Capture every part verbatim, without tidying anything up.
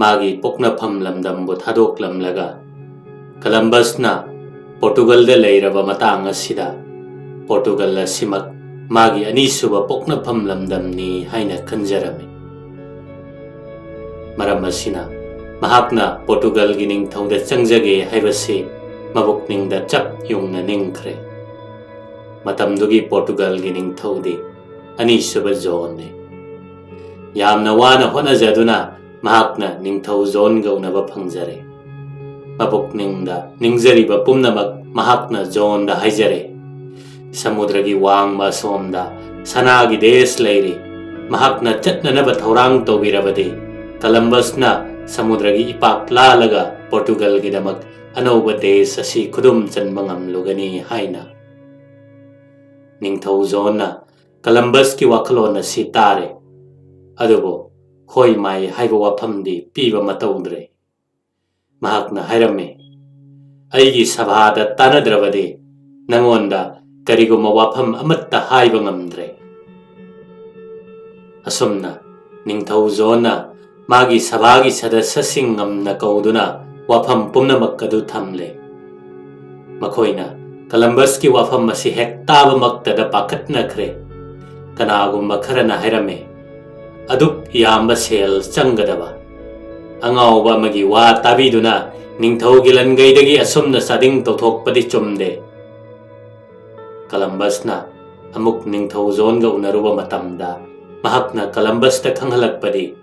ꯃꯥꯒꯤ ꯄꯣꯛꯅꯐꯝ ꯂꯝꯗꯝꯕꯨ ꯊꯥꯗꯣꯛꯂꯝꯂꯒ ꯀꯂꯝꯕꯁꯅ ꯄꯣꯔꯇꯨꯒꯜꯗ ꯂꯩꯔꯕ ꯃꯇꯥꯡ ꯑꯁꯤꯗ ꯄꯣꯔꯇꯨꯒꯜ ꯑꯁꯤꯃꯛ ꯃꯥꯒꯤ ꯑꯅꯤꯁꯨꯕ ꯄꯣꯛꯅꯐꯝ ꯂꯝꯗꯝꯅꯤ ꯍꯥꯏꯅ ꯈꯟꯖꯔꯝꯃꯤ꯫ ꯃꯔꯝ ꯑꯁꯤꯅ ꯃꯍꯥꯛꯅ ꯄꯣꯔꯇꯨꯒꯜꯒꯤ ꯅꯤꯡꯊꯧꯗ ꯆꯪꯖꯒꯦ ꯍꯥꯏꯕꯁꯤ ꯃꯕꯨꯛꯅꯤꯡꯗ ꯆꯞ ꯌꯨꯡꯅ ꯅꯤꯡꯈ꯭ꯔꯦ꯫ ꯃꯇꯝꯗꯨꯒꯤ ꯄꯣꯔꯇꯨꯒꯜꯒꯤ ꯅꯤꯡꯊꯧꯗꯤ ꯑꯅꯤꯁꯨꯕ ꯖꯣꯟꯅꯤ꯫ ꯌꯥꯝꯅ ꯋꯥꯅ ꯍꯣꯠꯅꯖꯗꯨꯅ ꯃꯍꯥꯛꯅ ꯅꯤꯡꯊꯧ ꯖꯣꯟꯒ ꯎꯅꯕ ꯐꯪꯖꯔꯦ꯫ ꯃꯕꯨꯛꯅꯤꯡꯗ ꯅꯤꯡꯖꯔꯤꯕ ꯄꯨꯝꯅꯃꯛ ꯃꯍꯥꯛꯅ ꯖꯣꯟꯗ ꯍꯥꯏꯖꯔꯦ꯫ ꯁꯃꯨꯗ꯭ꯔꯒꯤ ꯋꯥꯡꯃ ꯑꯁꯣꯝꯗ ꯁꯅꯥꯒꯤ ꯗꯦꯁ ꯂꯩꯔꯤ꯫ ꯃꯍꯥꯛꯅ ꯆꯠꯅꯅꯕ ꯊꯧꯔꯥꯡ ꯇꯧꯕꯤꯔꯕꯗꯤ ꯀꯂꯝꯕꯁꯅ ꯁꯃꯨꯗ꯭ꯔꯒꯤ ꯏꯄꯥꯛ ꯂꯥꯜꯂꯒ ꯄꯣꯔꯇꯨꯒꯜꯒꯤꯗꯃꯛ ꯑꯅꯧꯕ ꯗꯦꯁ ꯑꯁꯤ ꯈꯨꯗꯨꯝ ꯆꯟꯕ ꯉꯝꯂꯨꯒꯅꯤ ꯍꯥꯏꯅ꯫ ꯅꯤꯡꯊꯧ ꯖꯣꯟꯅ ꯀꯂꯝꯕꯁꯀꯤ ꯋꯥꯈꯜꯂꯣꯟ ꯑꯁꯤ ꯇꯥꯔꯦ꯫ ꯑꯗꯨꯕꯨ ꯍꯣꯏ ꯃꯥꯏ ꯍꯥꯏꯕ ꯋꯥꯐꯝꯗꯤ ꯄꯤꯕ ꯃꯇꯧꯗ꯭ꯔꯦ꯫ ꯃꯍꯥꯛꯅ ꯍꯥꯏꯔꯝꯃꯤ, "ꯑꯩꯒꯤ ꯁꯚꯥꯗ ꯇꯥꯟꯅꯗ꯭ꯔꯕꯗꯤ ꯅꯉꯣꯟꯗ ꯀꯔꯤꯒꯨꯝꯕ ꯋꯥꯐꯝ ꯑꯃꯠꯇ ꯍꯥꯏꯕ ꯉꯝꯗ꯭ꯔꯦ"꯫ ꯑꯁꯨꯝꯅ ꯅꯤꯡꯊꯧ ꯖꯣꯟꯅ ꯃꯥꯒꯤ ꯁꯚꯥꯒꯤ ꯁꯗꯁ꯭ꯌꯁꯤꯡ ꯉꯝꯅ ꯀꯧꯗꯨꯅ ꯋꯥꯐꯝ ꯄꯨꯝꯅꯃꯛ ꯑꯗꯨ ꯊꯝꯂꯦ꯫ ꯃꯈꯣꯏꯅ ꯀꯂꯝꯕꯁꯀꯤ ꯋꯥꯐꯝ ꯑꯁꯤ ꯍꯦꯛ ꯇꯥꯕꯃꯛꯇꯗ ꯄꯥꯈꯠꯅꯈ꯭ꯔꯦ꯫ ꯀꯅꯥꯒꯨꯝꯕ ꯈꯔꯅ ꯍꯥꯏꯔꯝꯃꯤ, "ꯑꯗꯨꯛ ꯌꯥꯝꯕ ꯁꯦꯜ ꯆꯪꯒꯗꯕ, ꯑꯉꯥꯎꯕ ꯑꯃꯒꯤ ꯋꯥ ꯇꯥꯕꯤꯗꯨꯅ ꯅꯤꯡꯊꯧꯒꯤ ꯂꯟꯒꯩꯗꯒꯤ ꯑꯁꯨꯝꯅ ꯆꯥꯗꯤꯡ ꯇꯧꯊꯣꯛꯄꯗꯤ ꯆꯨꯝꯗꯦ"꯫ ꯀꯂꯝꯕꯁꯅ ꯑꯃꯨꯛ ꯅꯤꯡꯊꯧ ꯖꯣꯟꯒ ꯎꯅꯔꯨꯕ ꯃꯇꯝꯗ ꯃꯍꯥꯛꯅ ꯀꯂꯝꯕꯁꯇ ꯈꯪꯍꯜꯂꯛꯄꯗꯤ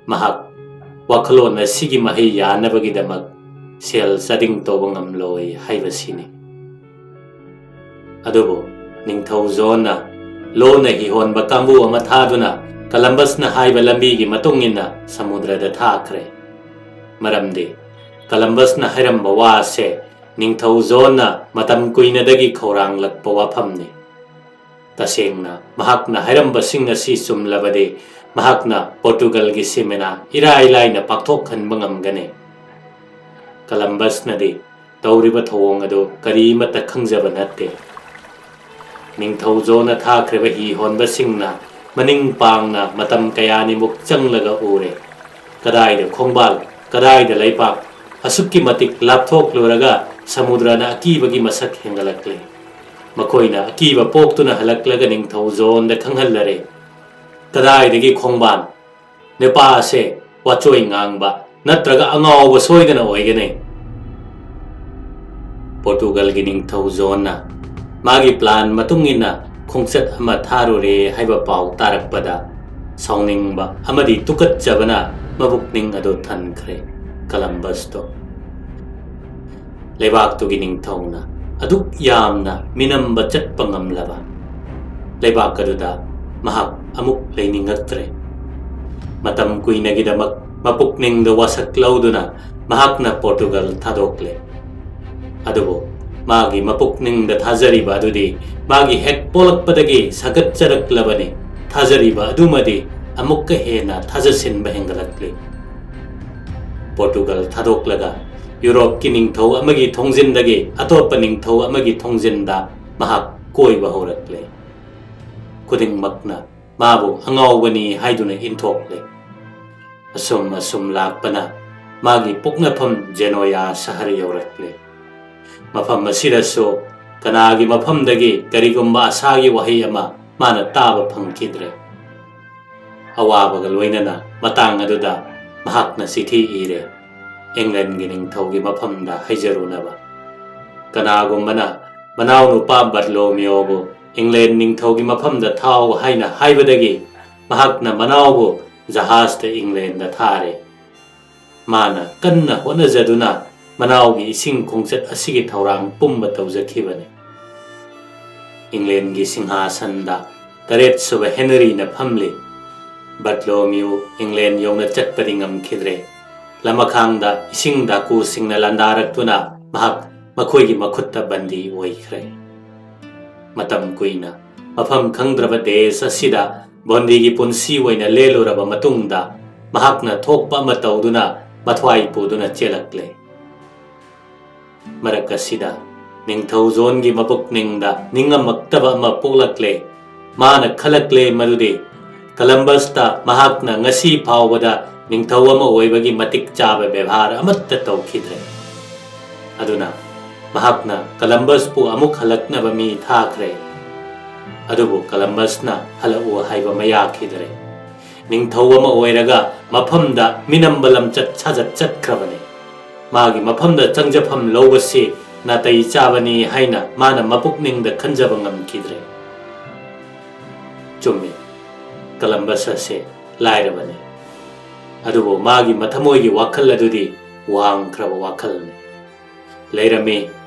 ꯃꯍꯥꯛ ꯋꯥꯈꯜꯂꯣꯟ ꯑꯁꯤꯒꯤ ꯃꯍꯩ ꯌꯥꯅꯕꯒꯤꯗꯃꯛ ꯁꯦꯜ ꯆꯥꯗꯤꯡ ꯇꯧꯕ ꯉꯝꯂꯣꯏ ꯍꯥꯏꯕꯁꯤꯅꯤ꯫ ꯑꯗꯨꯕꯨ ꯅꯤꯡꯊꯧ ꯖꯣꯟꯅ ꯂꯣꯟꯅ ꯍꯤꯍꯣꯟꯕ ꯀꯥꯡꯕꯨ ꯑꯃ ꯊꯥꯗꯨꯅ ꯀꯂꯝꯕꯁꯅ ꯍꯥꯏꯕ ꯂꯝꯕꯤꯒꯤ ꯃꯇꯨꯡ ꯏꯟꯅ ꯁꯃꯨꯗ꯭ꯔꯗ ꯊꯥꯈ꯭ꯔꯦ꯫ ꯃꯔꯝꯗꯤ ꯀꯂꯝꯕꯁꯅ ꯍꯥꯏꯔꯝꯕ ꯋꯥ ꯑꯁꯦ ꯅꯤꯡꯊꯧ ꯖꯣꯟꯅ ꯃꯇꯝ ꯀꯨꯏꯅꯗꯒꯤ ꯈꯧꯔꯥꯡꯂꯛꯄ ꯋꯥꯐꯝꯅꯤ꯫ ꯇꯁꯦꯡꯅ ꯃꯍꯥꯛꯅ ꯍꯥꯏꯔꯝꯕꯁꯤꯡ ꯑꯁꯤ ꯆꯨꯝꯂꯕꯗꯤ ꯃꯍꯥꯛꯅ ꯄꯣꯔꯇꯨꯒꯜꯒꯤ ꯁꯤꯃꯦꯅꯥ ꯏꯔꯥꯏ ꯂꯥꯏꯅ ꯄꯥꯛꯊꯣꯛꯍꯟꯕ ꯉꯝꯒꯅꯤ꯫ ꯀꯂꯝꯕꯁꯅꯗꯤ ꯇꯧꯔꯤꯕ ꯊꯧꯑꯣꯡ ꯑꯗꯨ ꯀꯔꯤꯃꯠꯇ ꯈꯪꯖꯕ ꯅꯠꯇꯦ꯫ ꯅꯤꯡꯊꯧ ꯖꯣꯟꯅ ꯊꯥꯈ꯭ꯔꯤꯕ ꯍꯤ ꯍꯣꯟꯕꯁꯤꯡꯅ ꯃꯅꯤꯡ ꯄꯥꯡꯅ ꯃꯇꯝ ꯀꯌꯥꯅꯤꯃꯨꯛ ꯆꯪꯂꯒ ꯎꯔꯦ꯫ ꯀꯗꯥꯏꯗ ꯈꯣꯡꯕꯥꯜ, ꯀꯗꯥꯏꯗ ꯂꯩꯄꯥꯛ, ꯑꯁꯨꯛꯀꯤ ꯃꯇꯤꯛ ꯂꯥꯞꯊꯣꯛꯂꯨꯔꯒ ꯁꯃꯨꯗ꯭ꯔꯅ ꯑꯀꯤꯕꯒꯤ ꯃꯁꯛ ꯍꯦꯟꯒꯠꯂꯛꯂꯦ꯫ ꯃꯈꯣꯏꯅ ꯑꯀꯤꯕ ꯄꯣꯛꯇꯨꯅ ꯍꯜꯂꯛꯂꯒ ꯅꯤꯡꯊꯧ ꯖꯣꯟꯗ ꯈꯪꯍꯜꯂꯔꯦ꯫ ꯀꯗꯥꯏꯗꯒꯤ ꯈꯣꯡꯕꯥꯜ? ꯅꯨꯄꯥ ꯑꯁꯦ ꯋꯥꯆꯣꯏ ꯉꯥꯡꯕ ꯅꯠꯇ꯭ꯔꯒ ꯑꯉꯥꯎꯕ ꯁꯣꯏꯗꯅ ꯑꯣꯏꯒꯅꯤ꯫ ꯄꯣꯔꯇꯨꯒꯜꯒꯤ ꯅꯤꯡꯊꯧ ꯖꯣꯟꯅ ꯃꯥꯒꯤ ꯄ꯭ꯂꯥꯟ ꯃꯇꯨꯡ ꯏꯟꯅ ꯈꯣꯡꯆꯠ ꯑꯃ ꯊꯥꯔꯨꯔꯦ ꯍꯥꯏꯕ ꯄꯥꯎ ꯇꯥꯔꯛꯄꯗ ꯁꯥꯎꯅꯤꯡꯕ ꯑꯃꯗꯤ ꯇꯨꯀꯠꯆꯕꯅ ꯃꯕꯨꯛꯅꯤꯡ ꯑꯗꯨ ꯊꯟꯈ꯭ꯔꯦ꯫ ꯀꯂꯝꯕꯁꯇꯣ ꯂꯩꯕꯥꯛꯇꯨꯒꯤ ꯅꯤꯡꯊꯧꯅ ꯑꯗꯨꯛ ꯌꯥꯝꯅ ꯃꯤꯅꯝꯕ ꯆꯠꯄ ꯉꯝꯂꯕ ꯂꯩꯕꯥꯛ ꯑꯗꯨꯗ ꯃꯍꯥꯛ ꯑꯃꯨꯛ ꯂꯩꯅꯤꯡꯉꯛꯇ꯭ꯔꯦ꯫ ꯃꯇꯝ ꯀꯨꯏꯅꯒꯤꯗꯃꯛ ꯃꯄꯨꯛꯅꯤꯡꯗ ꯋꯥꯁꯛ ꯂꯧꯗꯨꯅ ꯃꯍꯥꯛꯅ ꯄꯣꯔꯇꯨꯒꯜ ꯊꯥꯗꯣꯛꯂꯦ꯫ ꯑꯗꯨꯕꯨ ꯃꯥꯒꯤ ꯃꯄꯨꯛꯅꯤꯡꯗ ꯊꯥꯖꯔꯤꯕ ꯑꯗꯨꯗꯤ ꯃꯥꯒꯤ ꯍꯦꯛ ꯄꯣꯛꯂꯛꯄꯗꯒꯤ ꯁꯥꯒꯠꯆꯔꯛꯂꯕꯅꯤ꯫ ꯊꯥꯖꯔꯤꯕ ꯑꯗꯨꯃꯗꯤ ꯑꯃꯨꯛꯀ ꯍꯦꯟꯅ ꯊꯥꯖꯁꯤꯟꯕ ꯍꯦꯟꯒꯠꯂꯛꯂꯤ꯫ ꯄꯣꯔꯇꯨꯒꯜ ꯊꯥꯗꯣꯛꯂꯒ ꯌꯨꯔꯣꯞꯀꯤ ꯅꯤꯡꯊꯧ ꯑꯃꯒꯤ ꯊꯣꯡꯖꯤꯟꯗꯒꯤ ꯑꯇꯣꯞꯄ ꯅꯤꯡꯊꯧ ꯑꯃꯒꯤ ꯊꯣꯡꯖꯤꯟꯗ ꯃꯍꯥꯛ ꯀꯣꯏꯕ ꯍꯧꯔꯛꯂꯦ꯫ ꯈꯨꯗꯤꯡꯃꯛꯅ ꯃꯥꯕꯨ ꯑꯉꯥꯎꯕꯅꯤ ꯍꯥꯏꯗꯨꯅ ꯏꯟꯊꯣꯛꯂꯦ꯫ ꯑꯁꯨꯝ ꯑꯁꯨꯝ ꯂꯥꯛꯄꯅ ꯃꯥꯒꯤ ꯄꯣꯛꯅꯐꯝ ꯖꯦꯅꯣꯌꯥ ꯁꯍꯔ ꯌꯧꯔꯛꯂꯦ꯫ ꯃꯐꯝ ꯑꯁꯤꯗꯁꯨ ꯀꯅꯥꯒꯤ ꯃꯐꯝꯗꯒꯤ ꯀꯔꯤꯒꯨꯝꯕ ꯑꯁꯥꯒꯤ ꯋꯥꯍꯩ ꯑꯃ ꯃꯥꯅ ꯇꯥꯕ ꯐꯪꯈꯤꯗ꯭ꯔꯦ꯫ ꯑꯋꯥꯕꯒ ꯂꯣꯏꯅꯅ ꯃꯇꯥꯡ ꯑꯗꯨꯗ ꯃꯍꯥꯛꯅ ꯆꯤꯊꯤ ꯏꯔꯦ, ꯏꯪꯂꯦꯟꯒꯤ ꯅꯤꯡꯊꯧꯒꯤ ꯃꯐꯝꯗ ꯍꯥꯏꯖꯔꯨꯅꯕ꯫ ꯀꯅꯥꯒꯨꯝꯕꯅ ꯃꯅꯥꯎꯅꯨꯄꯥ ꯕꯔꯂꯣꯃꯤꯌꯣꯕꯨ ꯏꯪꯂꯦꯟ ꯅꯤꯡꯊꯧꯒꯤ ꯃꯐꯝꯗ ꯊꯥꯎ ꯍꯥꯏꯅ ꯍꯥꯏꯕꯗꯒꯤ ꯃꯍꯥꯛꯅ ꯃꯅꯥꯎꯕꯨ ꯖꯍꯥꯖꯇ ꯏꯪꯂꯦꯟꯗ ꯊꯥꯔꯦ꯫ ꯃꯥꯅ ꯀꯟꯅ ꯍꯣꯠꯅꯖꯗꯨꯅ ꯃꯅꯥꯎꯒꯤ ꯏꯁꯤꯡ ꯈꯣꯡꯆꯠ ꯑꯁꯤꯒꯤ ꯊꯧꯔꯥꯡ ꯄꯨꯝꯕ ꯇꯧꯖꯈꯤꯕꯅꯤ꯫ ꯏꯪꯂꯦꯟꯒꯤ ꯁꯤꯡꯍꯥꯁꯟꯗ ꯇꯔꯦꯠꯁꯨꯕ ꯍꯦꯅꯔꯤꯅ ꯐꯝꯂꯤ꯫ ꯕꯔꯇꯂꯣꯃꯤꯌꯨ ꯏꯪꯂꯦꯟ ꯌꯧꯅ ꯆꯠꯄꯗꯤ ꯉꯝꯈꯤꯗ꯭ꯔꯦ꯫ ꯂꯃꯈꯥꯡꯗ ꯏꯁꯤꯡ ꯗꯥꯀꯨꯁꯤꯡꯅ ꯂꯥꯟꯗꯥꯔꯛꯇꯨꯅ ꯃꯍꯥꯛ ꯃꯈꯣꯏꯒꯤ ꯃꯈꯨꯠꯇ ꯕꯟꯗꯤ ꯑꯣꯏꯈ꯭ꯔꯦ꯫ ꯃꯇꯝ ꯀꯨꯏꯅ ꯃꯐꯝ ꯈꯪꯗ꯭ꯔꯕ ꯗꯦꯁ ꯑꯁꯤꯗ ꯕꯣꯟꯗꯤꯒꯤ ꯄꯨꯟꯁꯤ ꯑꯣꯏꯅ ꯂꯦꯜꯂꯨꯔꯕ ꯃꯇꯨꯡꯗ ꯃꯍꯥꯛꯅ ꯊꯣꯛꯄ ꯑꯃ ꯇꯧꯗꯨꯅ ꯃꯊ꯭ꯋꯥꯏ ꯄꯨꯗꯨꯅ ꯆꯦꯜꯂꯛꯂꯦ꯫ ꯃꯔꯛ ꯑꯁꯤꯗ ꯅꯤꯡꯊꯧ ꯖꯣꯟꯒꯤ ꯃꯕꯨꯛꯅꯤꯡꯗ ꯅꯤꯡꯉꯝꯃꯛꯇꯕ ꯑꯃ ꯄꯣꯛꯂꯛꯂꯦ꯫ ꯃꯥꯅ ꯈꯜꯂꯛꯂꯦ ꯃꯗꯨꯗꯤ ꯀꯂꯝꯕꯁꯇ ꯃꯍꯥꯛꯅ ꯉꯁꯤ ꯐꯥꯎꯕꯗ ꯅꯤꯡꯊꯧ ꯑꯃ ꯑꯣꯏꯕꯒꯤ ꯃꯇꯤꯛ ꯆꯥꯕ ꯕꯦꯕꯥꯔ ꯑꯃꯠꯇ ꯇꯧꯈꯤꯗ꯭ꯔꯦ꯫ ꯑꯗꯨꯅ ꯃꯍꯥꯛꯅ ꯀꯂꯝꯕꯁꯄꯨ ꯑꯃꯨꯛ ꯍꯜꯂꯛꯅꯕ ꯃꯤ ꯊꯥꯈ꯭ꯔꯦ꯫ ꯑꯗꯨꯕꯨ ꯀꯂꯝꯕꯁꯅ ꯍꯜꯂꯛꯎ ꯍꯥꯏꯕ ꯃꯌꯥꯈꯤꯗ꯭ꯔꯦ꯫ ꯅꯤꯡꯊꯧ ꯑꯃ ꯑꯣꯏꯔꯒ ꯃꯐꯝꯗ ꯃꯤꯅꯝꯕ ꯂꯝꯆꯠ ꯁꯥꯖꯠ ꯆꯠꯈ꯭ꯔꯕꯅꯤ꯫ ꯃꯥꯒꯤ ꯃꯐꯝꯗ ꯆꯪꯖꯐꯝ ꯂꯧꯕꯁꯤ ꯅꯥꯇꯩ ꯆꯥꯕꯅꯤ ꯍꯥꯏꯅ ꯃꯥꯅ ꯃꯄꯨꯛꯅꯤꯡꯗ ꯈꯟꯖꯕ ꯉꯝꯈꯤꯗ꯭ꯔꯦ꯫ ꯆꯨꯝꯃꯤ, ꯀꯂꯝꯕꯁ ꯑꯁꯦ ꯂꯥꯏꯔꯕꯅꯤ꯫ ꯑꯗꯨꯕꯨ ꯃꯥꯒꯤ ꯃꯊꯃꯣꯏꯒꯤ ꯋꯥꯈꯜ ꯑꯗꯨꯗꯤ ꯋꯥꯡꯈ꯭ꯔꯕ ꯋꯥꯈꯜꯅꯤ꯫ ꯂꯩꯔꯝꯃꯤ,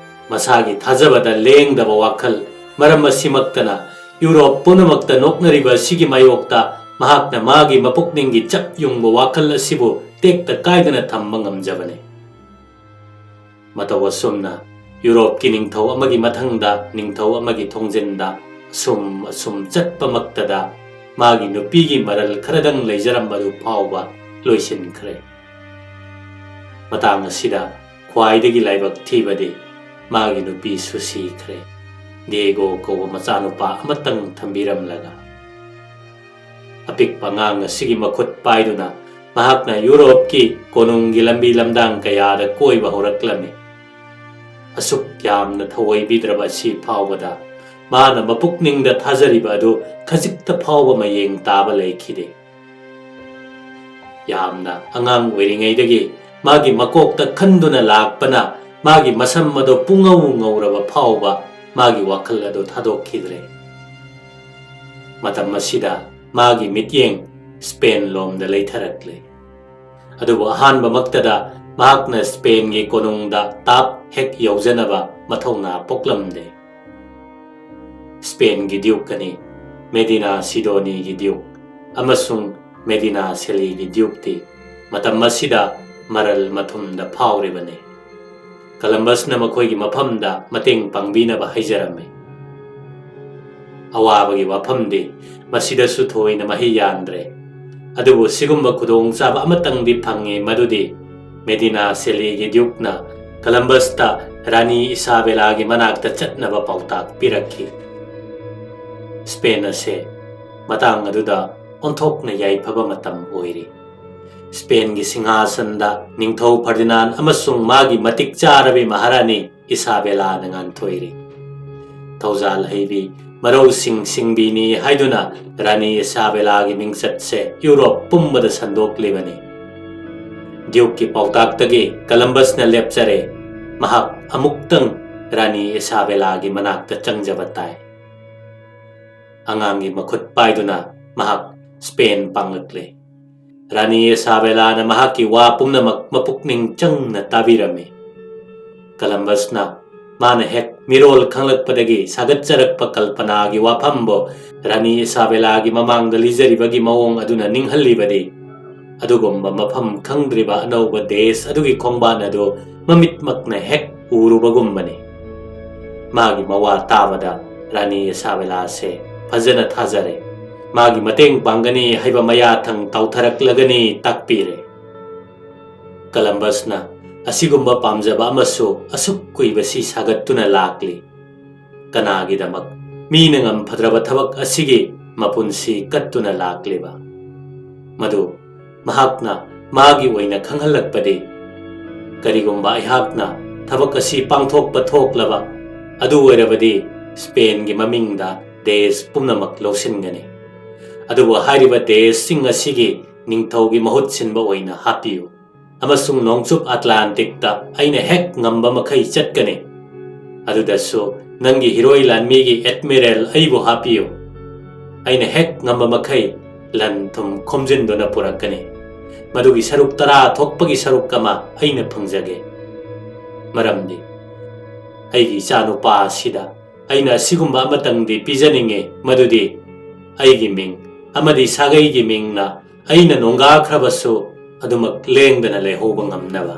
ꯃꯁꯥꯒꯤ ꯊꯥꯖꯕꯗ ꯂꯦꯡꯗꯕ ꯋꯥꯈꯜ꯫ ꯃꯔꯝ ꯑꯁꯤꯃꯛꯇꯅ ꯌꯨꯔꯣꯞ ꯄꯨꯝꯅꯃꯛꯇ ꯅꯣꯛꯅꯔꯤꯕ ꯑꯁꯤꯒꯤ ꯃꯥꯌꯣꯛꯇ ꯃꯍꯥꯛꯅ ꯃꯥꯒꯤ ꯃꯄꯨꯛꯅꯤꯡꯒꯤ ꯆꯞ ꯌꯨꯡꯕ ꯋꯥꯈꯜ ꯑꯁꯤꯕꯨ ꯇꯦꯛꯇ ꯀꯥꯏꯗꯅ ꯊꯝꯕ ꯉꯝꯖꯕꯅꯤ꯫ ꯃꯇꯧ ꯑꯁꯨꯝꯅ ꯌꯨꯔꯣꯞꯀꯤ ꯅꯤꯡꯊꯧ ꯑꯃꯒꯤ ꯃꯊꯪꯗ ꯅꯤꯡꯊꯧ ꯑꯃꯒꯤ ꯊꯣꯡꯖꯤꯟꯗ ꯑꯁꯨꯝ ꯑꯁꯨꯝ ꯆꯠꯄꯃꯛꯇꯗ ꯃꯥꯒꯤ ꯅꯨꯄꯤꯒꯤ ꯃꯔꯜ ꯈꯔꯗꯪ ꯂꯩꯖꯔꯝꯕꯗꯨ ꯐꯥꯎꯕ ꯂꯣꯏꯁꯤꯟꯈ꯭ꯔꯦ꯫ ꯃꯇꯥꯡ ꯑꯁꯤꯗ ꯈ꯭ꯋꯥꯏꯗꯒꯤ ꯂꯥꯏꯕꯛ ꯊꯤꯕꯗꯤ ꯃꯥꯒꯤ ꯅꯨꯄꯤꯁꯨ ꯁꯤꯈ꯭ꯔꯦ, ꯗꯤꯌꯦꯒꯣ ꯀꯧꯕ ꯃꯆꯥꯅꯨꯄꯥ ꯑꯃꯇꯪ ꯊꯝꯕꯤꯔꯝꯂꯒ꯫ ꯑꯄꯤꯛꯄ ꯑꯉꯥꯡ ꯑꯁꯤꯒꯤ ꯃꯈꯨꯠ ꯄꯥꯏꯗꯨꯅ ꯃꯍꯥꯛꯅ ꯌꯨꯔꯣꯞꯀꯤ ꯀꯣꯅꯨꯡꯒꯤ ꯂꯝꯕꯤ ꯂꯝꯗꯥꯡ ꯀꯌꯥꯗ ꯀꯣꯏꯕ ꯍꯧꯔꯛꯂꯝꯃꯤ꯫ ꯑꯁꯨꯛ ꯌꯥꯝꯅ ꯊꯑꯣꯏꯕꯤꯗ꯭ꯔꯕ ꯑꯁꯤ ꯐꯥꯎꯕꯗ ꯃꯥꯅ ꯃꯄꯨꯛꯅꯤꯡꯗ ꯊꯥꯖꯔꯤꯕ ꯑꯗꯨ ꯈꯖꯤꯛꯇ ꯐꯥꯎꯕ ꯃꯌꯦꯡ ꯇꯥꯕ ꯂꯩꯈꯤꯗꯦ꯫ ꯌꯥꯝꯅ ꯑꯉꯥꯡ ꯑꯣꯏꯔꯤꯉꯩꯗꯒꯤ ꯃꯥꯒꯤ ꯃꯀꯣꯛꯇ ꯈꯟꯗꯨꯅ ꯂꯥꯛꯄꯅ ꯃꯥꯒꯤ ꯃꯁꯝ ꯑꯗꯨ ꯄꯨꯡꯉꯧ ꯉꯧꯔꯕ ꯐꯥꯎꯕ ꯃꯥꯒꯤ ꯋꯥꯈꯜ ꯑꯗꯨ ꯊꯥꯗꯣꯛꯈꯤꯗ꯭ꯔꯦ꯫ ꯃꯇꯝ ꯑꯁꯤꯗ ꯃꯥꯒꯤ ꯃꯤꯠꯌꯦꯡ ꯁ꯭ꯄꯦꯟ ꯂꯣꯝꯗ ꯂꯩꯊꯔꯛꯂꯦ꯫ ꯑꯗꯨꯕꯨ ꯑꯍꯥꯟꯕꯃꯛꯇꯗ ꯃꯍꯥꯛꯅ ꯁ꯭ꯄꯦꯟꯒꯤ ꯀꯣꯅꯨꯡꯗ ꯇꯥꯞ ꯍꯦꯛ ꯌꯧꯖꯅꯕ ꯃꯊꯧꯅꯥ ꯄꯣꯛꯂꯝꯗꯦ꯫ ꯁ꯭ꯄꯦꯟꯒꯤ ꯗ꯭ꯌꯨꯛ ꯑꯅꯤ, ꯃꯦꯗꯤꯅꯥ ꯁꯤꯗꯣꯅꯤꯒꯤ ꯗ꯭ꯌꯨꯛ ꯑꯃꯁꯨꯡ ꯃꯦꯗꯤꯅꯥ ꯁꯦꯂꯤꯒꯤ ꯗ꯭ꯌꯨꯛꯇꯤ ꯃꯇꯝ ꯑꯁꯤꯗ ꯃꯔꯜ ꯃꯊꯨꯝꯗ ꯐꯥꯎꯔꯤꯕꯅꯤ꯫ ꯀꯂꯝꯕꯁꯅ ꯃꯈꯣꯏꯒꯤ ꯃꯐꯝꯗ ꯃꯇꯦꯡ ꯄꯥꯡꯕꯤꯅꯕ ꯍꯥꯏꯖꯔꯝꯃꯤ꯫ ꯑꯋꯥꯕꯒꯤ ꯋꯥꯐꯝꯗꯤ ꯃꯁꯤꯗꯁꯨ ꯊꯣꯏꯅ ꯃꯍꯩ ꯌꯥꯟꯗ꯭ꯔꯦ꯫ ꯑꯗꯨꯕꯨ ꯁꯤꯒꯨꯝꯕ ꯈꯨꯗꯣꯡꯆꯥꯕ ꯑꯃꯇꯪꯗꯤ ꯐꯪꯉꯤ, ꯃꯗꯨꯗꯤ ꯃꯦꯗꯤꯅꯥ ꯁꯦꯂꯤꯒꯤ ꯗ꯭ꯌꯨꯛꯅ ꯀꯂꯝꯕꯁꯇ ꯔꯥꯅꯤ ꯏꯁꯥꯕꯦꯂꯥꯒꯤ ꯃꯅꯥꯛꯇ ꯆꯠꯅꯕ ꯄꯥꯎꯇꯥꯛ ꯄꯤꯔꯛꯈꯤ꯫ ꯁ꯭ꯄꯦꯟ ꯑꯁꯦ ꯃꯇꯥꯡ ꯑꯗꯨꯗ ꯑꯣꯟꯊꯣꯛꯅ ꯌꯥꯏꯐꯕ ꯃꯇꯝ ꯑꯣꯏꯔꯤ꯫ ꯁ꯭ꯄꯦꯟꯒꯤ ꯁꯤꯡꯍꯥꯁꯟꯗ ꯅꯤꯡꯊꯧ ꯐꯔꯗꯤꯅꯥꯟ ꯑꯃꯁꯨꯡ ꯃꯥꯒꯤ ꯃꯇꯤꯛ ꯆꯥꯔꯕꯤ ꯃꯍꯥꯔꯥꯅꯤ ꯏꯁꯥꯕꯦꯂꯥꯅ ꯉꯥꯟꯊꯣꯏꯔꯤ꯫ ꯊꯧꯖꯥꯜ ꯍꯩꯕꯤ, ꯃꯔꯧꯁꯤꯡ ꯁꯤꯡꯕꯤꯅꯤ ꯍꯥꯏꯗꯨꯅ ꯔꯥꯅꯤ ꯏꯁꯥꯕꯦꯂꯥꯒꯤ ꯃꯤꯡꯆꯠꯁꯦ ꯌꯨꯔꯣꯞ ꯄꯨꯝꯕꯗ ꯁꯟꯗꯣꯛꯂꯤꯕꯅꯤ꯫ ꯗ꯭ꯌꯨꯛꯀꯤ ꯄꯥꯎꯇꯥꯛꯇꯒꯤ ꯀꯂꯝꯕꯁꯅ ꯂꯦꯞꯆꯔꯦ, ꯃꯍꯥꯛ ꯑꯃꯨꯛꯇꯪ ꯔꯥꯅꯤ ꯏꯁꯥꯕꯦꯂꯥꯒꯤ ꯃꯅꯥꯛꯇ ꯆꯪꯖꯕ ꯇꯥꯏ꯫ ꯑꯉꯥꯡꯒꯤ ꯃꯈꯨꯠ ꯄꯥꯏꯗꯨꯅ ꯃꯍꯥꯛ ꯁ꯭ꯄꯦꯟ ꯄꯥꯡꯂꯛꯂꯦ꯫ ꯔꯥꯅꯤ ꯏꯁꯥꯕꯦꯂꯥꯅ ꯃꯍꯥꯛꯀꯤ ꯋꯥ ꯄꯨꯝꯅꯃꯛ ꯃꯄꯨꯛꯅꯤꯡ ꯆꯪꯅ ꯇꯥꯕꯤꯔꯝꯃꯤ꯫ ꯀꯂꯝꯕꯁꯅ ꯃꯥꯅ ꯍꯦꯛ ꯃꯤꯔꯣꯜ ꯈꯪꯂꯛꯄꯗꯒꯤ ꯁꯥꯒꯠꯆꯔꯛꯄ ꯀꯜꯄꯅꯥꯒꯤ ꯋꯥꯐꯝꯕꯨ ꯔꯥꯅꯤ ꯏꯁꯥꯕꯦꯂꯥꯒꯤ ꯃꯃꯥꯡꯗ ꯂꯤꯖꯔꯤꯕꯒꯤ ꯃꯑꯣꯡ ꯑꯗꯨꯅ ꯅꯤꯡꯍꯜꯂꯤꯕꯗꯤ, ꯑꯗꯨꯒꯨꯝꯕ ꯃꯐꯝ ꯈꯪꯗ꯭ꯔꯤꯕ ꯑꯅꯧꯕ ꯗꯦꯁ ꯑꯗꯨꯒꯤ ꯈꯣꯡꯕꯥꯟ ꯑꯗꯨ ꯃꯃꯤꯠꯃꯛꯅ ꯍꯦꯛ ꯎꯔꯨꯕꯒꯨꯝꯕꯅꯤ꯫ ꯃꯥꯒꯤ ꯃꯋꯥ ꯇꯥꯕꯗ ꯔꯥꯅꯤ ꯏꯁꯥꯕꯦꯂꯥꯁꯦ ꯐꯖꯅ ꯊꯥꯖꯔꯦ꯫ ꯃꯥꯒꯤ ꯃꯇꯦꯡ ꯄꯥꯡꯒꯅꯤ ꯍꯥꯏꯕ ꯃꯌꯥꯊꯪ ꯇꯥꯎꯊꯔꯛꯂꯒꯅꯤ ꯇꯥꯛꯄꯤꯔꯦ꯫ ꯀꯂꯝꯕꯁꯅ ꯑꯁꯤꯒꯨꯝꯕ ꯄꯥꯝꯖꯕ ꯑꯃꯁꯨ ꯑꯁꯨꯛ ꯀꯨꯏꯕꯁꯤ ꯁꯥꯒꯠꯇꯨꯅ ꯂꯥꯛꯂꯤ꯫ ꯀꯅꯥꯒꯤꯗꯃꯛ ꯃꯤꯅ ꯉꯝꯐꯗ꯭ꯔꯕ ꯊꯕꯛ ꯑꯁꯤꯒꯤ ꯃꯄꯨꯟꯁꯤ ꯀꯠꯇꯨꯅ ꯂꯥꯛꯂꯤꯕ? ꯃꯗꯨ ꯃꯍꯥꯛꯅ ꯃꯥꯒꯤ ꯑꯣꯏꯅ ꯈꯪꯍꯜꯂꯛꯄꯗꯤ, ꯀꯔꯤꯒꯨꯝꯕ ꯑꯩꯍꯥꯛꯅ ꯊꯕꯛ ꯑꯁꯤ ꯄꯥꯡꯊꯣꯛꯄ ꯊꯣꯛꯂꯕ, ꯑꯗꯨ ꯑꯣꯏꯔꯕꯗꯤ ꯁ꯭ꯄꯦꯟꯒꯤ ꯃꯃꯤꯡꯗ ꯗꯦꯁ ꯄꯨꯝꯅꯃꯛ ꯂꯧꯁꯤꯟꯒꯅꯤ꯫ ꯑꯗꯨꯕꯨ ꯍꯥꯏꯔꯤꯕ ꯗꯦꯁꯁꯤꯡ ꯑꯁꯤꯒꯤ ꯅꯤꯡꯊꯧꯒꯤ ꯃꯍꯨꯠ ꯁꯤꯟꯕ ꯑꯣꯏꯅ ꯍꯥꯞꯄꯤꯌꯨ, ꯑꯃꯁꯨꯡ ꯅꯣꯡꯆꯨꯞ ꯑꯇꯂꯥꯟꯇꯤꯛꯇ ꯑꯩꯅ ꯍꯦꯛ ꯉꯝꯕ ꯃꯈꯩ ꯆꯠꯀꯅꯤ꯫ ꯑꯗꯨꯗꯁꯨ ꯅꯪꯒꯤ ꯍꯤꯔꯣꯏ ꯂꯥꯟꯃꯤꯒꯤ ꯑꯦꯗꯃꯤꯔꯦꯜ ꯑꯩꯕꯨ ꯍꯥꯞꯄꯤꯌꯨ꯫ ꯑꯩꯅ ꯍꯦꯛ ꯉꯝꯕ ꯃꯈꯩ ꯂꯟ ꯊꯨꯝ ꯈꯣꯝꯖꯤꯟꯗꯨꯅ ꯄꯨꯔꯛꯀꯅꯤ꯫ ꯃꯗꯨꯒꯤ ꯁꯔꯨꯛ ꯇꯔꯥ ꯊꯣꯛꯄꯒꯤ ꯁꯔꯨꯛ ꯑꯃ ꯑꯩꯅ ꯐꯪꯖꯒꯦ꯫ ꯃꯔꯝꯗꯤ ꯑꯩꯒꯤ ꯏꯆꯥꯅꯨꯄꯥ ꯑꯁꯤꯗ ꯑꯩꯅ ꯑꯁꯤꯒꯨꯝꯕ ꯑꯃꯇꯪꯗꯤ ꯄꯤꯖꯅꯤꯡꯉꯤ, ꯃꯗꯨꯗꯤ ꯑꯩꯒꯤ ꯃꯤꯡ ꯑꯃꯗꯤ ꯁꯥꯒꯩꯒꯤ ꯃꯤꯡꯅ ꯑꯩꯅ ꯅꯣꯡꯒꯥꯈ꯭ꯔꯕꯁꯨ ꯑꯗꯨꯃꯛ ꯂꯦꯡꯗꯅ ꯂꯩꯍꯧꯕ ꯉꯝꯅꯕ꯫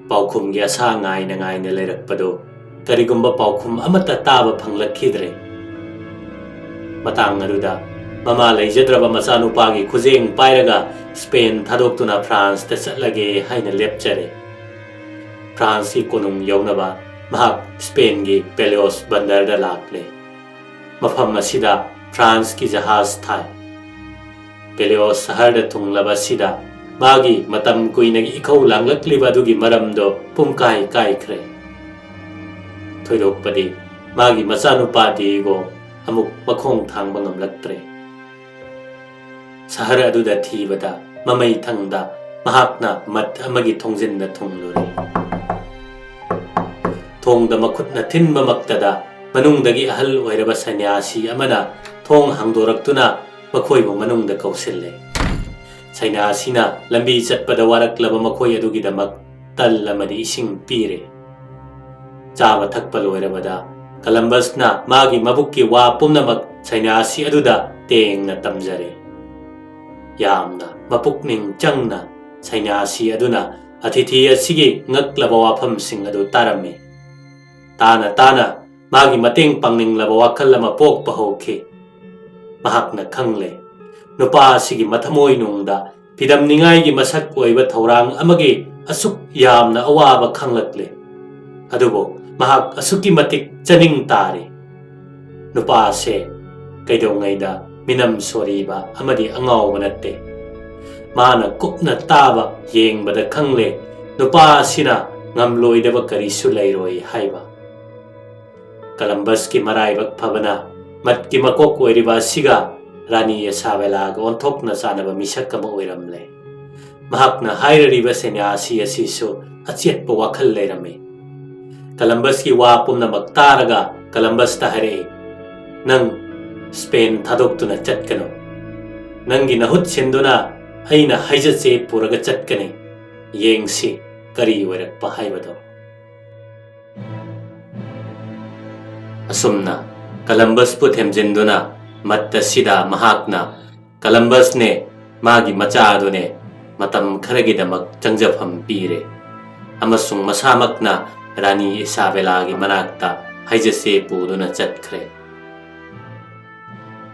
ꯄꯥꯎꯈꯨꯝꯒꯤ ꯑꯁꯥ ꯉꯥꯏꯅ ꯉꯥꯏꯅ ꯂꯩꯔꯛꯄꯗꯨ ꯀꯔꯤꯒꯨꯝꯕ ꯄꯥꯎꯈꯨꯝ ꯑꯃꯠꯇ ꯇꯥꯕ ꯐꯪꯂꯛꯈꯤꯗ꯭ꯔꯦ꯫ ꯃꯇꯥꯡ ꯑꯗꯨꯗ ꯃꯃꯥ ꯂꯩꯖꯗ꯭ꯔꯕ ꯃꯆꯥꯅꯨꯄꯥꯒꯤ ꯈꯨꯖꯦꯡ ꯄꯥꯏꯔꯒ ꯁ꯭ꯄꯦꯟ ꯊꯥꯗꯣꯛꯇꯨꯅ ꯐ꯭ꯔꯥꯟꯁꯇ ꯆꯠꯂꯒꯦ ꯍꯥꯏꯅ ꯂꯦꯞꯆꯔꯦ꯫ ꯐ꯭ꯔꯥꯟꯁꯀꯤ ꯀꯣꯅꯨꯡ ꯌꯧꯅꯕ ꯃꯍꯥꯛ ꯁ꯭ꯄꯦꯟꯒꯤ ꯄꯦꯂꯤꯌꯣꯁ ꯕꯟꯗꯔꯗ ꯂꯥꯛꯂꯦ꯫ ꯃꯐꯝ ꯑꯁꯤꯗ ꯐ꯭ꯔꯥꯟꯁꯀꯤ ꯖꯍꯥꯖ ꯊꯥꯏ꯫ ꯄꯦꯂꯤꯑꯣꯁ ꯁꯍꯔꯗ ꯊꯨꯡꯂꯕ ꯑꯁꯤꯗ ꯃꯥꯒꯤ ꯃꯇꯝ ꯀꯨꯏꯅꯒꯤ ꯏꯈꯧ ꯂꯥꯡꯂꯛꯂꯤꯕ ꯑꯗꯨꯒꯤ ꯃꯔꯝꯗꯣ ꯄꯨꯝꯀꯥꯏ ꯀꯥꯏꯈ꯭ꯔꯦ꯫ ꯊꯣꯏꯗꯣꯛꯄꯗꯤ ꯃꯥꯒꯤ ꯃꯆꯥꯅꯨꯄꯥ ꯗꯤꯌꯦꯒꯣ ꯑꯃꯨꯛ ꯃꯈꯣꯡ ꯊꯥꯡꯕ ꯉꯝꯂꯛꯇ꯭ꯔꯦ꯫ ꯁꯍꯔ ꯑꯗꯨꯗ ꯊꯤꯕꯗ ꯃꯃꯩ ꯊꯪꯗ ꯃꯍꯥꯛꯅ ꯃꯠ ꯑꯃꯒꯤ ꯊꯣꯡꯖꯤꯟꯗ ꯊꯨꯡꯂꯨꯔꯦ꯫ ꯊꯣꯡꯗ ꯃꯈꯨꯠꯅ ꯊꯤꯟꯕꯃꯛꯇꯗ ꯃꯅꯨꯡꯗꯒꯤ ꯑꯍꯜ ꯑꯣꯏꯔꯕ ꯁꯟꯌꯥꯁꯤ ꯑꯃꯅ ꯊꯣꯡ ꯍꯥꯡꯗꯣꯔꯛꯇꯨꯅ ꯃꯈꯣꯏꯕꯨ ꯃꯅꯨꯡꯗ ꯀꯧꯁꯤꯜꯂꯦ꯫ ꯁꯟꯌꯥꯁꯤꯅ ꯂꯝꯕꯤ ꯆꯠꯄꯗ ꯋꯥꯔꯛꯂꯕ ꯃꯈꯣꯏ ꯑꯗꯨꯒꯤꯗꯃꯛ ꯇꯜ ꯑꯃꯗꯤ ꯏꯁꯤꯡ ꯄꯤꯔꯦ꯫ ꯆꯥꯕ ꯊꯛꯄ ꯂꯣꯏꯔꯕꯗ ꯀꯂꯝꯕꯁꯅ ꯃꯥꯒꯤ ꯃꯕꯨꯛꯀꯤ ꯋꯥ ꯄꯨꯝꯅꯃꯛ ꯁꯟꯌꯥꯁꯤ ꯑꯗꯨꯗ ꯇꯦꯡꯅ ꯇꯝꯖꯔꯦ꯫ ꯌꯥꯝꯅ ꯃꯄꯨꯛꯅꯤꯡ ꯆꯪꯅ ꯁꯟꯌꯥꯁꯤ ꯑꯗꯨꯅ ꯑꯇꯤꯊꯤ ꯑꯁꯤꯒꯤ ꯉꯛꯂꯕ ꯋꯥꯐꯝꯁꯤꯡ ꯑꯗꯨ ꯇꯥꯔꯝꯃꯤ꯫ ꯇꯥꯅ ꯇꯥꯅ ꯃꯥꯒꯤ ꯃꯇꯦꯡ ꯄꯥꯡꯅꯤꯡꯂꯕ ꯋꯥꯈꯜ ꯑꯃ ꯄꯣꯛꯄ ꯍꯧꯈꯤ꯫ ꯃꯍꯥꯛꯅ ꯈꯪꯂꯦ, ꯅꯨꯄꯥ ꯑꯁꯤꯒꯤ ꯃꯊꯃꯣꯏꯅꯨꯡꯗ ꯐꯤꯗꯝꯅꯤꯡꯉꯥꯏꯒꯤ ꯃꯁꯛ ꯑꯣꯏꯕ ꯊꯧꯔꯥꯡ ꯑꯃꯒꯤ ꯑꯁꯨꯛ ꯌꯥꯝꯅ ꯑꯋꯥꯕ ꯈꯪꯂꯛꯂꯦ꯫ ꯑꯗꯨꯕꯨ ꯃꯍꯥꯛ ꯑꯁꯨꯛꯀꯤ ꯃꯇꯤꯛ ꯆꯅꯤꯡ ꯇꯥꯔꯤ꯫ ꯅꯨꯄꯥ ꯑꯁꯦ ꯀꯩꯗꯧꯉꯩꯗ ꯃꯤꯅꯝ ꯁꯣꯔꯤꯕ ꯑꯃꯗꯤ ꯑꯉꯥꯎꯕ ꯅꯠꯇꯦ꯫ ꯃꯥꯅ ꯀꯨꯞꯅ ꯇꯥꯕ ꯌꯦꯡꯕꯗ ꯈꯪꯂꯦ, ꯅꯨꯄꯥ ꯑꯁꯤꯅ ꯉꯝꯂꯣꯏꯗꯕ ꯀꯔꯤꯁꯨ ꯂꯩꯔꯣꯏ ꯍꯥꯏꯕ꯫ ꯀꯂꯝꯕꯁꯀꯤ ꯃꯔꯥꯏꯕꯛ ꯐꯕꯅ ꯃꯠꯀꯤ ꯃꯀꯣꯛ ꯑꯣꯏꯔꯤꯕ ꯑꯁꯤꯒ ꯔꯥꯅꯤ ꯑꯦꯁꯥꯕꯦꯂꯥꯒ ꯑꯣꯟꯊꯣꯛꯅ ꯆꯥꯟꯅꯕ ꯃꯤꯁꯛ ꯑꯃ ꯑꯣꯏꯔꯝꯂꯦ꯫ ꯃꯍꯥꯛꯅ ꯍꯥꯏꯔꯔꯤꯕ ꯁꯦꯅꯥꯁꯤ ꯑꯁꯤꯁꯨ ꯑꯆꯦꯠꯄ ꯋꯥꯈꯜ ꯂꯩꯔꯝꯃꯤ꯫ ꯀꯂꯝꯕꯁꯀꯤ ꯋꯥ ꯄꯨꯝꯅꯃꯛ ꯇꯥꯔꯒ ꯀꯂꯝꯕꯁꯇ ꯍꯥꯏꯔꯛꯏ, "ꯅꯪ ꯁ꯭ꯄꯦꯟ ꯊꯥꯗꯣꯛꯇꯨꯅ ꯆꯠꯀꯅꯨ꯫ ꯅꯪꯒꯤ ꯅꯍꯨꯠ ꯁꯤꯟꯗꯨꯅ ꯑꯩꯅ ꯍꯥꯏꯖꯆꯦ ꯄꯨꯔꯒ ꯆꯠꯀꯅꯤ꯫ ꯌꯦꯡꯁꯤ ꯀꯔꯤ ꯑꯣꯏꯔꯛꯄ ꯍꯥꯏꯕꯗꯣ"꯫ ꯑꯁꯨꯝꯅ ꯀꯂꯝꯕꯁꯄꯨ ꯊꯦꯝꯖꯤꯟꯗꯨꯅ ꯃꯠ ꯑꯁꯤꯗ ꯃꯍꯥꯛꯅ ꯀꯂꯝꯕꯁꯅꯦ ꯃꯥꯒꯤ ꯃꯆꯥ ꯑꯗꯨꯅꯦ ꯃꯇꯝ ꯈꯔꯒꯤꯗꯃꯛ ꯆꯪꯖꯐꯝ ꯄꯤꯔꯦ ꯑꯃꯁꯨꯡ ꯃꯁꯥꯃꯛꯅ ꯔꯥꯅꯤ ꯏꯁꯥꯕꯦꯂꯥꯒꯤ ꯃꯅꯥꯛꯇ ꯍꯥꯏꯖꯁꯦ ꯄꯨꯗꯨꯅ ꯆꯠꯈ꯭ꯔꯦ꯫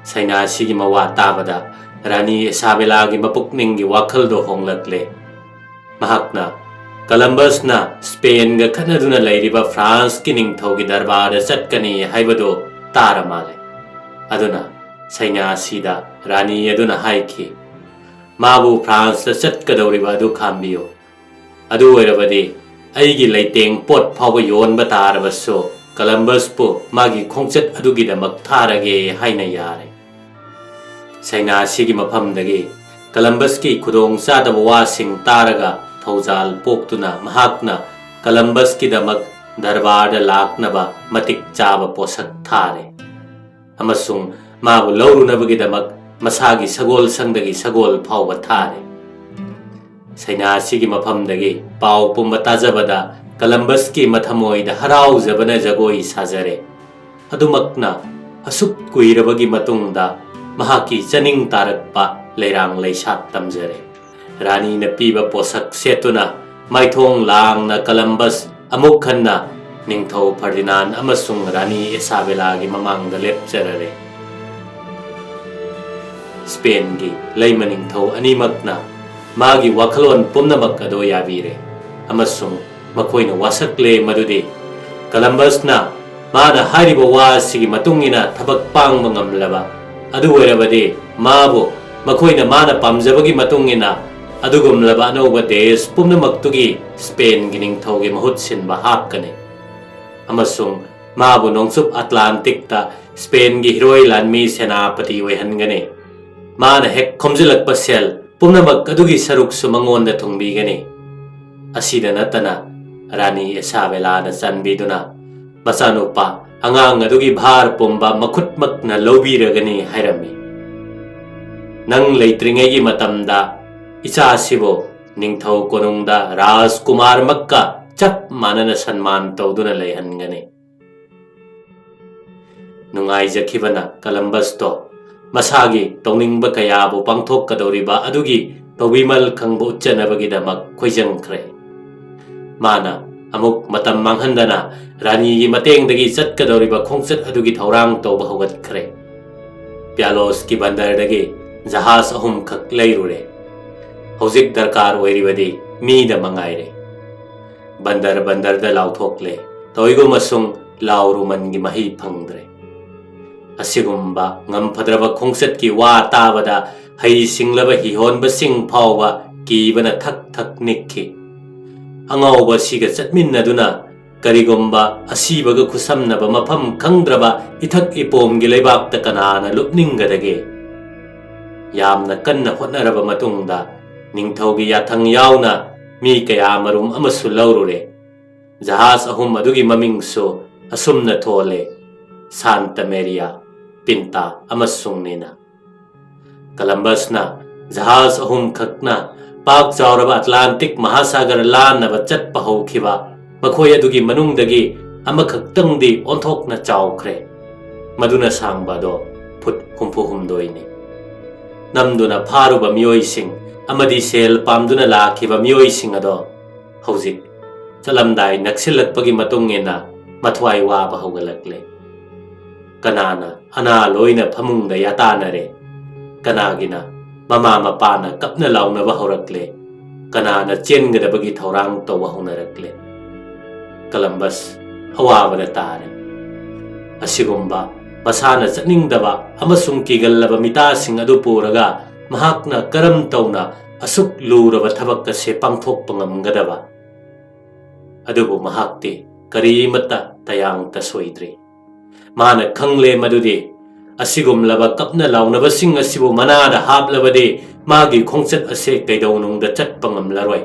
ꯁꯩꯅꯥꯁꯤꯒꯤ ꯃꯋꯥ ꯇꯥꯕꯗ ꯔꯥꯅꯤ ꯏꯁꯥꯕꯦꯂꯥꯒꯤ ꯃꯄꯨꯛꯅꯤꯡꯒꯤ ꯋꯥꯈꯜꯗꯣ ꯍꯣꯡꯂꯛꯂꯦ꯫ ꯃꯍꯥꯛꯅ ꯀꯂꯝꯕꯁꯅ ꯁ꯭ꯄꯦꯟꯒ ꯈꯠꯅꯗꯨꯅ ꯂꯩꯔꯤꯕ ꯐ꯭ꯔꯥꯟꯁꯀꯤ ꯅꯤꯡꯊꯧꯒꯤ ꯗꯔꯕꯥꯔꯗ ꯆꯠꯀꯅꯤ ꯍꯥꯏꯕꯗꯨ ꯇꯥꯔ ꯃꯥꯜꯂꯦ꯫ ꯑꯗꯨꯅ ꯁꯩꯅꯥꯁꯤꯗ ꯔꯥꯅꯤ ꯑꯗꯨꯅ ꯍꯥꯏꯈꯤ, "ꯃꯥꯕꯨ ꯐ꯭ꯔꯥꯟꯁꯇ ꯆꯠꯀꯗꯧꯔꯤꯕ ꯑꯗꯨ ꯈꯥꯝꯕꯤꯌꯨ꯫ ꯑꯗꯨ ꯑꯣꯏꯔꯕꯗꯤ ꯑꯩꯒꯤ ꯂꯩꯇꯦꯡ ꯄꯣꯠ ꯐꯥꯎꯕ ꯌꯣꯟꯕ ꯇꯥꯔꯕꯁꯨ ꯀꯂꯝꯕꯁꯄꯨ ꯃꯥꯒꯤ ꯈꯣꯡꯆꯠ ꯑꯗꯨꯒꯤꯗꯃꯛ ꯊꯥꯔꯒꯦ" ꯍꯥꯏꯅ ꯌꯥꯔꯦ꯫ ꯁꯩꯅꯥꯁꯤꯒꯤ ꯃꯐꯝꯗꯒꯤ ꯀꯂꯝꯕꯁꯀꯤ ꯈꯨꯗꯣꯡ ꯆꯥꯗꯕ ꯋꯥꯁꯤꯡ ꯇꯥꯔꯒ ꯊꯧꯖꯥꯜ ꯄꯣꯛꯇꯨꯅ ꯃꯍꯥꯛꯅ ꯀꯂꯝꯕꯁꯀꯤꯗꯃꯛ ꯗꯔꯕꯥꯔꯗ ꯂꯥꯛꯅꯕ ꯃꯇꯤꯛ ꯆꯥꯕ ꯄꯣꯠꯁꯛ ꯊꯥꯔꯦ, ꯑꯃꯁꯨꯡ ꯃꯥꯕꯨ ꯂꯧꯔꯨꯅꯕꯒꯤꯗꯃꯛ ꯃꯁꯥꯒꯤ ꯁꯒꯣꯜꯁꯪꯗꯒꯤ ꯁꯒꯣꯜ ꯐꯥꯎꯕ ꯊꯥꯔꯦ꯫ ꯁꯩꯅꯥꯁꯤꯒꯤ ꯃꯐꯝꯗꯒꯤ ꯄꯥꯎ ꯄꯨꯝꯕ ꯇꯥꯖꯕꯗ ꯀꯂꯝꯕꯁꯀꯤ ꯃꯊꯃꯣꯏꯗ ꯍꯔꯥꯎꯖꯕꯅ ꯖꯒꯣꯏ ꯁꯥꯖꯔꯦ꯫ ꯑꯗꯨꯃꯛꯅ ꯑꯁꯨꯛ ꯀꯨꯏꯔꯕꯒꯤ ꯃꯇꯨꯡꯗ ꯃꯍꯥꯛꯀꯤ ꯆꯥꯅꯤꯡ ꯇꯥꯔꯛꯄ ꯂꯩꯔꯥꯡ ꯂꯩꯁꯥꯠ ꯇꯝꯖꯔꯦ꯫ ꯔꯥꯅꯤꯅ ꯄꯤꯕ ꯄꯣꯠꯁꯛ ꯁꯦꯠꯇꯨꯅ ꯃꯥꯏꯊꯣꯡ ꯂꯥꯡꯅ ꯀꯂꯝꯕꯁ ꯑꯃꯨꯛ ꯍꯟꯅ ꯅꯤꯡꯊꯧ ꯐꯔꯗꯤꯅꯥꯟ ꯑꯃꯁꯨꯡ ꯔꯥꯅꯤ ꯑꯦꯁꯥꯕꯦꯂꯥꯒꯤ ꯃꯃꯥꯡꯗ ꯂꯦꯞꯆꯔꯔꯦ꯫ ꯁ꯭ꯄꯦꯟꯒꯤ ꯂꯩꯃ ꯅꯤꯡꯊꯧ ꯑꯅꯤꯃꯛꯅ ꯃꯥꯒꯤ ꯋꯥꯈꯜꯂꯣꯟ ꯄꯨꯝꯅꯃꯛ ꯑꯗꯨ ꯌꯥꯕꯤꯔꯦ, ꯑꯃꯁꯨꯡ ꯃꯈꯣꯏꯅ ꯋꯥꯁꯛꯂꯦ ꯃꯗꯨꯗꯤ ꯀꯂꯝꯕꯁꯅ ꯃꯥꯅ ꯍꯥꯏꯔꯤꯕ ꯋꯥ ꯑꯁꯤꯒꯤ ꯃꯇꯨꯡ ꯏꯟꯅ ꯊꯕꯛ ꯄꯥꯡꯕ ꯉꯝꯂꯕ, ꯑꯗꯨ ꯑꯣꯏꯔꯕꯗꯤ ꯃꯥꯕꯨ ꯃꯈꯣꯏꯅ ꯃꯥꯅ ꯄꯥꯝꯖꯕꯒꯤ ꯃꯇꯨꯡ ꯏꯟꯅ ꯑꯗꯨꯒꯨꯝꯂꯕ ꯑꯅꯧꯕ ꯗꯦꯁ ꯄꯨꯝꯅꯃꯛꯇꯨꯒꯤ ꯁ꯭ꯄꯦꯟꯒꯤ ꯅꯤꯡꯊꯧꯒꯤ ꯃꯍꯨꯠ ꯁꯤꯟꯕ ꯍꯥꯞꯀꯅꯤ, ꯑꯃꯁꯨꯡ ꯃꯥꯕꯨ ꯅꯣꯡꯆꯨꯞ ꯑꯠꯂꯥꯟꯇꯤꯛꯇ ꯁ꯭ꯄꯦꯟꯒꯤ ꯍꯤꯔꯣꯏ ꯂꯥꯟꯃꯤ ꯁꯦꯅꯥꯄꯇꯤ ꯑꯣꯏꯍꯟꯒꯅꯤ꯫ ꯃꯥꯅ ꯍꯦꯛ ꯈꯣꯝꯖꯤꯜꯂꯛꯄ ꯁꯦꯜ ꯄꯨꯝꯅꯃꯛ ꯑꯗꯨꯒꯤ ꯁꯔꯨꯛꯁꯨ ꯃꯉꯣꯟꯗ ꯊꯨꯡꯕꯤꯒꯅꯤ꯫ ꯑꯁꯤꯗ ꯅꯠꯇꯅ, ꯔꯥꯅꯤ ꯑꯦꯁꯥꯕꯦꯂꯥꯅ ꯆꯥꯟꯕꯤꯗꯨꯅ ꯃꯆꯥꯅꯨꯄꯥ ꯑꯉꯥꯡ ꯑꯗꯨꯒꯤ ꯚꯥꯔ ꯄꯨꯝꯕ ꯃꯈꯨꯠꯃꯛꯅ ꯂꯧꯕꯤꯔꯒꯅꯤ ꯍꯥꯏꯔꯝꯃꯤ꯫ "ꯅꯪ ꯂꯩꯇ꯭ꯔꯤꯉꯩꯒꯤ ꯃꯇꯝꯗ ꯏꯆꯥꯁꯤꯕꯨ ꯅꯤꯡꯊꯧ ꯀꯣꯅꯨꯡꯗ ꯔꯥꯖꯀꯨꯃꯥꯔꯃꯛꯀ ꯆꯞ ꯃꯥꯟꯅꯅ ꯁꯟꯃꯥꯟ ꯇꯧꯗꯨꯅ ꯂꯩꯍꯟꯒꯅꯤ"꯫ ꯅꯨꯡꯉꯥꯏꯖꯈꯤꯕꯅ ꯀꯂꯝꯕꯁꯇꯣ ꯃꯁꯥꯒꯤ ꯇꯧꯅꯤꯡꯕ ꯀꯌꯥꯕꯨ ꯄꯥꯡꯊꯣꯛꯀꯗꯧꯔꯤꯕ ꯑꯗꯨꯒꯤ ꯇꯧꯕꯤꯃꯜ ꯈꯪꯕ ꯎꯠꯆꯅꯕꯒꯤꯗꯃꯛ ꯈꯣꯏꯖꯪꯈ꯭ꯔꯦ꯫ ꯃꯥꯅ ꯑꯃꯨꯛ ꯃꯇꯝ ꯃꯥꯡꯍꯟꯗꯅ ꯔꯥꯅꯤꯒꯤ ꯃꯇꯦꯡꯗꯒꯤ ꯆꯠꯀꯗꯧꯔꯤꯕ ꯈꯣꯡꯆꯠ ꯑꯗꯨꯒꯤ ꯊꯧꯔꯥꯡ ꯇꯧꯕ ꯍꯧꯒꯠꯈ꯭ꯔꯦ꯫ ꯄ꯭ꯌꯥꯂꯣꯁꯀꯤ ꯕꯟꯗꯔꯗꯒꯤ ꯖꯍꯥꯖ ꯑꯍꯨꯝꯈꯛ ꯂꯩꯔꯨꯔꯦ꯫ ꯍꯧꯖꯤꯛ ꯗꯔꯀꯥꯔ ꯑꯣꯏꯔꯤꯕꯗꯤ ꯃꯤꯗ ꯃꯉꯥꯏꯔꯦ꯫ ꯕꯟꯗꯔ ꯕꯟꯗꯔꯗ ꯂꯥꯎꯊꯣꯛꯂꯦ꯫ ꯇꯧꯏꯒꯨꯝꯕꯁꯨꯡ ꯂꯥꯎ ꯔꯨꯃꯟꯒꯤ ꯃꯍꯩ ꯐꯪꯗ꯭ꯔꯦ꯫ ꯑꯁꯤꯒꯨꯝꯕ ꯉꯝꯐꯗ꯭ꯔꯕ ꯈꯣꯡꯆꯠꯀꯤ ꯋꯥ ꯇꯥꯕꯗ ꯍꯩ ꯁꯤꯡꯂꯕ ꯍꯤꯍꯣꯟꯕꯁꯤꯡ ꯐꯥꯎꯕ ꯀꯤꯕꯅ ꯊꯛ ꯊꯛ ꯅꯤꯛꯈꯤ꯫ ꯑꯉꯥꯎꯕ ꯑꯁꯤꯒ ꯆꯠꯃꯤꯟꯅꯗꯨꯅ ꯀꯔꯤꯒꯨꯝꯕ ꯑꯁꯤꯕꯒ ꯈꯨꯠꯁꯝꯅꯕ ꯃꯐꯝ ꯈꯪꯗ꯭ꯔꯕ ꯏꯊꯛ ꯏꯄꯣꯝꯒꯤ ꯂꯩꯕꯥꯛꯇ ꯀꯅꯥꯅ ꯂꯨꯞꯅꯤꯡꯒꯗꯒꯦ? ꯌꯥꯝꯅ ꯀꯟꯅ ꯍꯣꯠꯅꯔꯕ ꯃꯇꯨꯡꯗ ꯅꯤꯡꯊꯧꯒꯤ ꯌꯥꯊꯪ ꯌꯥꯎꯅ ꯃꯤ ꯀꯌꯥ ꯃꯔꯨꯝ ꯑꯃꯁꯨ ꯂꯧꯔꯨꯔꯦ꯫ ꯖꯍꯥꯖ ꯑꯍꯨꯝ ꯑꯗꯨꯒꯤ ꯃꯃꯤꯡꯁꯨ ꯑꯁꯨꯝꯅ ꯊꯣꯜꯂꯦ: ꯁꯥꯟꯇ ꯃꯦꯔꯤꯌꯥ, ꯄꯤꯟꯇꯥ ꯑꯃꯁꯨꯡ ꯅꯤꯅꯥ꯫ ꯀꯂꯝꯕꯁꯅ ꯖꯍꯥꯖ ꯑꯍꯨꯝꯈꯛꯅ ꯄꯥꯛ ꯆꯥꯎꯔꯕ ꯑꯇꯂꯥꯟꯇꯤꯛ ꯃꯍꯥꯁꯥꯒꯔ ꯂꯥꯟꯅꯕ ꯆꯠꯄ ꯍꯧꯈꯤꯕ ꯃꯈꯣꯏ ꯑꯗꯨꯒꯤ ꯃꯅꯨꯡꯗꯒꯤ ꯑꯃꯈꯛꯇꯪꯗꯤ ꯑꯣꯟꯊꯣꯛꯅ ꯆꯥꯎꯈ꯭ꯔꯦ꯫ ꯃꯗꯨꯅ ꯁꯥꯡꯕ ꯑꯗꯣ ꯐꯨꯠ ꯍꯨꯝꯐꯨ ꯍꯨꯝꯗꯣꯏꯅꯤ꯫ ꯅꯝꯗꯨꯅ ꯐꯥꯔꯨꯕ ꯃꯤꯑꯣꯏꯁꯤꯡ ꯑꯃꯗꯤ ꯁꯦꯜ ꯄꯥꯝꯗꯨꯅ ꯂꯥꯛꯈꯤꯕ ꯃꯤꯑꯣꯏꯁꯤꯡ ꯑꯗꯣ ꯍꯧꯖꯤꯛ ꯆꯠꯂꯝꯗꯥꯏ ꯅꯛꯁꯤꯜꯂꯛꯄꯒꯤ ꯃꯇꯨꯡ ꯏꯟꯅ ꯃꯊ꯭ꯋꯥꯏ ꯋꯥꯕ ꯍꯧꯒꯠꯂꯛꯂꯦ꯫ ꯀꯅꯥꯅ ꯑꯅꯥ ꯂꯣꯏꯅ ꯐꯃꯨꯡꯗ ꯌꯥꯇꯥꯅꯔꯦ, ꯀꯅꯥꯒꯤꯅ ꯃꯃꯥ ꯃꯄꯥꯅ ꯀꯞꯅ ꯂꯥꯎꯅꯕ ꯍꯧꯔꯛꯂꯦ, ꯀꯅꯥꯅ ꯆꯦꯟꯒꯗꯕꯒꯤ ꯊꯧꯔꯥꯡ ꯇꯧꯕ ꯍꯧꯅꯔꯛꯂꯦ꯫ ꯀꯂꯝꯕꯁ ꯑꯋꯥꯕꯗ ꯇꯥꯔꯦ꯫ ꯑꯁꯤꯒꯨꯝꯕ ꯃꯁꯥꯅ ꯆꯠꯅꯤꯡꯗꯕ ꯑꯃꯁꯨꯡ ꯀꯤꯒꯜꯂꯕ ꯃꯤꯇꯥꯁꯤꯡ ꯑꯗꯨ ꯄꯨꯔꯒ ꯃꯍꯥꯛꯅ ꯀꯔꯝ ꯇꯧꯅ ꯑꯁꯨꯛ ꯂꯨꯔꯕ ꯊꯕꯛ ꯑꯁꯤ ꯄꯥꯡꯊꯣꯛꯄ ꯉꯝꯒꯗꯕ? ꯑꯗꯨꯕꯨ ꯃꯍꯥꯛꯇꯤ ꯀꯔꯤꯃꯠꯇ ꯇꯌꯥꯡ ꯇꯁꯣꯏꯗ꯭ꯔꯤ꯫ ꯃꯥꯅ ꯈꯪꯂꯦ ꯃꯗꯨꯗꯤ ꯑꯁꯤꯒꯨꯝꯂꯕ ꯀꯞꯅ ꯂꯥꯎꯅꯕꯁꯤꯡ ꯑꯁꯤꯕꯨ ꯃꯅꯥꯗ ꯍꯥꯞꯂꯕꯗꯤ ꯃꯥꯒꯤ ꯈꯣꯡꯆꯠ ꯑꯁꯦ ꯀꯩꯗꯧꯅꯨꯡꯗ ꯆꯠꯄ ꯉꯝꯂꯔꯣꯏ꯫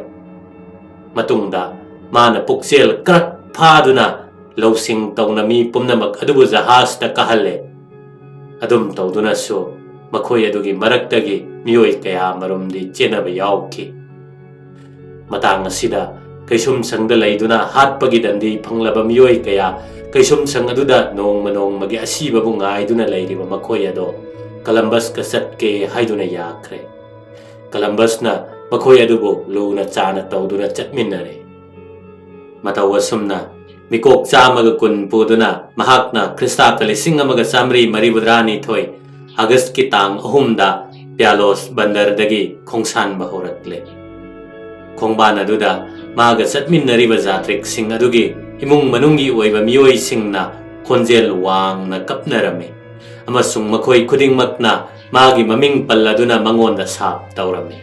ꯃꯇꯨꯡꯗ ꯃꯥꯅ ꯄꯨꯛꯆꯦꯜ ꯀ꯭ꯔꯛ ꯐꯥꯗꯨꯅ ꯂꯧꯁꯤꯡ ꯇꯧꯅ ꯃꯤ ꯄꯨꯝꯅꯃꯛ ꯑꯗꯨꯕꯨ ꯖꯍꯥꯖꯇ ꯀꯥꯍꯜꯂꯦ꯫ ꯑꯗꯨꯝ ꯇꯧꯗꯨꯅꯁꯨ ꯃꯈꯣꯏ ꯑꯗꯨꯒꯤ ꯃꯔꯛꯇꯒꯤ ꯃꯤꯑꯣꯏ ꯀꯌꯥ ꯃꯔꯨꯝꯗꯤ ꯆꯦꯟꯅꯕ ꯌꯥꯎꯈꯤ꯫ ꯃꯇꯥꯡ ꯑꯁꯤꯗ ꯀꯩꯁꯨꯝꯁꯪꯗ ꯂꯩꯗꯨꯅ ꯍꯥꯠꯄꯒꯤ ꯗꯟꯗꯤ ꯐꯪꯂꯕ ꯃꯤꯑꯣꯏ ꯀꯌꯥ ꯀꯩꯁꯨꯝꯁꯪ ꯑꯗꯨꯗ ꯅꯣꯡꯃ ꯅꯣꯡꯃꯒꯤ ꯑꯁꯤꯕꯕꯨ ꯉꯥꯏꯗꯨꯅ ꯂꯩꯔꯤꯕ ꯃꯈꯣꯏ ꯑꯗꯣ ꯀꯂꯝꯕꯁꯀ ꯆꯠꯀꯦ ꯍꯥꯏꯗꯨꯅ ꯌꯥꯈ꯭ꯔꯦ꯫ ꯀꯂꯝꯕꯁꯅ ꯃꯈꯣꯏ ꯑꯗꯨꯕꯨ ꯂꯨꯅ ꯆꯥꯅ ꯇꯧꯗꯨꯅ ꯆꯠꯃꯤꯟꯅꯔꯦ꯫ ꯃꯇꯧ ꯑꯁꯨꯝꯅ ꯃꯤꯀꯣꯛ ꯆꯥꯝꯃꯒ ꯀꯨꯟ ꯄꯨꯗꯨꯅ ꯃꯍꯥꯛꯅ ꯈ꯭ꯔꯤꯁꯇꯥꯕꯇ ꯂꯤꯁꯤꯡ ꯑꯃꯒ ꯆꯥꯃꯔꯤ ꯃꯔꯤꯐꯨꯇꯔꯥꯅꯤꯊꯣꯏ ꯑꯥꯒꯁꯀꯤ ꯇꯥꯡ ꯑꯍꯨꯝꯗ ꯄ꯭ꯌꯥꯂꯣꯁ ꯕꯟꯗꯔꯗꯒꯤ ꯈꯣꯡꯁꯥꯟꯕ ꯍꯧꯔꯛꯂꯦ꯫ ꯈꯣꯡꯕꯥꯟ ꯑꯗꯨꯗ ꯃꯥꯒ ꯆꯠꯃꯤꯟꯅꯔꯤꯕ ꯖꯥꯇ꯭ꯔꯤꯛꯁꯤꯡ ꯑꯗꯨꯒꯤ ꯏꯃꯨꯡ ꯃꯅꯨꯡꯒꯤ ꯑꯣꯏꯕ ꯃꯤꯑꯣꯏꯁꯤꯡꯅ ꯈꯣꯟꯖꯦꯜ ꯋꯥꯡꯅ ꯀꯞꯅꯔꯝꯃꯤ꯫ ꯑꯃꯁꯨꯡ ꯃꯈꯣꯏ ꯈꯨꯗꯤꯡꯃꯛꯅ ꯃꯥꯒꯤ ꯃꯃꯤꯡ ꯄꯜꯂꯗꯨꯅ ꯃꯉꯣꯟꯗ ꯁꯥꯞ ꯇꯧꯔꯝꯃꯤ꯫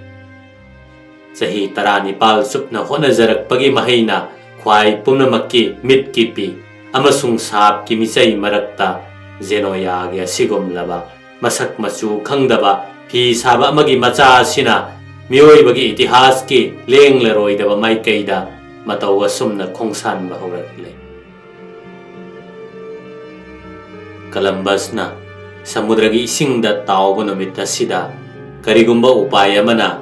ꯆꯍꯤ ꯇꯔꯥꯅꯤꯄꯥꯜ ꯆꯨꯞꯅ ꯍꯣꯠꯅꯖꯔꯛꯄꯒꯤ ꯃꯍꯩꯅ ꯈ꯭ꯋꯥꯏ ꯄꯨꯝꯅꯃꯛꯀꯤ ꯃꯤꯠꯀꯤ ꯄꯤ, ꯑꯃꯁꯨꯡ ꯁꯥꯞꯀꯤ ꯃꯤꯆꯩ ꯃꯔꯛꯇ ꯖꯦꯅꯣꯌꯥꯒꯤ ꯑꯁꯤꯒꯨꯝꯂꯕ ꯃꯁꯛ ꯃꯆꯨ ꯈꯪꯗꯕ ꯐꯤ ꯁꯥꯕ ꯑꯃꯒꯤ ꯃꯆꯥ ꯑꯁꯤꯅ ꯃꯤꯑꯣꯏꯕꯒꯤ ꯏꯇꯤꯍꯥꯁꯀꯤ ꯂꯦꯡꯂꯔꯣꯏꯗꯕ ꯃꯥꯏꯀꯩꯗ ꯃꯇꯧ ꯑꯁꯨꯝꯅ ꯈꯣꯡꯁꯥꯟꯕ ꯍꯧꯔꯛꯂꯦ꯫ ꯀꯂꯝꯕꯁꯅ ꯁꯃꯨꯗ꯭ꯔꯒꯤ ꯏꯁꯤꯡꯗ ꯇꯥꯎꯕ ꯅꯨꯃꯤꯠ ꯑꯁꯤꯗ ꯀꯔꯤꯒꯨꯝꯕ ꯎꯄꯥꯏ ꯑꯃꯅ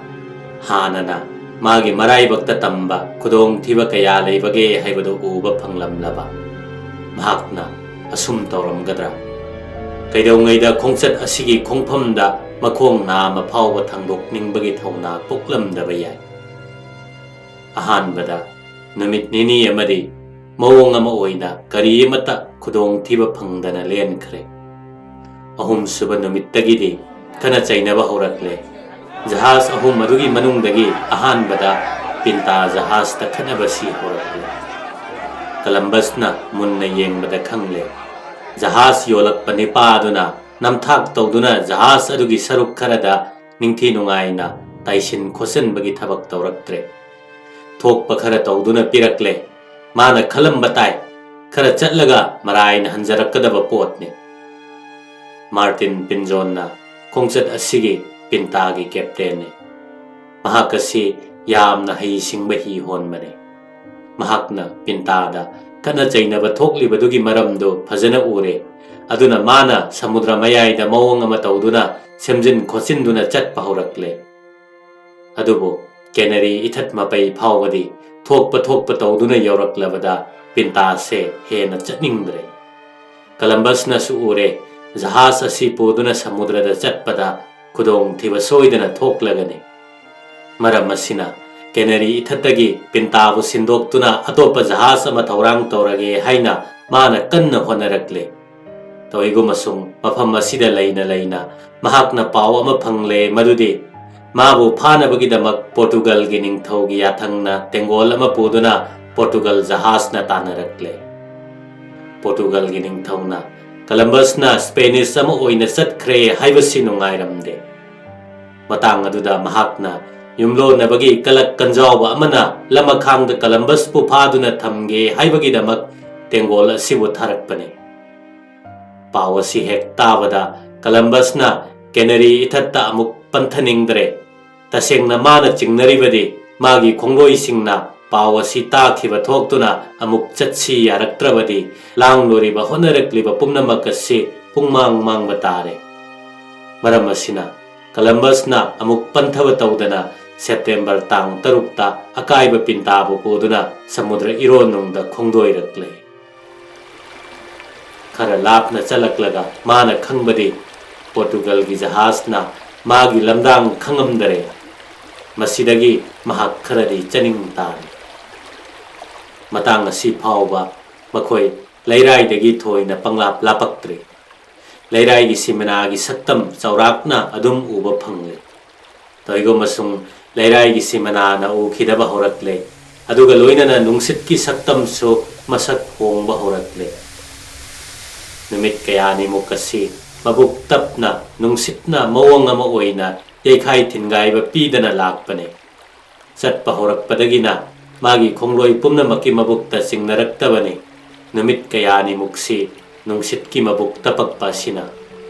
ꯍꯥꯟꯅꯅ ꯃꯥꯒꯤ ꯃꯔꯥꯏꯕꯛꯇ ꯇꯝꯕ ꯈꯨꯗꯣꯡꯊꯤꯕ ꯀꯌꯥ ꯂꯩꯕꯒꯦ ꯍꯥꯏꯕꯗꯨ ꯎꯕ ꯐꯪꯂꯝꯂꯕ ꯃꯍꯥꯛꯅ ꯑꯁꯨꯝ ꯇꯧꯔꯝꯒꯗ꯭ꯔꯥ? ꯀꯩꯗꯧꯉꯩꯗ ꯈꯣꯡꯆꯠ ꯑꯁꯤꯒꯤ ꯈꯣꯡꯐꯝꯗ ꯃꯈꯣꯡ ꯅꯥꯝꯃ ꯐꯥꯎꯕ ꯊꯥꯡꯗꯣꯛꯅꯤꯡꯕꯒꯤ ꯊꯧꯅꯥ ꯄꯣꯛꯂꯝꯗꯕ ꯌꯥꯏ꯫ ꯑꯍꯥꯟꯕꯗ ꯅꯨꯃꯤꯠ ꯅꯤꯅꯤ ꯑꯃꯗꯤ ꯃꯑꯣꯡ ꯑꯃ ꯑꯣꯏꯅ ꯀꯔꯤ ꯑꯃꯠꯇ ꯈꯨꯗꯣꯡꯊꯤꯕ ꯐꯪꯗꯅ ꯂꯦꯟꯈ꯭ꯔꯦ꯫ ꯑꯍꯨꯝꯁꯨꯕ ꯅꯨꯃꯤꯠꯇꯒꯤꯗꯤ ꯈꯠꯅ ꯆꯩꯅꯕ ꯍꯧꯔꯛꯂꯦ꯫ ꯖꯍꯥꯖ ꯑꯍꯨꯝ ꯑꯗꯨꯒꯤ ꯃꯅꯨꯡꯗꯒꯤ ꯑꯍꯥꯟꯕꯗ ꯄꯤꯟꯇꯥ ꯖꯍꯥꯖꯇ ꯈꯠꯅꯕꯁꯤ ꯍꯧꯔꯛꯂꯦ꯫ ꯀꯂꯝꯕꯁꯅ ꯃꯨꯟꯅ ꯌꯦꯡꯕꯗ ꯈꯪꯂꯦ꯫ ꯖꯍꯥꯖ ꯌꯣꯜꯂꯛꯄ ꯅꯤꯄꯥ ꯑꯗꯨꯅ ꯅꯝꯊꯥꯛ ꯇꯧꯗꯨꯅ ꯖꯍꯥꯖ ꯑꯗꯨꯒꯤ ꯁꯔꯨꯛ ꯈꯔꯗ ꯅꯤꯡꯊꯤ ꯅꯨꯡꯉꯥꯏꯅ ꯇꯥꯏꯁꯤꯟ ꯈꯣꯠꯆꯤꯟꯕꯒꯤ ꯊꯕꯛ ꯇꯧꯔꯛꯇ꯭ꯔꯦ꯫ ꯊꯣꯛꯄ ꯈꯔ ꯇꯧꯗꯨꯅ ꯄꯤꯔꯛꯂꯦ꯫ ꯃꯥꯅ ꯈꯜꯂꯝꯕ ꯇꯥꯏ, ꯈꯔ ꯆꯠꯂꯒ ꯃꯔꯥꯏꯅ ꯍꯟꯖꯔꯛꯀꯗꯕ ꯄꯣꯠꯅꯤ꯫ ꯃꯥꯔꯇꯤꯟ ꯄꯤꯟꯖꯣꯟꯅ ꯈꯣꯡꯆꯠ ꯑꯁꯤꯒꯤ ꯄꯤꯟꯇꯥꯒꯤ ꯀꯦꯞꯇꯦꯟꯅꯤ꯫ ꯃꯍꯥꯛ ꯑꯁꯤ ꯌꯥꯝꯅ ꯍꯩꯁꯤꯡꯕ ꯍꯤ ꯍꯣꯟꯕꯅꯤ꯫ ꯃꯍꯥꯛꯅ ꯄꯤꯟꯇꯥꯗ ꯈꯠꯅ ꯆꯩꯅꯕ ꯊꯣꯛꯂꯤꯕꯗꯨꯒꯤ ꯃꯔꯝꯗꯨ ꯐꯖꯅ ꯎꯔꯦ꯫ ꯑꯗꯨꯅ ꯃꯥꯅ ꯁꯃꯨꯗ꯭ꯔ ꯃꯌꯥꯏꯗ ꯃꯑꯣꯡ ꯑꯃ ꯇꯧꯗꯨꯅ ꯁꯦꯝꯖꯤꯟ ꯈꯣꯠꯆꯤꯟꯗꯨꯅ ꯆꯠꯄ ꯍꯧꯔꯛꯂꯦ꯫ ꯑꯗꯨꯕꯨ ꯀꯦꯅꯔꯤ ꯏꯊꯠ ꯃꯄꯩ ꯐꯥꯎꯕꯗꯤ ꯊꯣꯛꯄ ꯊꯣꯛꯄ ꯇꯧꯗꯨꯅ ꯌꯧꯔꯛꯂꯕꯗ ꯄꯤꯟꯇꯥꯁꯦ ꯍꯦꯟꯅ ꯆꯠꯅꯤꯡꯗ꯭ꯔꯦ꯫ ꯀꯂꯝꯕꯁꯅꯁꯨ ꯎꯔꯦ, ꯖꯍꯥꯖ ꯑꯁꯤ ꯄꯨꯗꯨꯅ ꯁꯃꯨꯗ꯭ꯔꯗ ꯆꯠꯄꯗ ꯈꯨꯗꯣꯡꯊꯤꯕ ꯁꯣꯏꯗꯅ ꯊꯣꯛꯂꯒꯅꯤ꯫ ꯃꯔꯝ ꯑꯁꯤꯅ ꯀꯦꯅꯔꯤ ꯏꯊꯠꯇꯒꯤ ꯄꯤꯟꯇꯥꯕꯨ ꯁꯤꯟꯗꯣꯛꯇꯨꯅ ꯑꯇꯣꯞꯄ ꯖꯍꯥꯖ ꯑꯃ ꯊꯧꯔꯥꯡ ꯇꯧꯔꯒꯦ ꯍꯥꯏꯅ ꯃꯥꯅ ꯀꯟꯅ ꯍꯣꯠꯅꯔꯛꯂꯦ꯫ ꯇꯧꯏꯒꯨꯝꯕꯁꯨꯡ ꯃꯐꯝ ꯑꯁꯤꯗ ꯂꯩꯅ ꯂꯩꯅ ꯃꯍꯥꯛꯅ ꯄꯥꯎ ꯑꯃ ꯐꯪꯂꯦ, ꯃꯗꯨꯗꯤ ꯃꯥꯕꯨ ꯐꯥꯅꯕꯒꯤꯗꯃꯛ ꯄꯣꯔꯇꯨꯒꯜꯒꯤ ꯅꯤꯡꯊꯧꯒꯤ ꯌꯥꯊꯪꯅ ꯇꯦꯡꯒꯣꯜ ꯑꯃ ꯄꯨꯗꯨꯅ ꯄꯣꯔꯇꯨꯒꯜ ꯖꯍꯥꯖꯅ ꯇꯥꯟꯅꯔꯛꯂꯦ꯫ ꯄꯣꯔꯇꯨꯒꯜꯒꯤ ꯅꯤꯡꯊꯧꯅ ꯀꯂꯝꯕꯁꯅ ꯁ꯭ꯄꯦꯅꯤꯁ ꯑꯃ ꯑꯣꯏꯅ ꯆꯠꯈ꯭ꯔꯦ ꯍꯥꯏꯕꯁꯤ ꯅꯨꯡꯉꯥꯏꯔꯝꯗꯦ꯫ ꯃꯇꯥꯡ ꯑꯗꯨꯗ ꯃꯍꯥꯛꯅ ꯌꯨꯝꯂꯣꯟꯅꯕꯒꯤ ꯀꯂꯛ ꯀꯟꯖꯥꯎꯕ ꯑꯃꯅ ꯂꯃꯈꯥꯡꯗ ꯀꯂꯝꯕꯁꯄꯨ ꯐꯥꯗꯨꯅ ꯊꯝꯒꯦ ꯍꯥꯏꯕꯒꯤꯗꯃꯛ ꯇꯦꯡꯒꯣꯜ ꯑꯁꯤꯕꯨ ꯊꯥꯔꯛꯄꯅꯤ꯫ ꯄꯥꯎ ꯑꯁꯤ ꯍꯦꯛ ꯇꯥꯕꯗ ꯀꯂꯝꯕꯁꯅ ꯀꯦꯅꯔꯤ ꯏꯊꯠꯇ ꯑꯃꯨꯛ ꯄꯟꯊꯅꯤꯡꯗ꯭ꯔꯦ꯫ ꯇꯁꯦꯡꯅ ꯃꯥꯅ ꯆꯤꯡꯅꯔꯤꯕꯗꯤ ꯃꯥꯒꯤ ꯈꯣꯡꯂꯣꯏꯁꯤꯡꯅ ꯄꯥꯎ ꯑꯁꯤ ꯇꯥꯈꯤꯕ ꯊꯣꯛꯇꯨꯅ ꯑꯃꯨꯛ ꯆꯠꯁꯤ ꯌꯥꯔꯛꯇ꯭ꯔꯕꯗꯤ ꯂꯥꯡꯂꯨꯔꯤꯕ ꯍꯣꯠꯅꯔꯛꯂꯤꯕ ꯄꯨꯝꯅꯃꯛ ꯑꯁꯤ ꯄꯨꯡꯃꯥꯡ ꯃꯥꯡꯕ ꯇꯥꯔꯦ꯫ ꯃꯔꯝ ꯑꯁꯤꯅ ꯀꯂꯝꯕꯁꯅ ꯑꯃꯨꯛ ꯄꯟꯊꯕ ꯇꯧꯗꯅ ꯁꯦꯞꯇꯦꯝꯕꯔ ꯇꯥꯡ ꯇꯔꯨꯛꯇ ꯑꯀꯥꯏꯕ ꯄꯤꯟꯇꯥꯕꯨ ꯄꯨꯗꯨꯅ ꯁꯃꯨꯗ꯭ꯔ ꯏꯔꯣꯟꯅꯨꯡꯗ ꯈꯣꯡꯗꯣꯏꯔꯛꯂꯦ꯫ ꯈꯔ ꯂꯥꯞꯅ ꯆꯠꯂꯛꯂꯒ ꯃꯥꯅ ꯈꯪꯕꯗꯤ ꯄꯣꯔꯇꯨꯒꯜꯒꯤ ꯖꯍꯥꯖꯅ ꯃꯥꯒꯤ ꯂꯝꯗꯥꯡ ꯈꯪꯉꯝꯗꯔꯦ꯫ ꯃꯁꯤꯗꯒꯤ ꯃꯍꯥꯛ ꯈꯔꯗꯤ ꯆꯠꯅꯤꯡ ꯇꯥꯔꯦ꯫ ꯃꯇꯥꯡ ꯑꯁꯤ ꯐꯥꯎꯕ ꯃꯈꯣꯏ ꯂꯩꯔꯥꯏꯗꯒꯤ ꯊꯣꯏꯅ ꯄꯪꯂꯥꯞ ꯂꯥꯞꯄꯛꯇ꯭ꯔꯦ꯫ ꯂꯩꯔꯥꯏꯒꯤ ꯁꯤꯃꯦꯅꯥꯒꯤ ꯁꯛꯇꯝ ꯆꯥꯎꯔꯥꯛꯅ ꯑꯗꯨꯝ ꯎꯕ ꯐꯪꯂꯦ꯫ ꯇꯣꯏꯒꯨ ꯑꯃꯁꯨꯡ ꯂꯩꯔꯥꯏꯒꯤ ꯁꯤꯃꯦꯅꯥꯅ ꯎꯈꯤꯗꯕ ꯍꯧꯔꯛꯂꯦ꯫ ꯑꯗꯨꯒ ꯂꯣꯏꯅꯅ ꯅꯨꯡꯁꯤꯠꯀꯤ ꯁꯛꯇꯝꯁꯨ ꯃꯁꯛ ꯍꯣꯡꯕ ꯍꯧꯔꯛꯂꯦ꯫ ꯅꯨꯃꯤꯠ ꯀꯌꯥꯅꯤꯃꯨꯛ ꯑꯁꯤ ꯃꯕꯨꯛ ꯇꯞꯅ ꯅꯨꯡꯁꯤꯠꯅ ꯃꯑꯣꯡ ꯑꯃ ꯑꯣꯏꯅ ꯌꯩꯈꯥꯏ ꯊꯤꯟꯒꯥꯏꯕ ꯄꯤꯗꯅ ꯂꯥꯛꯄꯅꯤ꯫ ꯆꯠꯄ ꯍꯧꯔꯛꯄꯗꯒꯤꯅ ꯃꯥꯒꯤ ꯈꯣꯡꯂꯣꯏ ꯄꯨꯝꯅꯃꯛꯀꯤ ꯃꯕꯨꯛꯇ ꯆꯤꯡꯅꯔꯛꯇꯕꯅꯤ꯫ ꯅꯨꯃꯤꯠ ꯀꯌꯥꯅꯤꯃꯨꯛꯁꯤ ꯅꯨꯡꯁꯤꯠꯀꯤ ꯃꯕꯨꯛ ꯇꯄꯛꯄ ꯑꯁꯤꯅ꯫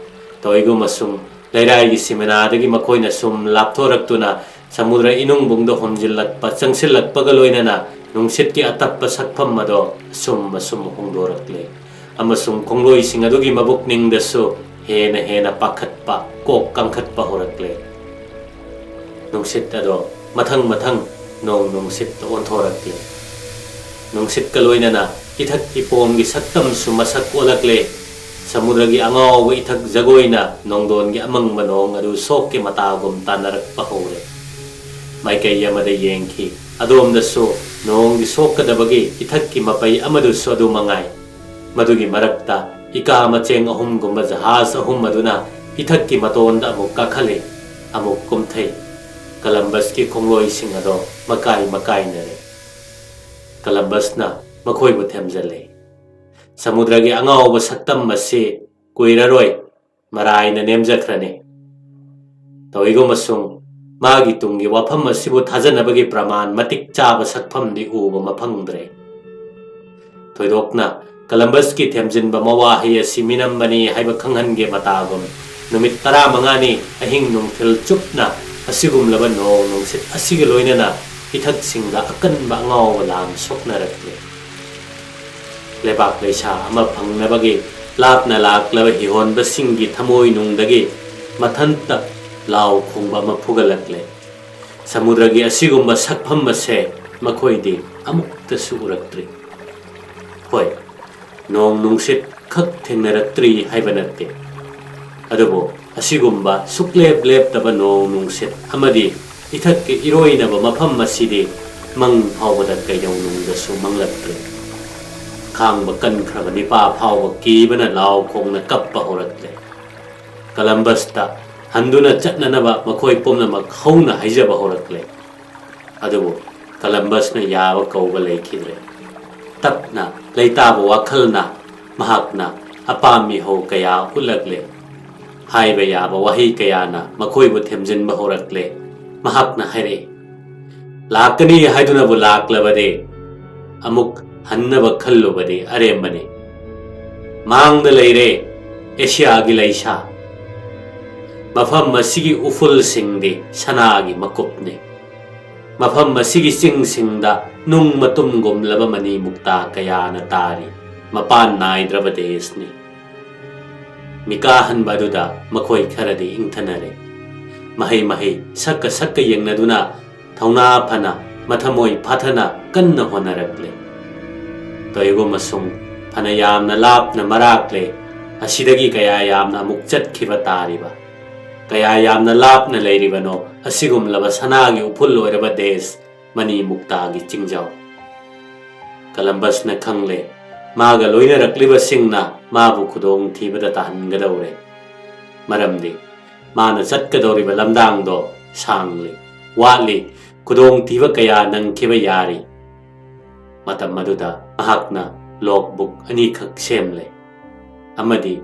ꯇꯣꯏꯒꯨ ꯑꯃꯁꯨꯡ ꯂꯩꯔꯥꯏꯒꯤ ꯁꯤꯃꯦꯅꯥꯗꯒꯤ ꯃꯈꯣꯏꯅ ꯁꯨꯝ ꯂꯥꯞꯊꯣꯔꯛꯇꯨꯅ ꯁꯃꯨꯗ꯭ꯔ ꯏꯅꯨꯡꯕꯨꯡꯗ ꯍꯣꯝꯖꯤꯜꯂꯛꯄ, ꯆꯪꯁꯤꯜꯂꯛꯄꯒ ꯂꯣꯏꯅꯅ ꯅꯨꯡꯁꯤꯠꯀꯤ ꯑꯇꯞꯄ ꯁꯛꯐꯝ ꯑꯗꯣ ꯑꯁꯨꯝ ꯑꯁꯨꯝ ꯍꯣꯡꯗꯣꯔꯛꯂꯦ꯫ ꯑꯃꯁꯨꯡ ꯈꯣꯡꯂꯣꯏꯁꯤꯡ ꯑꯗꯨꯒꯤ ꯃꯕꯨꯛꯅꯤꯡꯗꯁꯨ ꯍꯦꯟꯅ ꯍꯦꯟꯅ ꯄꯥꯈꯠꯄ, ꯀꯣꯛ ꯀꯪꯈꯠꯄ ꯍꯧꯔꯛꯂꯦ꯫ ꯅꯨꯡꯁꯤꯠ ꯑꯗꯣ ꯃꯊꯪ ꯃꯊꯪ ꯅꯣꯡ ꯅꯨꯡꯁꯤꯠꯇ ꯑꯣꯟꯊꯣꯔꯛꯂꯦ꯫ ꯅꯨꯡꯁꯤꯠꯀ ꯂꯣꯏꯅꯅ ꯏꯊꯛ ꯏꯄꯣꯝꯒꯤ ꯁꯛꯇꯝꯁꯨ ꯃꯁꯛ ꯑꯣꯜꯂꯛꯂꯦ꯫ ꯁꯃꯨꯗ꯭ꯔꯒꯤ ꯑꯉꯥꯎꯕ ꯏꯊꯛ ꯖꯒꯣꯏꯅ ꯅꯣꯡꯗꯣꯟꯒꯤ ꯑꯃꯪꯕ ꯅꯣꯡ ꯑꯗꯨ ꯁꯣꯛꯀꯤ ꯃꯇꯥꯒꯨꯝ ꯇꯥꯟꯅꯔꯛꯄ ꯍꯧꯔꯦ꯫ ꯃꯥꯏꯀꯩ ꯑꯃꯗ ꯌꯦꯡꯈꯤ꯫ ꯑꯗꯣꯝꯗꯁꯨ ꯅꯣꯡꯒꯤ ꯁꯣꯛꯀꯗꯕꯒꯤ ꯏꯊꯛꯀꯤ ꯃꯄꯩ ꯑꯃꯗꯨꯁꯨ ꯑꯗꯨ ꯃꯉꯥꯏ꯫ ꯃꯗꯨꯒꯤ ꯃꯔꯛꯇ ꯏꯀꯥ ꯃꯆꯦꯡ ꯑꯍꯨꯝꯒꯨꯝꯕ ꯖꯍꯥꯖ ꯑꯍꯨꯝ ꯑꯗꯨꯅ ꯏꯊꯛꯀꯤ ꯃꯇꯣꯟꯗ ꯑꯃꯨꯛ ꯀꯥꯈꯠꯂꯤ, ꯑꯃꯨꯛ ꯀꯨꯝꯊꯩ꯫ ꯀꯂꯝꯕꯁꯀꯤ ꯈꯣꯡꯂꯣꯏꯁꯤꯡ ꯑꯗꯣ ꯃꯀꯥꯏ ꯃꯀꯥꯏꯅꯔꯦ꯫ ꯀꯂꯝꯕꯁꯅ ꯃꯈꯣꯏꯕꯨ ꯊꯦꯝꯖꯤꯜꯂꯦ꯫ ꯁꯃꯨꯗ꯭ꯔꯒꯤ ꯑꯉꯥꯎꯕ ꯁꯛꯇꯝ ꯑꯁꯤ ꯀꯨꯏꯔꯔꯣꯏ ꯃꯔꯥꯏꯅ ꯅꯦꯝꯖꯈ꯭ꯔꯅꯤ꯫ ꯇꯧꯏꯒꯨꯝꯕꯁꯨꯡ ꯃꯥꯒꯤ ꯇꯨꯡꯒꯤ ꯋꯥꯐꯝ ꯑꯁꯤꯕꯨ ꯊꯥꯖꯅꯕꯒꯤ ꯄ꯭ꯔꯃꯥꯟ ꯃꯇꯤꯛ ꯆꯥꯕ ꯁꯛꯐꯝꯗꯤ ꯎꯕ ꯃꯐꯪꯗ꯭ꯔꯦ꯫ ꯊꯣꯏꯗꯣꯛꯅ ꯀꯂꯝꯕꯁꯀꯤ ꯊꯦꯝꯖꯤꯟꯕ ꯃꯋꯥꯍꯩ ꯑꯁꯤ ꯃꯤꯅꯝꯕꯅꯤ ꯍꯥꯏꯕ ꯈꯪꯍꯟꯒꯦ ꯃꯇꯥꯒꯨꯝ, ꯅꯨꯃꯤꯠ ꯇꯔꯥꯃꯉꯥꯅꯤ ꯑꯍꯤꯡ ꯅꯨꯡꯊꯤꯜ ꯆꯨꯞꯅ ꯑꯁꯤꯒꯨꯝꯂꯕ ꯅꯣꯡ ꯅꯨꯡꯁꯤꯠ ꯑꯁꯤꯒ ꯂꯣꯏꯅꯅ ꯏꯊꯛꯁꯤꯡꯗ ꯑꯀꯟꯕ ꯑꯉꯥꯎꯕ ꯂꯥꯟ ꯁꯣꯛꯅꯔꯛꯂꯦ꯫ ꯂꯩꯕꯥꯛ ꯂꯩꯁꯥ ꯑꯃ ꯐꯪꯅꯕꯒꯤ ꯂꯥꯞꯅ ꯂꯥꯛꯂꯕ ꯍꯤꯍꯣꯟꯕꯁꯤꯡꯒꯤ ꯊꯃꯣꯏꯅꯨꯡꯗꯒꯤ ꯃꯊꯟꯇ ꯂꯥꯎ ꯈꯣꯡꯕ ꯑꯃ ꯐꯨꯒꯠꯂꯛꯂꯦ꯫ ꯁꯃꯨꯗ꯭ꯔꯒꯤ ꯑꯁꯤꯒꯨꯝꯕ ꯁꯛꯐꯝ ꯑꯁꯦ ꯃꯈꯣꯏꯗꯤ ꯑꯃꯨꯛꯇꯁꯨ ꯎꯔꯛꯇ꯭ꯔꯤ꯫ ꯍꯣꯏ, ꯅꯣꯡ ꯅꯨꯡꯁꯤꯠ ꯈꯛ ꯊꯦꯡꯅꯔꯛꯇ꯭ꯔꯤ ꯍꯥꯏꯕ ꯅꯠꯇꯦ, ꯑꯗꯨꯕꯨ ꯑꯁꯤꯒꯨꯝꯕ ꯁꯨꯛꯂꯦꯞ ꯂꯦꯞꯇꯕ ꯅꯣꯡ ꯅꯨꯡꯁꯤꯠ ꯑꯃꯗꯤ ꯏꯊꯛꯀꯤ ꯏꯔꯣꯏꯅꯕ ꯃꯐꯝ ꯑꯁꯤꯗꯤ ꯃꯪ ꯐꯥꯎꯕꯗ ꯀꯩꯗꯧꯅꯨꯡꯗꯁꯨ ꯃꯪꯂꯛꯇ꯭ꯔꯤ꯫ ꯈꯥꯡꯕ ꯀꯟꯈ꯭ꯔꯕ ꯅꯤꯄꯥ ꯐꯥꯎꯕ ꯀꯤꯕꯅ ꯂꯥꯎ ꯈꯣꯡꯅ ꯀꯞꯄ ꯍꯧꯔꯛꯂꯦ꯫ ꯀꯂꯝꯕꯁꯇ ꯍꯟꯗꯨꯅ ꯆꯠꯅꯅꯕ ꯃꯈꯣꯏ ꯄꯨꯝꯅꯃꯛ ꯍꯧꯅ ꯍꯥꯏꯖꯕ ꯍꯧꯔꯛꯂꯦ꯫ ꯑꯗꯨꯕꯨ ꯀꯂꯝꯕꯁꯅ ꯌꯥꯕ ꯀꯧꯕ ꯂꯩꯈꯤꯗ꯭ꯔꯦ꯫ ꯇꯞꯅ ꯂꯩꯇꯥꯕ ꯋꯥꯈꯜꯅ ꯃꯍꯥꯛꯅ ꯑꯄꯥꯝ ꯃꯤꯍꯧ ꯀꯌꯥ ꯎꯠꯂꯛꯂꯦ꯫ ꯍꯥꯏꯕ ꯌꯥꯕ ꯋꯥꯍꯩ ꯀꯌꯥꯅ ꯃꯈꯣꯏꯕꯨ ꯊꯦꯝꯖꯤꯟꯕ ꯍꯧꯔꯛꯂꯦ꯫ ꯃꯍꯥꯛꯅ ꯍꯥꯏꯔꯛꯏ, "ꯂꯥꯛꯀꯅꯤ ꯍꯥꯏꯗꯨꯅꯕꯨ ꯂꯥꯛꯂꯕꯗꯤ ꯑꯃꯨꯛ ꯍꯟꯅꯕ ꯈꯜꯂꯨꯕꯗꯤ ꯑꯔꯦꯝꯕꯅꯤ꯫ ꯃꯥꯡꯗ ꯂꯩꯔꯦ ꯑꯦꯁꯤꯌꯥꯒꯤ ꯂꯩꯁꯥ꯫ ꯃꯐꯝ ꯑꯁꯤꯒꯤ ꯎꯐꯨꯜꯁꯤꯡꯗꯤ ꯁꯅꯥꯒꯤ ꯃꯀꯨꯞꯅꯤ꯫ ꯃꯐꯝ ꯑꯁꯤꯒꯤ ꯆꯤꯡꯁꯤꯡꯗ ꯅꯨꯡ ꯃꯇꯨꯝꯒꯨꯝꯂꯕ ꯃꯅꯤ ꯃꯨꯛꯇꯥ ꯀꯌꯥꯅ ꯇꯥꯔꯤ꯫ ꯃꯄꯥꯟ ꯅꯥꯏꯗ꯭ꯔꯕ ꯗꯦꯁꯅꯤ꯫" ꯃꯤꯀꯥ ꯍꯟꯕ ꯑꯗꯨꯗ ꯃꯈꯣꯏ ꯈꯔꯗꯤ ꯏꯪꯊꯅꯔꯦ꯫ ꯃꯍꯩ ꯃꯍꯩ ꯁꯛꯀ ꯁꯛꯀ ꯌꯦꯡꯅꯗꯨꯅ ꯊꯧꯅꯥ ꯐꯅ, ꯃꯊꯃꯣꯏ ꯐꯥꯊꯅ ꯀꯟꯅ ꯍꯣꯠꯅꯔꯛꯂꯦ꯫ ꯇꯣꯏꯒꯨꯝ ꯑꯁꯨꯝ ꯐꯅ ꯌꯥꯝꯅ ꯂꯥꯞꯅ ꯃꯔꯥꯛꯂꯦ꯫ ꯑꯁꯤꯗꯒꯤ ꯀꯌꯥ ꯌꯥꯝꯅ ꯑꯃꯨꯛ ꯆꯠꯈꯤꯕ ꯇꯥꯔꯤꯕ? ꯀꯌꯥ ꯌꯥꯝꯅ ꯂꯥꯞꯅ ꯂꯩꯔꯤꯕꯅꯣ ꯑꯁꯤꯒꯨꯝꯂꯕ ꯁꯅꯥꯒꯤ ꯎꯐꯨꯜ ꯑꯣꯏꯔꯕ ꯗꯦꯁ ꯃꯅꯤ ꯃꯨꯛꯇꯥꯒꯤ ꯆꯤꯡꯖꯥꯎ? ꯀꯂꯝꯕꯁꯅ ꯈꯪꯂꯦ, ꯃꯥꯒ ꯂꯣꯏꯅꯔꯛꯂꯤꯕꯁꯤꯡꯅ ꯃꯥꯕꯨ ꯈꯨꯗꯣꯡ ꯊꯤꯕꯗ ꯇꯥꯍꯟꯒꯗꯧꯔꯦ꯫ ꯃꯔꯝꯗꯤ ꯃꯥꯅ ꯆꯠꯀꯗꯧꯔꯤꯕ ꯂꯝꯗꯥꯡꯗꯣ ꯁꯥꯡꯂꯤ, ꯋꯥꯠꯂꯤ, ꯈꯨꯗꯣꯡꯊꯤꯕ ꯀꯌꯥ ꯅꯪꯈꯤꯕ ꯌꯥꯔꯤ꯫ ꯃꯇꯝ ꯑꯗꯨꯗ ꯃꯍꯥꯛꯅ ꯂꯣꯒꯕꯨꯛ ꯑꯅꯤꯈꯛ ꯁꯦꯝꯂꯦ꯫ ꯑꯃꯗꯤ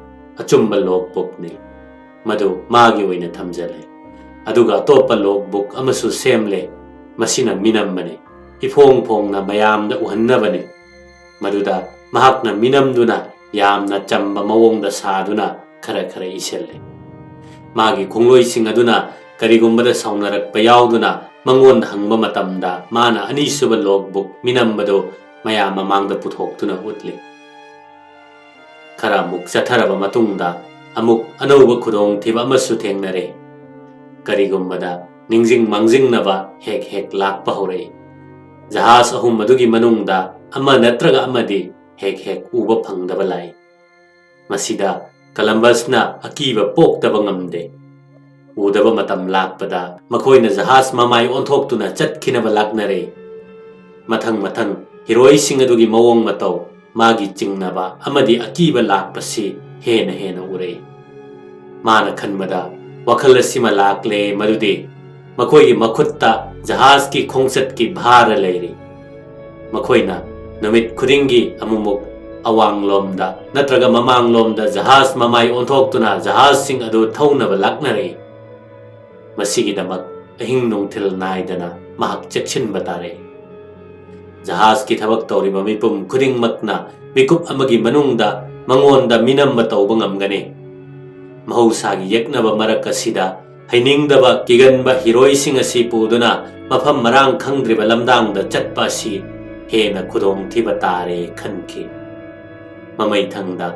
ꯑꯆꯨꯝꯕ ꯂꯣꯒꯕꯨꯛꯅꯤ, ꯃꯗꯨ ꯃꯥꯒꯤ ꯑꯣꯏꯅ ꯊꯝꯖꯜꯂꯦ꯫ ꯑꯗꯨꯒ ꯑꯇꯣꯞꯄ ꯂꯣꯒꯕꯨꯛ ꯑꯃꯁꯨ ꯁꯦꯝꯂꯦ꯫ ꯃꯁꯤꯅ ꯃꯤꯅꯝꯕꯅꯤ, ꯏꯐꯣꯡ ꯐꯣꯡꯅ ꯃꯌꯥꯝꯗ ꯎꯍꯟꯅꯕꯅꯤ꯫ ꯃꯗꯨꯗ ꯃꯍꯥꯛꯅ ꯃꯤꯅꯝꯗꯨꯅ ꯌꯥꯝꯅ ꯆꯝꯕ ꯃꯑꯣꯡꯗ ꯁꯥꯗꯨꯅ ꯈꯔ ꯈꯔ ꯏꯁꯤꯜꯂꯤ꯫ ꯃꯥꯒꯤ ꯈꯣꯡꯂꯣꯏꯁꯤꯡ ꯑꯗꯨꯅ ꯀꯔꯤꯒꯨꯝꯕꯗ ꯁꯥꯎꯅꯔꯛꯄ ꯌꯥꯎꯗꯨꯅ ꯃꯉꯣꯟꯗ ꯍꯪꯕ ꯃꯇꯝꯗ, ꯃꯥꯅ ꯑꯅꯤꯁꯨꯕ ꯂꯣꯒꯕꯨꯛ ꯃꯤꯅꯝꯕꯗꯨ ꯃꯌꯥꯝ ꯃꯃꯥꯡꯗ ꯄꯨꯊꯣꯛꯇꯨꯅ ꯎꯠꯂꯤ꯫ ꯈꯔ ꯑꯃꯨꯛ ꯆꯠꯊꯔꯕ ꯃꯇꯨꯡꯗ, ꯑꯃꯨꯛ ꯑꯅꯧꯕ ꯈꯨꯗꯣꯡꯊꯤꯕ ꯑꯃꯁꯨ ꯊꯦꯡꯅꯔꯦ꯫ ꯀꯔꯤꯒꯨꯝꯕꯗ ꯅꯤꯡꯁꯤꯡ ꯃꯥꯡꯖꯤꯡꯅꯕ ꯍꯦꯛ ꯍꯦꯛ ꯂꯥꯛꯄ ꯍꯧꯔꯛꯏ꯫ ꯖꯍꯥꯖ ꯑꯍꯨꯝ ꯑꯗꯨꯒꯤ ꯃꯅꯨꯡꯗ ꯑꯃ ꯅꯠꯇ꯭ꯔꯒ ꯑꯃꯗꯤ ꯍꯦꯛ ꯍꯦꯛ ꯎꯕ ꯐꯪꯗꯕ ꯂꯥꯛꯏ꯫ ꯃꯁꯤꯗ ꯀꯂꯝꯕꯁꯅ ꯑꯀꯤꯕ ꯄꯣꯛꯇꯕ ꯉꯝꯗꯦ꯫ ꯎꯗꯕ ꯃꯇꯝ ꯂꯥꯛꯄꯗ ꯃꯈꯣꯏꯅ ꯖꯍꯥꯖ ꯃꯃꯥꯏ ꯑꯣꯟꯊꯣꯛꯇꯨꯅ ꯆꯠꯈꯤꯅꯕ ꯂꯥꯛꯅꯔꯦ꯫ ꯃꯊꯪ ꯃꯊꯪ ꯍꯤꯔꯣꯏꯁꯤꯡ ꯑꯗꯨꯒꯤ ꯃꯑꯣꯡ ꯃꯇꯧ, ꯃꯥꯒꯤ ꯆꯤꯡꯅꯕ ꯑꯃꯗꯤ ꯑꯀꯤꯕ ꯂꯥꯛꯄꯁꯤ ꯍꯦꯟꯅ ꯍꯦꯟꯅ ꯎꯔꯛꯏ꯫ ꯃꯥꯅ ꯈꯟꯕꯗ ꯋꯥꯈꯜ ꯑꯁꯤꯃ ꯂꯥꯛꯂꯦ, ꯃꯗꯨꯗꯤ ꯃꯈꯣꯏꯒꯤ ꯃꯈꯨꯠꯇ ꯖꯍꯥꯖꯀꯤ ꯈꯣꯡꯆꯠꯀꯤ ꯚꯥꯔ ꯂꯩꯔꯤ꯫ ꯃꯈꯣꯏꯅ ꯅꯨꯃꯤꯠ ꯈꯨꯗꯤꯡꯒꯤ ꯑꯃꯨꯛꯃꯨꯛ ꯑꯋꯥꯡꯂꯣꯝꯗ ꯅꯠꯇ꯭ꯔꯒ ꯃꯃꯥꯡꯂꯣꯝꯗ ꯖꯍꯥꯖ ꯃꯃꯥꯏ ꯑꯣꯟꯊꯣꯛꯇꯨꯅ ꯖꯍꯥꯖꯁꯤꯡ ꯑꯗꯨ ꯊꯧꯅꯕ ꯂꯥꯛꯅꯔꯛꯏ꯫ ꯃꯁꯤꯒꯤꯗꯃꯛ ꯑꯍꯤꯡ ꯅꯨꯡꯊꯤꯜ ꯅꯥꯏꯗꯅ ꯃꯍꯥꯛ ꯆꯦꯛꯁꯤꯟꯕ ꯇꯥꯔꯦ꯫ ꯖꯍꯥꯖꯀꯤ ꯊꯕꯛ ꯇꯧꯔꯤꯕ ꯃꯤꯄꯨꯝ ꯈꯨꯗꯤꯡꯃꯛꯅ ꯃꯤꯀꯨꯞ ꯑꯃꯒꯤ ꯃꯅꯨꯡꯗ ꯃꯉꯣꯟꯗ ꯃꯤꯅꯝꯕ ꯇꯧꯕ ꯉꯝꯒꯅꯤ꯫ ꯃꯍꯧꯁꯥꯒꯤ ꯌꯦꯛꯅꯕ ꯃꯔꯛ ꯑꯁꯤꯗ ꯍꯩꯅꯤꯡꯗꯕ, ꯀꯤꯒꯟꯕ ꯍꯤꯔꯣꯏꯁꯤꯡ ꯑꯁꯤ ꯄꯨꯗꯨꯅ ꯃꯐꯝ ꯃꯔꯥꯡ ꯈꯪꯗ꯭ꯔꯤꯕ ꯂꯝꯗꯥꯡꯗ ꯆꯠꯄ ꯑꯁꯤ ꯍꯦꯟꯅ ꯈꯨꯗꯣꯡꯊꯤꯕ ꯇꯥꯔꯦ ꯈꯟꯈꯤ꯫ ꯃꯃꯩꯊꯪꯗ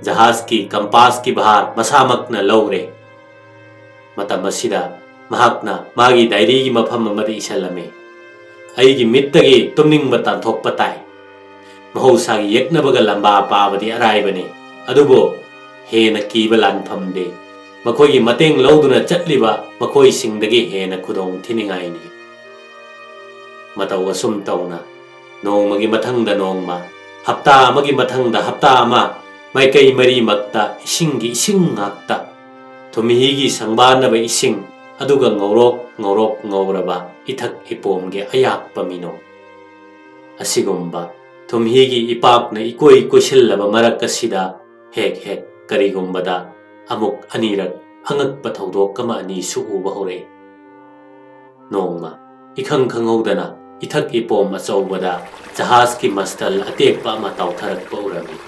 ꯖꯍꯥꯖꯀꯤ ꯀꯝꯄꯥꯁꯀꯤ ꯚꯥꯔ ꯃꯁꯥꯃꯛꯅ ꯂꯧꯔꯦ꯫ ꯃꯇꯝ ꯑꯁꯤꯗ ꯃꯍꯥꯛꯅ ꯃꯥꯒꯤ ꯗꯥꯏꯔꯤꯒꯤ ꯃꯐꯝ ꯑꯃꯗ ꯏꯁꯜꯂꯝꯃꯤ, "ꯑꯩꯒꯤ ꯃꯤꯠꯇꯒꯤ ꯇꯨꯝꯅꯤꯡꯕ ꯇꯥꯟꯊꯣꯛꯄ ꯇꯥꯏ꯫ ꯃꯍꯧꯁꯥꯒꯤ ꯌꯦꯛꯅꯕꯒ ꯂꯝꯕꯥ ꯄꯥꯕꯗꯤ ꯑꯔꯥꯏꯕꯅꯤ, ꯑꯗꯨꯕꯨ ꯍꯦꯟꯅ ꯀꯤꯕ ꯂꯥꯟꯐꯝꯗꯤ ꯃꯈꯣꯏꯒꯤ ꯃꯇꯦꯡ ꯂꯧꯗꯨꯅ ꯆꯠꯂꯤꯕ ꯃꯈꯣꯏꯁꯤꯡꯗꯒꯤ ꯍꯦꯟꯅ ꯈꯨꯗꯣꯡ ꯊꯤꯅꯤꯡꯉꯥꯏꯅꯤ꯫" ꯃꯇꯧ ꯑꯁꯨꯝ ꯇꯧꯅ ꯅꯣꯡꯃꯒꯤ ꯃꯊꯪꯗ ꯅꯣꯡꯃ, ꯍꯞꯇꯥ ꯑꯃꯒꯤ ꯃꯊꯪꯗ ꯍꯞꯇꯥ ꯑꯃ, ꯃꯥꯏꯀꯩ ꯃꯔꯤꯃꯛꯇ ꯏꯁꯤꯡꯒꯤ ꯏꯁꯤꯡ ꯉꯥꯛꯇ꯫ ꯊꯨꯝꯍꯤꯒꯤ ꯁꯪꯕꯥꯟꯅꯕ ꯏꯁꯤꯡ, ꯑꯗꯨꯒ ꯉꯧꯔꯣꯛ ꯉꯧꯔꯣꯛ ꯉꯧꯔꯕ ꯏꯊꯛ ꯏꯄꯣꯝꯒꯤ ꯑꯌꯥꯛꯄ ꯃꯤꯅꯣꯛ꯫ ꯑꯁꯤꯒꯨꯝꯕ ꯊꯨꯝꯍꯤꯒꯤ ꯏꯄꯥꯛꯅ ꯏꯀꯣꯏ ꯀꯣꯏꯁꯤꯜꯂꯕ ꯃꯔꯛ ꯑꯁꯤꯗ ꯍꯦꯛ ꯍꯦꯛ ꯀꯔꯤꯒꯨꯝꯕꯗ ꯑꯃꯨꯛ ꯑꯅꯤꯔꯛ ꯑꯉꯛꯄ ꯊꯧꯗꯣꯛ ꯑꯃ ꯑꯅꯤꯁꯨ ꯎꯕ ꯍꯧꯔꯛꯏ꯫ ꯅꯣꯡꯃ ꯏꯈꯪ ꯈꯪꯍꯧꯗꯅ ꯏꯊꯛ ꯏꯄꯣꯝ ꯑꯆꯧꯕꯗ ꯖꯍꯥꯖꯀꯤ ꯃꯁꯇꯜ ꯑꯇꯦꯛꯄ ꯑꯃ ꯇꯥꯎꯊꯔꯛꯄ ꯎꯔꯝꯃꯤ꯫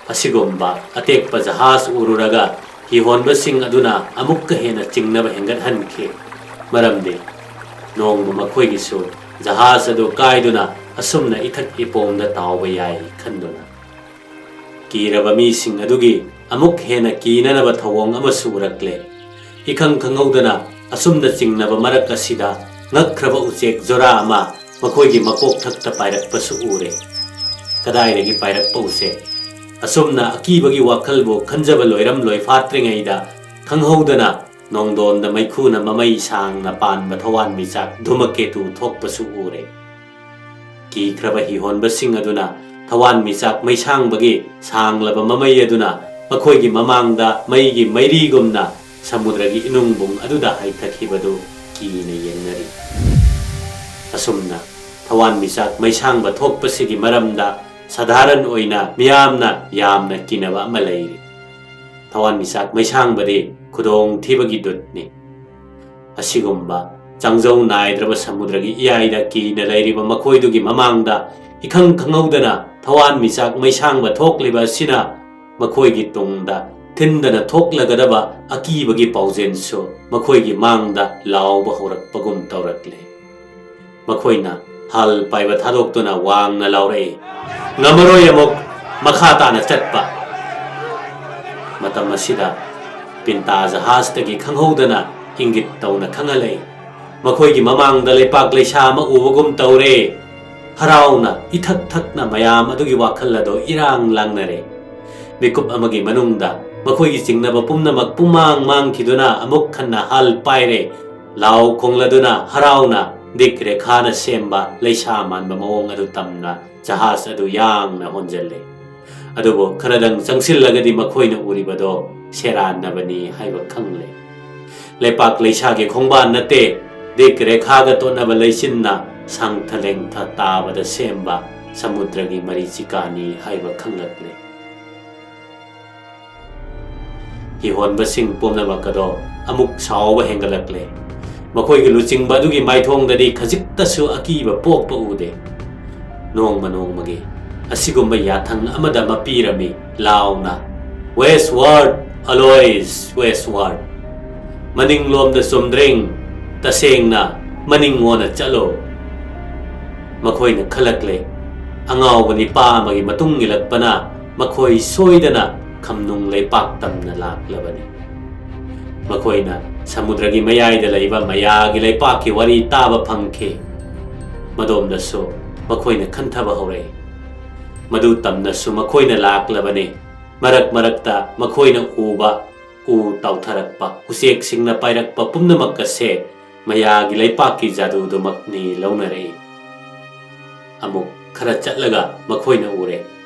ꯑꯁꯤꯒꯨꯝꯕ ꯑꯇꯦꯛꯄ ꯖꯍꯥꯖ ꯎꯔꯨꯔꯒ ꯍꯤꯍꯣꯟꯕꯁꯤꯡ ꯑꯗꯨꯅ ꯑꯃꯨꯛꯀ ꯍꯦꯟꯅ ꯆꯤꯡꯅꯕ ꯍꯦꯟꯒꯠꯍꯟꯈꯤ꯫ ꯃꯔꯝꯗꯤ ꯅꯣꯡꯃ ꯃꯈꯣꯏꯒꯤꯁꯨ ꯖꯍꯥꯖ ꯑꯗꯨ ꯀꯥꯏꯗꯨꯅ ꯑꯁꯨꯝꯅ ꯏꯊꯛ ꯏꯄꯣꯝꯗ ꯇꯥꯎꯕ ꯌꯥꯏ ꯈꯟꯗꯨꯅ꯫ ꯀꯤꯔꯕ ꯃꯤꯁꯤꯡ ꯑꯗꯨꯒꯤ ꯑꯃꯨꯛ ꯍꯦꯟꯅ ꯀꯤꯅꯅꯕ ꯊꯧꯑꯣꯡ ꯑꯃꯁꯨ ꯎꯔꯛꯂꯦ꯫ ꯏꯈꯪ ꯈꯪꯍꯧꯗꯅ ꯑꯁꯨꯝꯅ ꯆꯤꯡꯅꯕ ꯃꯔꯛ ꯑꯁꯤꯗ ꯉꯛꯈ꯭ꯔꯕ ꯎꯆꯦꯛ ꯖꯣꯔꯥ ꯑꯃ ꯃꯈꯣꯏꯒꯤ ꯃꯀꯣꯛꯊꯛꯇ ꯄꯥꯏꯔꯛꯄꯁꯨ ꯎꯔꯦ꯫ ꯀꯗꯥꯏꯗꯒꯤ ꯄꯥꯏꯔꯛꯄ ꯎꯆꯦꯛ? ꯑꯁꯨꯝꯅ ꯑꯀꯤꯕꯒꯤ ꯋꯥꯈꯜꯕꯨ ꯈꯟꯖꯕ ꯂꯣꯏꯔꯝ ꯂꯣꯏꯐꯥꯠꯇ꯭ꯔꯤꯉꯩꯗ ꯈꯪꯍꯧꯗꯅ ꯅꯣꯡꯗꯣꯟꯗ ꯃꯩꯈꯨꯅ ꯃꯃꯩ ꯁꯥꯡꯅ ꯄꯥꯟꯕ ꯊꯋꯥꯟꯃꯤꯆꯥꯛ ꯙꯨꯃꯀꯦꯇꯨ ꯊꯣꯛꯄꯁꯨ ꯎꯔꯦ꯫ ꯀꯤꯈ꯭ꯔꯕ ꯍꯤꯍꯣꯟꯕꯁꯤꯡ ꯑꯗꯨꯅ ꯊꯋꯥꯟꯃꯤꯆꯥꯛ ꯃꯩꯁꯥꯡꯕꯒꯤ ꯁꯥꯡꯂꯕ ꯃꯃꯩ ꯑꯗꯨꯅ ꯃꯈꯣꯏꯒꯤ ꯃꯃꯥꯡꯗ ꯃꯩꯒꯤ ꯃꯩꯔꯤꯒꯨꯝꯅ ꯁꯃꯨꯗ꯭ꯔꯒꯤ ꯏꯅꯨꯡꯕꯨꯡ ꯑꯗꯨꯗ ꯍꯥꯏꯊꯈꯤꯕꯗꯨ ꯀꯤꯅ ꯌꯦꯡꯅꯔꯤ꯫ ꯑꯁꯨꯝꯅ ꯊꯋꯥꯟꯃꯤꯆꯥꯛ ꯃꯩꯁꯥꯡꯕ ꯊꯣꯛꯄꯁꯤꯒꯤ ꯃꯔꯝꯗ ꯁꯥꯙꯥꯔꯟ ꯑꯣꯏꯅ ꯃꯤꯌꯥꯝꯅ ꯌꯥꯝꯅ ꯀꯤꯅꯕ ꯑꯃ ꯂꯩꯔꯤ꯫ ꯊꯋꯥꯟꯃꯤꯆꯥꯛ ꯃꯩꯁꯥꯡꯕꯗꯤ ꯈꯨꯗꯣꯡꯊꯤꯕꯒꯤ ꯗꯨꯠꯅꯤ꯫ ꯑꯁꯤꯒꯨꯝꯕ ꯆꯥꯡꯖꯧ ꯅꯥꯏꯗ꯭ꯔꯕ ꯁꯃꯨꯗ꯭ꯔꯒꯤ ꯏꯌꯥꯏꯗ ꯀꯤꯅ ꯂꯩꯔꯤꯕ ꯃꯈꯣꯏꯗꯨꯒꯤ ꯃꯃꯥꯡꯗ ꯏꯈꯪ ꯈꯪꯍꯧꯗꯅ ꯊꯋꯥꯟꯃꯤꯆꯥꯛ ꯃꯩꯁꯥꯡꯕ ꯊꯣꯛꯂꯤꯕ ꯑꯁꯤꯅ ꯃꯈꯣꯏꯒꯤ ꯇꯨꯡꯗ ꯊꯤꯟꯗꯅ ꯊꯣꯛꯂꯒꯗꯕ ꯑꯀꯤꯕꯒꯤ ꯄꯥꯎꯖꯦꯜꯁꯨ ꯃꯈꯣꯏꯒꯤ ꯃꯥꯡꯗ ꯂꯥꯎꯕ ꯍꯧꯔꯛꯄꯒꯨꯝ ꯇꯧꯔꯛꯂꯦ꯫ ꯃꯈꯣꯏꯅ ꯍꯜ ꯄꯥꯏꯕ ꯊꯥꯗꯣꯛꯇꯨꯅ ꯋꯥꯡꯅ ꯂꯥꯎꯔꯛꯏ, "ꯉꯝꯃꯔꯣꯏ ꯑꯃꯨꯛ ꯃꯈꯥ ꯇꯥꯅ ꯆꯠꯄ!" ꯃꯇꯝ ꯑꯁꯤꯗ ꯄꯤꯟꯇꯥ ꯖꯍꯥꯖꯇꯒꯤ ꯈꯪꯍꯧꯗꯅ ꯏꯪꯒꯤꯠ ꯇꯧꯅ ꯈꯪꯍꯜꯂꯛꯏ, ꯃꯈꯣꯏꯒꯤ ꯃꯃꯥꯡꯗ ꯂꯩꯄꯥꯛ ꯂꯩꯁꯥ ꯑꯃ ꯎꯕꯒꯨꯝ ꯇꯧꯔꯦ꯫ ꯍꯔꯥꯎꯅ ꯏꯊꯛ ꯊꯛꯅ ꯃꯌꯥꯝ ꯑꯗꯨꯒꯤ ꯋꯥꯈꯜ ꯑꯗꯨ ꯏꯔꯥꯡ ꯂꯥꯡꯅꯔꯦ꯫ ꯃꯤꯀꯨꯞ ꯑꯃꯒꯤ ꯃꯅꯨꯡꯗ ꯃꯈꯣꯏꯒꯤ ꯆꯤꯡꯅꯕ ꯄꯨꯝꯅꯃꯛ ꯄꯨꯝꯃꯥꯡ ꯃꯥꯡꯈꯤꯗꯨꯅ ꯑꯃꯨꯛ ꯍꯟꯅ ꯍꯜ ꯄꯥꯏꯔꯦ꯫ ꯂꯥꯎ ꯈꯣꯡꯂꯗꯨꯅ ꯍꯔꯥꯎꯅ ꯗꯤꯛ ꯔꯦꯈꯥꯅ ꯁꯦꯝꯕ ꯂꯩꯁꯥ ꯃꯥꯟꯕ ꯃꯑꯣꯡ ꯑꯗꯨ ꯇꯝꯅ ꯖꯍꯥꯖ ꯑꯗꯨ ꯌꯥꯡꯅ ꯍꯣꯟꯖꯜꯂꯦ꯫ ꯑꯗꯨꯕꯨ ꯈꯔꯗꯪ ꯆꯪꯁꯤꯜꯂꯒꯗꯤ ꯃꯈꯣꯏꯅ ꯎꯔꯤꯕꯗꯣ ꯁꯦꯔꯥꯟꯅꯕꯅꯤ ꯍꯥꯏꯕ ꯈꯪꯂꯦ꯫ ꯂꯩꯄꯥꯛ ꯂꯩꯁꯥꯒꯤ ꯈꯣꯡꯕꯥꯟ ꯅꯠꯇꯦ, ꯗꯤꯛ ꯔꯦꯈꯥꯒ ꯇꯣꯠꯅꯕ ꯂꯩꯆꯤꯟꯅ ꯁꯥꯡꯊ ꯂꯦꯡꯊ ꯇꯥꯕꯗ ꯁꯦꯝꯕ ꯁꯃꯨꯗ꯭ꯔꯒꯤ ꯃꯔꯤꯆꯤꯀꯥꯅꯤ ꯍꯥꯏꯕ ꯈꯪꯂꯛꯂꯦ꯫ ꯍꯤꯍꯣꯟꯕꯁꯤꯡ ꯄꯨꯝꯅꯃꯛ ꯑꯗꯣ ꯑꯃꯨꯛ ꯁꯥꯎꯕ ꯍꯦꯟꯒꯠꯂꯛꯂꯦ꯫ ꯃꯈꯣꯏꯒꯤ ꯂꯨꯆꯤꯡꯕ ꯑꯗꯨꯒꯤ ꯃꯥꯏꯊꯣꯡꯗꯗꯤ ꯈꯖꯤꯛꯇꯁꯨ ꯑꯀꯤꯕ ꯄꯣꯛꯄ ꯎꯗꯦ꯫ ꯅꯣꯡꯃ ꯅꯣꯡꯃꯒꯤ ꯑꯁꯤꯒꯨꯝꯕ ꯌꯥꯊꯪ ꯑꯃꯗ ꯃꯄꯤꯔꯝꯃꯤ ꯂꯥꯎꯅ, "Westward, always westward! ꯃꯅꯤꯡꯂꯣꯝꯗ ꯆꯨꯝꯗ꯭ꯔꯤꯡ, ꯇꯁꯦꯡꯅ ꯃꯅꯤꯡ ꯑꯣꯟꯅ ꯆꯠꯂꯣ!" ꯃꯈꯣꯏꯅ ꯈꯜꯂꯛꯂꯦ, ꯑꯉꯥꯎꯕ ꯅꯤꯄꯥ ꯑꯃꯒꯤ ꯃꯇꯨꯡ ꯏꯜꯂꯛꯄꯅ ꯃꯈꯣꯏ ꯁꯣꯏꯗꯅ ꯈꯝꯅꯨꯡ ꯂꯩꯄꯥꯛ ꯇꯝꯅ ꯂꯥꯛꯂꯕꯅꯤ꯫ ꯃꯈꯣꯏꯅ ꯁꯃꯨꯗ꯭ꯔꯒꯤ ꯃꯌꯥꯏꯗ ꯂꯩꯕ ꯃꯌꯥꯒꯤ ꯂꯩꯄꯥꯛꯀꯤ ꯋꯥꯔꯤ ꯇꯥꯕ ꯐꯪꯈꯤ꯫ ꯃꯗꯣꯝꯗꯁꯨ ꯃꯈꯣꯏꯅ ꯈꯟꯊꯕ ꯍꯧꯔꯛꯏ꯫ ꯃꯗꯨ ꯇꯝꯅꯁꯨ ꯃꯈꯣꯏꯅ ꯂꯥꯛꯂꯕꯅꯤ꯫ ꯃꯔꯛ ꯃꯔꯛꯇ ꯃꯈꯣꯏꯅ ꯎꯕ ꯎ ꯇꯥꯎꯊꯔꯛꯄ, ꯎꯆꯦꯛꯁꯤꯡꯅ ꯄꯥꯏꯔꯛꯄ ꯄꯨꯝꯅꯃꯛ ꯑꯁꯦ ꯃꯌꯥꯒꯤ ꯂꯩꯄꯥꯛꯀꯤ ꯖꯥꯗꯨꯗꯨꯃꯛꯅꯤ ꯂꯧꯅꯔꯛꯏ꯫ ꯑꯃꯨꯛ ꯈꯔ ꯆꯠꯂꯒ ꯃꯈꯣꯏꯅ ꯎꯔꯦ,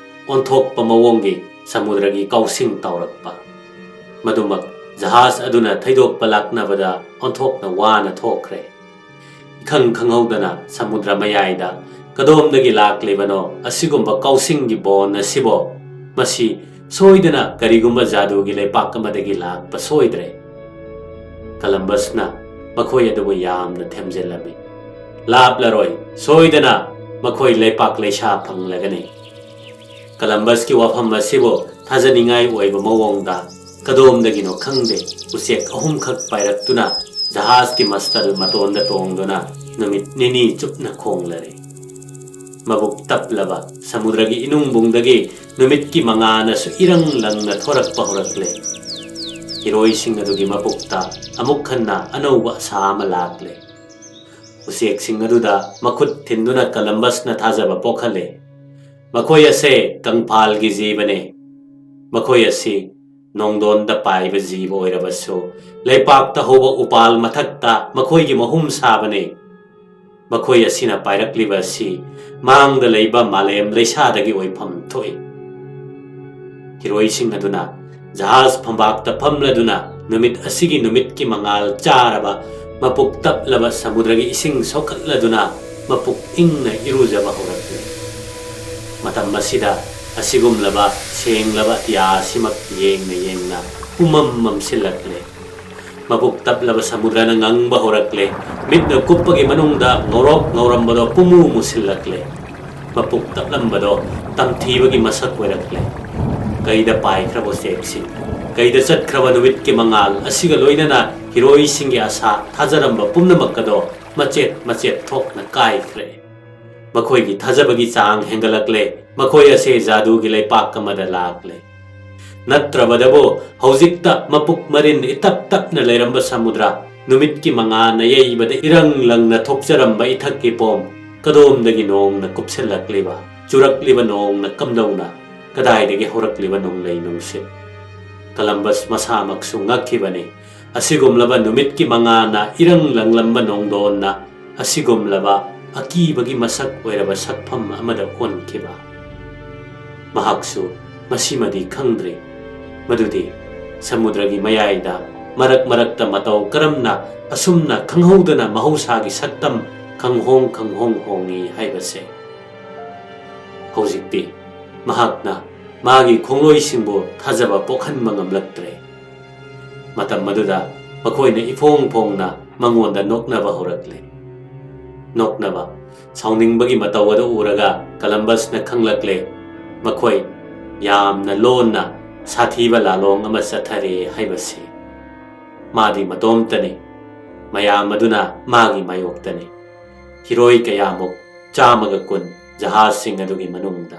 ꯑꯣꯟꯊꯣꯛꯄ ꯃꯑꯣꯡꯒꯤ ꯁꯃꯨꯗ꯭ꯔꯒꯤ ꯀꯥꯎꯁꯤꯡ ꯇꯥꯎꯔꯛꯄ꯫ ꯃꯗꯨꯃꯛ ꯖꯍꯥꯖ ꯑꯗꯨꯅ ꯊꯩꯗꯣꯛꯄ ꯂꯥꯛꯅꯕꯗ ꯑꯣꯟꯊꯣꯛꯅ ꯋꯥꯅ ꯊꯣꯛꯈ꯭ꯔꯦ꯫ ꯏꯈꯪ ꯈꯪꯍꯧꯗꯅ ꯁꯃꯨꯗ꯭ꯔ ꯃꯌꯥꯏꯗ ꯀꯗꯣꯝꯗꯒꯤ ꯂꯥꯛꯂꯤꯕꯅꯣ ꯑꯁꯤꯒꯨꯝꯕ ꯀꯥꯎꯁꯤꯡꯒꯤ ꯕꯣꯟ ꯑꯁꯤꯕꯣ? ꯃꯁꯤ ꯁꯣꯏꯗꯅ ꯀꯔꯤꯒꯨꯝꯕ ꯖꯥꯗꯨꯒꯤ ꯂꯩꯄꯥꯛ ꯑꯃꯗꯒꯤ ꯂꯥꯛꯄ ꯁꯣꯏꯗ꯭ꯔꯦ꯫ ꯀꯂꯝꯕꯁꯅ ꯃꯈꯣꯏ ꯑꯗꯨꯕꯨ ꯌꯥꯝꯅ ꯊꯦꯝꯖꯤꯜꯂꯝꯃꯤ꯫ ꯂꯥꯞꯂꯔꯣꯏ, ꯁꯣꯏꯗꯅ ꯃꯈꯣꯏ ꯂꯩꯄꯥꯛ ꯂꯩꯁꯥ ꯐꯪꯂꯒꯅꯤ꯫ ꯀꯂꯝꯕꯁꯀꯤ ꯋꯥꯐꯝ ꯑꯁꯤꯕꯨ ꯊꯥꯖꯅꯤꯡꯉꯥꯏ ꯑꯣꯏꯕ ꯃꯑꯣꯡꯗ ꯀꯗꯣꯝꯗꯒꯤꯅꯣ ꯈꯪꯗꯦ, ꯎꯆꯦꯛ ꯑꯍꯨꯝꯈꯛ ꯄꯥꯏꯔꯛꯇꯨꯅ ꯖꯍꯥꯖꯀꯤ ꯃꯁꯇꯜ ꯃꯇꯣꯟꯗ ꯇꯣꯡꯗꯨꯅ ꯅꯨꯃꯤꯠ ꯅꯤꯅꯤ ꯆꯨꯞꯅ ꯈꯣꯡꯂꯔꯦ꯫ ꯃꯕꯨꯛ ꯇꯞꯂꯕ ꯁꯃꯨꯗ꯭ꯔꯒꯤ ꯏꯅꯨꯡꯕꯨꯡꯗꯒꯤ ꯅꯨꯃꯤꯠꯀꯤ ꯃꯉꯥꯜꯅꯁꯨ ꯏꯔꯪ ꯂꯪꯅ ꯊꯣꯔꯛꯄ ꯍꯧꯔꯛꯂꯦ꯫ ꯍꯤꯔꯣꯏꯁꯤꯡ ꯑꯗꯨꯒꯤ ꯃꯄꯨꯛꯇ ꯑꯃꯨꯛ ꯍꯟꯅ ꯑꯅꯧꯕ ꯑꯁꯥ ꯑꯃ ꯂꯥꯛꯂꯦ꯫ ꯎꯆꯦꯛꯁꯤꯡ ꯑꯗꯨꯗ ꯃꯈꯨꯠ ꯊꯤꯟꯗꯨꯅ ꯀꯂꯝꯕꯁꯅ ꯊꯥꯖꯕ ꯄꯣꯛꯍꯜꯂꯦ꯫ ꯃꯈꯣꯏ ꯑꯁꯦ ꯀꯪꯐꯥꯜꯒꯤ ꯖꯤꯕꯅꯦ꯫ ꯃꯈꯣꯏ ꯑꯁꯤ ꯅꯣꯡꯗꯣꯟꯗ ꯄꯥꯏꯕ ꯖꯤꯕ ꯑꯣꯏꯔꯕꯁꯨ, ꯂꯩꯄꯥꯛꯇ ꯍꯧꯕ ꯎꯄꯥꯜ ꯃꯊꯛꯇ ꯃꯈꯣꯏꯒꯤ ꯃꯍꯨꯝ ꯁꯥꯕꯅꯤ꯫ ꯃꯈꯣꯏ ꯑꯁꯤꯅ ꯄꯥꯏꯔꯛꯂꯤꯕ ꯑꯁꯤ ꯃꯥꯡꯗ ꯂꯩꯕ ꯃꯥꯂꯦꯝ ꯂꯩꯁꯥꯗꯒꯤ ꯑꯣꯏꯐꯝ ꯊꯣꯛꯏ꯫ ꯍꯤꯔꯣꯏꯁꯤꯡ ꯑꯗꯨꯅ ꯖꯍꯥꯖ ꯐꯝꯕꯥꯛꯇ ꯐꯝꯂꯗꯨꯅ ꯅꯨꯃꯤꯠ ꯑꯁꯤꯒꯤ ꯅꯨꯃꯤꯠꯀꯤ ꯃꯉꯥꯜ ꯆꯥꯔꯕ, ꯃꯄꯨꯛ ꯇꯞꯂꯕ ꯁꯃꯨꯗ꯭ꯔꯒꯤ ꯏꯁꯤꯡ ꯁꯣꯛꯀꯠꯂꯗꯨꯅ ꯃꯄꯨꯛ ꯏꯪꯅ ꯏꯔꯨꯖꯕ ꯍꯧꯔꯛꯂꯤ꯫ ꯃꯇꯝ ꯑꯁꯤꯗ ꯑꯁꯤꯒꯨꯝꯂꯕ ꯁꯦꯡꯂꯕ ꯑꯇꯤꯌꯥ ꯑꯁꯤꯃꯛ ꯌꯦꯡꯅ ꯌꯦꯡꯅ ꯄꯨꯝꯃꯝ ꯃꯝꯁꯤꯜꯂꯛꯂꯦ꯫ ꯃꯕꯨꯛ ꯇꯞꯂꯕ ꯁꯃꯨꯗ꯭ꯔꯅ ꯉꯪꯕ ꯍꯧꯔꯛꯂꯦ꯫ ꯃꯤꯠꯅ ꯀꯨꯞꯄꯒꯤ ꯃꯅꯨꯡꯗ ꯉꯧꯔꯣꯛ ꯉꯧꯔꯝꯕꯗꯣ ꯄꯨꯝꯃꯨ ꯃꯨꯁꯤꯜꯂꯛꯂꯦ꯫ ꯃꯄꯨꯛ ꯇꯞꯂꯝꯕꯗꯣ ꯇꯝꯊꯤꯕꯒꯤ ꯃꯁꯛ ꯑꯣꯏꯔꯛꯂꯦ꯫ ꯀꯩꯗ ꯄꯥꯏꯈ꯭ꯔꯕ ꯎꯆꯦꯛꯁꯤꯡ, ꯀꯩꯗ ꯆꯠꯈ꯭ꯔꯕ ꯅꯨꯃꯤꯠꯀꯤ ꯃꯉꯥꯜ ꯑꯁꯤꯒ ꯂꯣꯏꯅꯅ ꯍꯤꯔꯣꯏꯁꯤꯡꯒꯤ ꯑꯁꯥ ꯊꯥꯖꯔꯝꯕ ꯄꯨꯝꯅꯃꯛ ꯑꯗꯣ ꯃꯆꯦꯠ ꯃꯆꯦꯠ ꯊꯣꯛꯅ ꯀꯥꯏꯈ꯭ꯔꯦ꯫ ꯃꯈꯣꯏꯒꯤ ꯊꯥꯖꯕꯒꯤ ꯆꯥꯡ ꯍꯦꯟꯒꯠꯂꯛꯂꯦ꯫ ꯃꯈꯣꯏ ꯑꯁꯦ ꯖꯥꯗꯨꯒꯤ ꯂꯩꯄꯥꯛ ꯑꯃꯗ ꯂꯥꯛꯂꯦ꯫ ꯅꯠꯇ꯭ꯔꯕꯗꯕꯨ ꯍꯧꯖꯤꯛꯇ ꯃꯄꯨꯛ ꯃꯔꯤꯟ ꯏꯇꯞ ꯇꯞꯅ ꯂꯩꯔꯝꯕ ꯁꯃꯨꯗ꯭ꯔ, ꯅꯨꯃꯤꯠꯀꯤ ꯃꯉꯥꯜꯅ ꯌꯩꯕꯗ ꯏꯔꯪ ꯂꯪꯅ ꯊꯣꯛꯆꯔꯝꯕ ꯏꯊꯛꯀꯤ ꯄꯣꯝ, ꯀꯗꯣꯝꯗꯒꯤ ꯅꯣꯡꯅ ꯀꯨꯞꯁꯤꯜꯂꯛꯂꯤꯕ, ꯆꯨꯔꯛꯂꯤꯕ ꯅꯣꯡꯅ ꯀꯝꯗꯧꯅ, ꯀꯗꯥꯏꯗꯒꯤ ꯍꯧꯔꯛꯂꯤꯕ ꯅꯣꯡꯂꯩ ꯅꯨꯡꯁꯤꯠ? ꯀꯂꯝꯕꯁ ꯃꯁꯥꯃꯛꯁꯨ ꯉꯛꯈꯤꯕꯅꯤ꯫ ꯑꯁꯤꯒꯨꯝꯂꯕ ꯅꯨꯃꯤꯠꯀꯤ ꯃꯉꯥꯜꯅ ꯏꯔꯪ ꯂꯪꯂꯝꯕ ꯅꯣꯡꯗꯣꯟꯅ ꯑꯁꯤꯒꯨꯝꯂꯕ ꯑꯀꯤꯕꯒꯤ ꯃꯁꯛ ꯑꯣꯏꯔꯕ ꯁꯛꯐꯝ ꯑꯃꯗ ꯑꯣꯟꯈꯤꯕ꯫ ꯃꯍꯥꯛꯁꯨ ꯃꯁꯤꯃꯗꯤ ꯈꯪꯗ꯭ꯔꯤ, ꯃꯗꯨꯗꯤ ꯁꯃꯨꯗ꯭ꯔꯒꯤ ꯃꯌꯥꯏꯗ ꯃꯔꯛ ꯃꯔꯛꯇ ꯃꯇꯧ ꯀꯔꯝꯅ ꯑꯁꯨꯝꯅ ꯈꯪꯍꯧꯗꯅ ꯃꯍꯧꯁꯥꯒꯤ ꯁꯛꯇꯝ ꯈꯪꯍꯣꯡ ꯈꯪꯍꯣꯡ ꯍꯣꯡꯉꯤ ꯍꯥꯏꯕꯁꯦ꯫ ꯍꯧꯖꯤꯛꯇꯤ ꯃꯍꯥꯛꯅ ꯃꯥꯒꯤ ꯈꯣꯡꯂꯣꯏꯁꯤꯡꯕꯨ ꯊꯥꯖꯕ ꯄꯣꯛꯍꯟꯕ ꯉꯝꯂꯛꯇ꯭ꯔꯦ꯫ ꯃꯇꯝ ꯑꯗꯨꯗ ꯃꯈꯣꯏꯅ ꯏꯐꯣꯡ ꯐꯣꯡꯅ ꯃꯉꯣꯟꯗ ꯅꯣꯛꯅꯕ ꯍꯧꯔꯛꯂꯦ꯫ ꯅꯣꯛꯅꯕ, ꯁꯥꯎꯅꯤꯡꯕꯒꯤ ꯃꯇꯧ ꯑꯗꯨ ꯎꯔꯒ ꯀꯂꯝꯕꯁꯅ ꯈꯪꯂꯛꯂꯦ, ꯃꯈꯣꯏ ꯌꯥꯝꯅ ꯂꯣꯟꯅ ꯁꯥꯊꯤꯕ ꯂꯥꯂꯣꯡ ꯑꯃ ꯆꯠꯊꯔꯦ ꯍꯥꯏꯕꯁꯤ꯫ ꯃꯥꯗꯤ ꯃꯇꯣꯝꯇꯅꯤ, ꯃꯌꯥꯝ ꯑꯗꯨꯅ ꯃꯥꯒꯤ ꯃꯥꯌꯣꯛꯇꯅꯤ꯫ ꯍꯤꯔꯣꯏ ꯀꯌꯥꯃꯨꯛ, ꯆꯥꯝꯃꯒ ꯀꯨꯟ, ꯖꯍꯥꯖꯁꯤꯡ ꯑꯗꯨꯒꯤ ꯃꯅꯨꯡꯗ꯫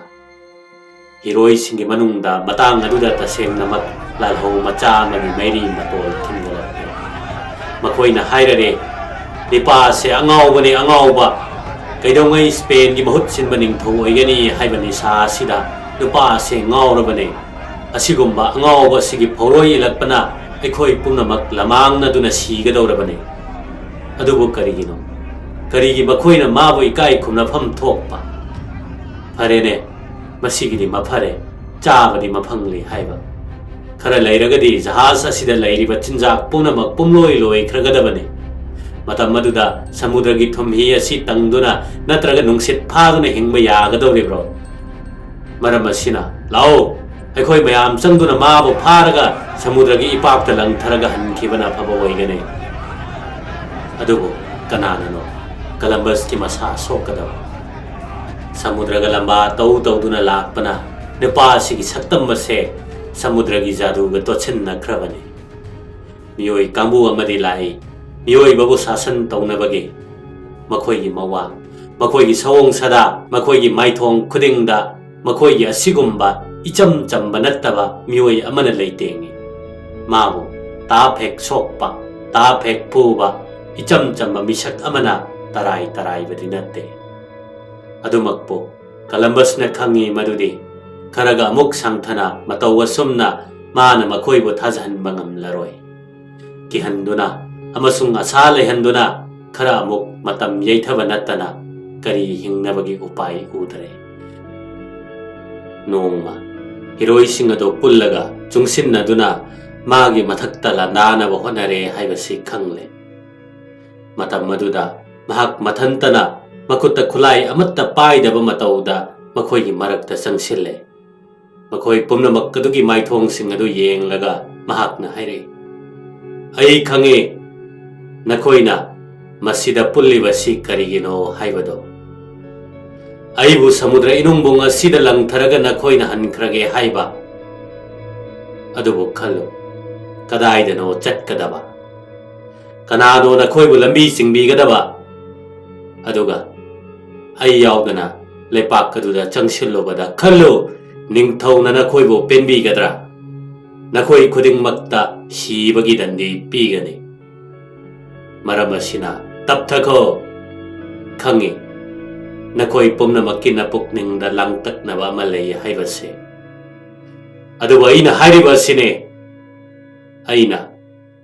ꯍꯤꯔꯣꯏꯁꯤꯡꯒꯤ ꯃꯅꯨꯡꯗ ꯃꯇꯥꯡ ꯑꯗꯨꯗ ꯇꯁꯦꯡꯅꯃꯛ ꯂꯥꯜꯍꯧ ꯃꯆꯥ ꯑꯃꯒꯤ ꯃꯩꯔꯤ ꯃꯇꯣꯜ ꯊꯤꯟꯒꯠꯂꯛꯂꯦ꯫ ꯃꯈꯣꯏꯅ ꯍꯥꯏꯔꯔꯦ, "ꯅꯤꯄꯥꯁꯦ ꯑꯉꯥꯎꯕꯅꯦ, ꯑꯉꯥꯎꯕ꯫ ꯀꯩꯗꯧꯉꯩ ꯁ꯭ꯄꯦꯟꯒꯤ ꯃꯍꯨꯠ ꯁꯤꯟꯕ ꯅꯤꯡꯊꯧ ꯑꯣꯏꯒꯅꯤ ꯍꯥꯏꯕ ꯅꯤꯁꯥ ꯑꯁꯤꯗ ꯅꯨꯄꯥ ꯑꯁꯦ ꯉꯥꯎꯔꯕꯅꯦ꯫ ꯑꯁꯤꯒꯨꯝꯕ ꯑꯉꯥꯎꯕ ꯑꯁꯤꯒꯤ ꯐꯧꯔꯣꯏ ꯏꯜꯂꯛꯄꯅ ꯑꯩꯈꯣꯏ ꯄꯨꯝꯅꯃꯛ ꯂꯃꯥꯡꯅꯗꯨꯅ ꯁꯤꯒꯗꯧꯔꯕꯅꯤ꯫ ꯑꯗꯨꯕꯨ ꯀꯔꯤꯒꯤꯅꯣ? ꯀꯔꯤꯒꯤ ꯃꯈꯣꯏꯅ ꯃꯥꯕꯨ ꯏꯀꯥꯏ ꯈꯨꯝꯅꯐꯝ ꯊꯣꯛꯄ? ꯐꯔꯦꯅꯦ, ꯃꯁꯤꯒꯤꯗꯤ ꯃꯐꯔꯦ, ꯆꯥꯕꯗꯤ ꯃꯐꯪꯂꯤ" ꯍꯥꯏꯕ꯫ ꯈꯔ ꯂꯩꯔꯒꯗꯤ ꯖꯍꯥꯖ ꯑꯁꯤꯗ ꯂꯩꯔꯤꯕ ꯆꯤꯟꯖꯥꯛ ꯄꯨꯝꯅꯃꯛ ꯄꯨꯝꯂꯣꯏ ꯂꯣꯏꯈ꯭ꯔꯒꯗꯕꯅꯤ꯫ ꯃꯇꯝ ꯑꯗꯨꯗ ꯁꯃꯨꯗ꯭ꯔꯒꯤ ꯊꯨꯝꯍꯤ ꯑꯁꯤ ꯇꯪꯗꯨꯅ ꯅꯠꯇ꯭ꯔꯒ ꯅꯨꯡꯁꯤꯠ ꯐꯥꯗꯨꯅ ꯍꯤꯡꯕ ꯌꯥꯒꯗꯧꯔꯤꯕ꯭ꯔꯣ? ꯃꯔꯝ ꯑꯁꯤꯅ, ꯂꯥꯛꯑꯣ, ꯑꯩꯈꯣꯏ ꯃꯌꯥꯝ ꯆꯪꯗꯨꯅ ꯃꯥꯕꯨ ꯐꯥꯔꯒ ꯁꯃꯨꯗ꯭ꯔꯒꯤ ꯏꯄꯥꯛꯇ ꯂꯪꯊꯔꯒ ꯍꯟꯈꯤꯕꯅ ꯑꯐꯕ ꯑꯣꯏꯒꯅꯤ꯫ ꯑꯗꯨꯕꯨ ꯀꯅꯥꯅꯅꯣ ꯀꯂꯝꯕꯁꯀꯤ ꯃꯁꯥ ꯁꯣꯛꯀꯗꯕ? ꯁꯃꯨꯗ꯭ꯔꯒ ꯂꯝꯕꯥ ꯇꯧ ꯇꯧꯗꯨꯅ ꯂꯥꯛꯄꯅ ꯅꯨꯄꯥ ꯑꯁꯤꯒꯤ ꯁꯛꯇꯝ ꯑꯁꯦ ꯁꯃꯨꯗ꯭ꯔꯒꯤ ꯖꯥꯗꯨꯒ ꯇꯣꯠꯁꯤꯟꯅꯈ꯭ꯔꯕꯅꯤ꯫ ꯃꯤꯑꯣꯏ ꯀꯥꯡꯕꯨ ꯑꯃꯗꯤ ꯂꯥꯛꯏ, ꯃꯤꯑꯣꯏꯕꯕꯨ ꯁꯥꯁꯟ ꯇꯧꯅꯕꯒꯤ꯫ ꯃꯈꯣꯏꯒꯤ ꯃꯋꯥ, ꯃꯈꯣꯏꯒꯤ ꯁꯑꯣꯡ ꯁꯥꯗꯥ, ꯃꯈꯣꯏꯒꯤ ꯃꯥꯏꯊꯣꯡ ꯈꯨꯗꯤꯡꯗ ꯃꯈꯣꯏꯒꯤ ꯑꯁꯤꯒꯨꯝꯕ ꯏꯆꯝ ꯆꯝꯕ ꯅꯠꯇꯕ ꯃꯤꯑꯣꯏ ꯑꯃꯅ ꯂꯩꯇꯦꯡꯏ꯫ ꯃꯥꯕꯨ ꯇꯥꯞ ꯍꯦꯛ ꯁꯣꯛꯄ, ꯇꯥꯞ ꯍꯦꯛ ꯐꯨꯕ ꯏꯆꯝ ꯆꯝꯕ ꯃꯤꯁꯛ ꯑꯃꯅ ꯇꯔꯥꯏ ꯇꯔꯥꯏꯕꯗꯤ ꯅꯠꯇꯦ꯫ ꯑꯗꯨꯃꯛꯄꯨ ꯀꯂꯝꯕꯁꯅ ꯈꯪꯏ ꯃꯗꯨꯗꯤ ꯈꯔꯒ ꯑꯃꯨꯛ ꯁꯥꯡꯊꯅ ꯃꯇꯧ ꯑꯁꯨꯝꯅ ꯃꯥꯅ ꯃꯈꯣꯏꯕꯨ ꯊꯥꯖꯍꯟꯕ ꯉꯝꯂꯔꯣꯏ꯫ ꯀꯤꯍꯟꯗꯨꯅ ꯑꯃꯁꯨꯡ ꯑꯁꯥ ꯂꯩꯍꯟꯗꯨꯅ ꯈꯔ ꯑꯃꯨꯛ ꯃꯇꯝ ꯌꯩꯊꯕ ꯅꯠꯇꯅ ꯀꯔꯤ ꯍꯤꯡꯅꯕꯒꯤ ꯎꯄꯥꯏ ꯎꯗ꯭ꯔꯦ꯫ ꯅꯣꯡꯃ ꯍꯤꯔꯣꯏꯁꯤꯡ ꯑꯗꯨ ꯄꯨꯜꯂꯒ ꯆꯨꯡꯁꯤꯟꯅꯗꯨꯅ ꯃꯥꯒꯤ ꯃꯊꯛꯇ ꯂꯥꯟꯗꯥꯅꯕ ꯍꯣꯠꯅꯔꯦ ꯍꯥꯏꯕꯁꯤ ꯈꯪꯂꯦ꯫ ꯃꯇꯝ ꯑꯗꯨꯗ ꯃꯍꯥꯛ ꯃꯊꯟꯇꯅ ꯃꯈꯨꯠꯇ ꯈꯨꯠꯂꯥꯏ ꯑꯃꯠꯇ ꯄꯥꯏꯗꯕ ꯃꯇꯧꯗ ꯃꯈꯣꯏꯒꯤ ꯃꯔꯛꯇ ꯆꯪꯁꯤꯜꯂꯦ꯫ ꯃꯈꯣꯏ ꯄꯨꯝꯅꯃꯛ ꯑꯗꯨꯒꯤ ꯃꯥꯏꯊꯣꯡꯁꯤꯡ ꯑꯗꯨ ꯌꯦꯡꯂꯒ ꯃꯍꯥꯛꯅ ꯍꯥꯏꯔꯛꯏ, "ꯑꯩ ꯈꯪꯏ, ꯅꯈꯣꯏꯅ ꯃꯁꯤꯗ ꯄꯨꯜꯂꯤꯕꯁꯤ ꯀꯔꯤꯒꯤꯅꯣ ꯍꯥꯏꯕꯗꯣ꯫ ꯑꯩꯕꯨ ꯁꯃꯨꯗ꯭ꯔ ꯏꯅꯨꯡꯕꯨꯡ ꯑꯁꯤꯗ ꯂꯪꯊꯔꯒ ꯅꯈꯣꯏꯅ ꯍꯟꯈ꯭ꯔꯒꯦ ꯍꯥꯏꯕ꯫ ꯑꯗꯨꯕꯨ ꯈꯜꯂꯨ, ꯀꯗꯥꯏꯗꯅꯣ ꯆꯠꯀꯗꯕ? ꯀꯅꯥꯅꯣ ꯅꯈꯣꯏꯕꯨ ꯂꯝꯕꯤ ꯆꯤꯡꯕꯤꯒꯗꯕ? ꯑꯗꯨꯒ ꯑꯩ ꯌꯥꯎꯗꯅ ꯂꯩꯄꯥꯛ ꯑꯗꯨꯗ ꯆꯪꯁꯤꯜꯂꯨꯕꯗ ꯈꯜꯂꯨ, ꯅꯤꯡꯊꯧꯅ ꯅꯈꯣꯏꯕꯨ ꯄꯦꯟꯕꯤꯒꯗ꯭ꯔꯥ? ꯅꯈꯣꯏ ꯈꯨꯗꯤꯡꯃꯛꯇ ꯁꯤꯕꯒꯤ ꯗꯟꯗꯤ ꯄꯤꯒꯅꯤ꯫ ꯃꯔꯝ ꯑꯁꯤꯅ ꯇꯞꯊꯈꯣ꯫ ꯈꯪꯏ, ꯅꯈꯣꯏ ꯄꯨꯝꯅꯃꯛꯀꯤ ꯅꯄꯨꯛꯅꯤꯡꯗ ꯂꯥꯡꯇꯛꯅꯕ ꯑꯃ ꯂꯩ ꯍꯥꯏꯕꯁꯦ꯫ ꯑꯗꯨꯕꯨ ꯑꯩꯅ ꯍꯥꯏꯔꯤꯕ ꯑꯁꯤꯅꯤ, ꯑꯩꯅ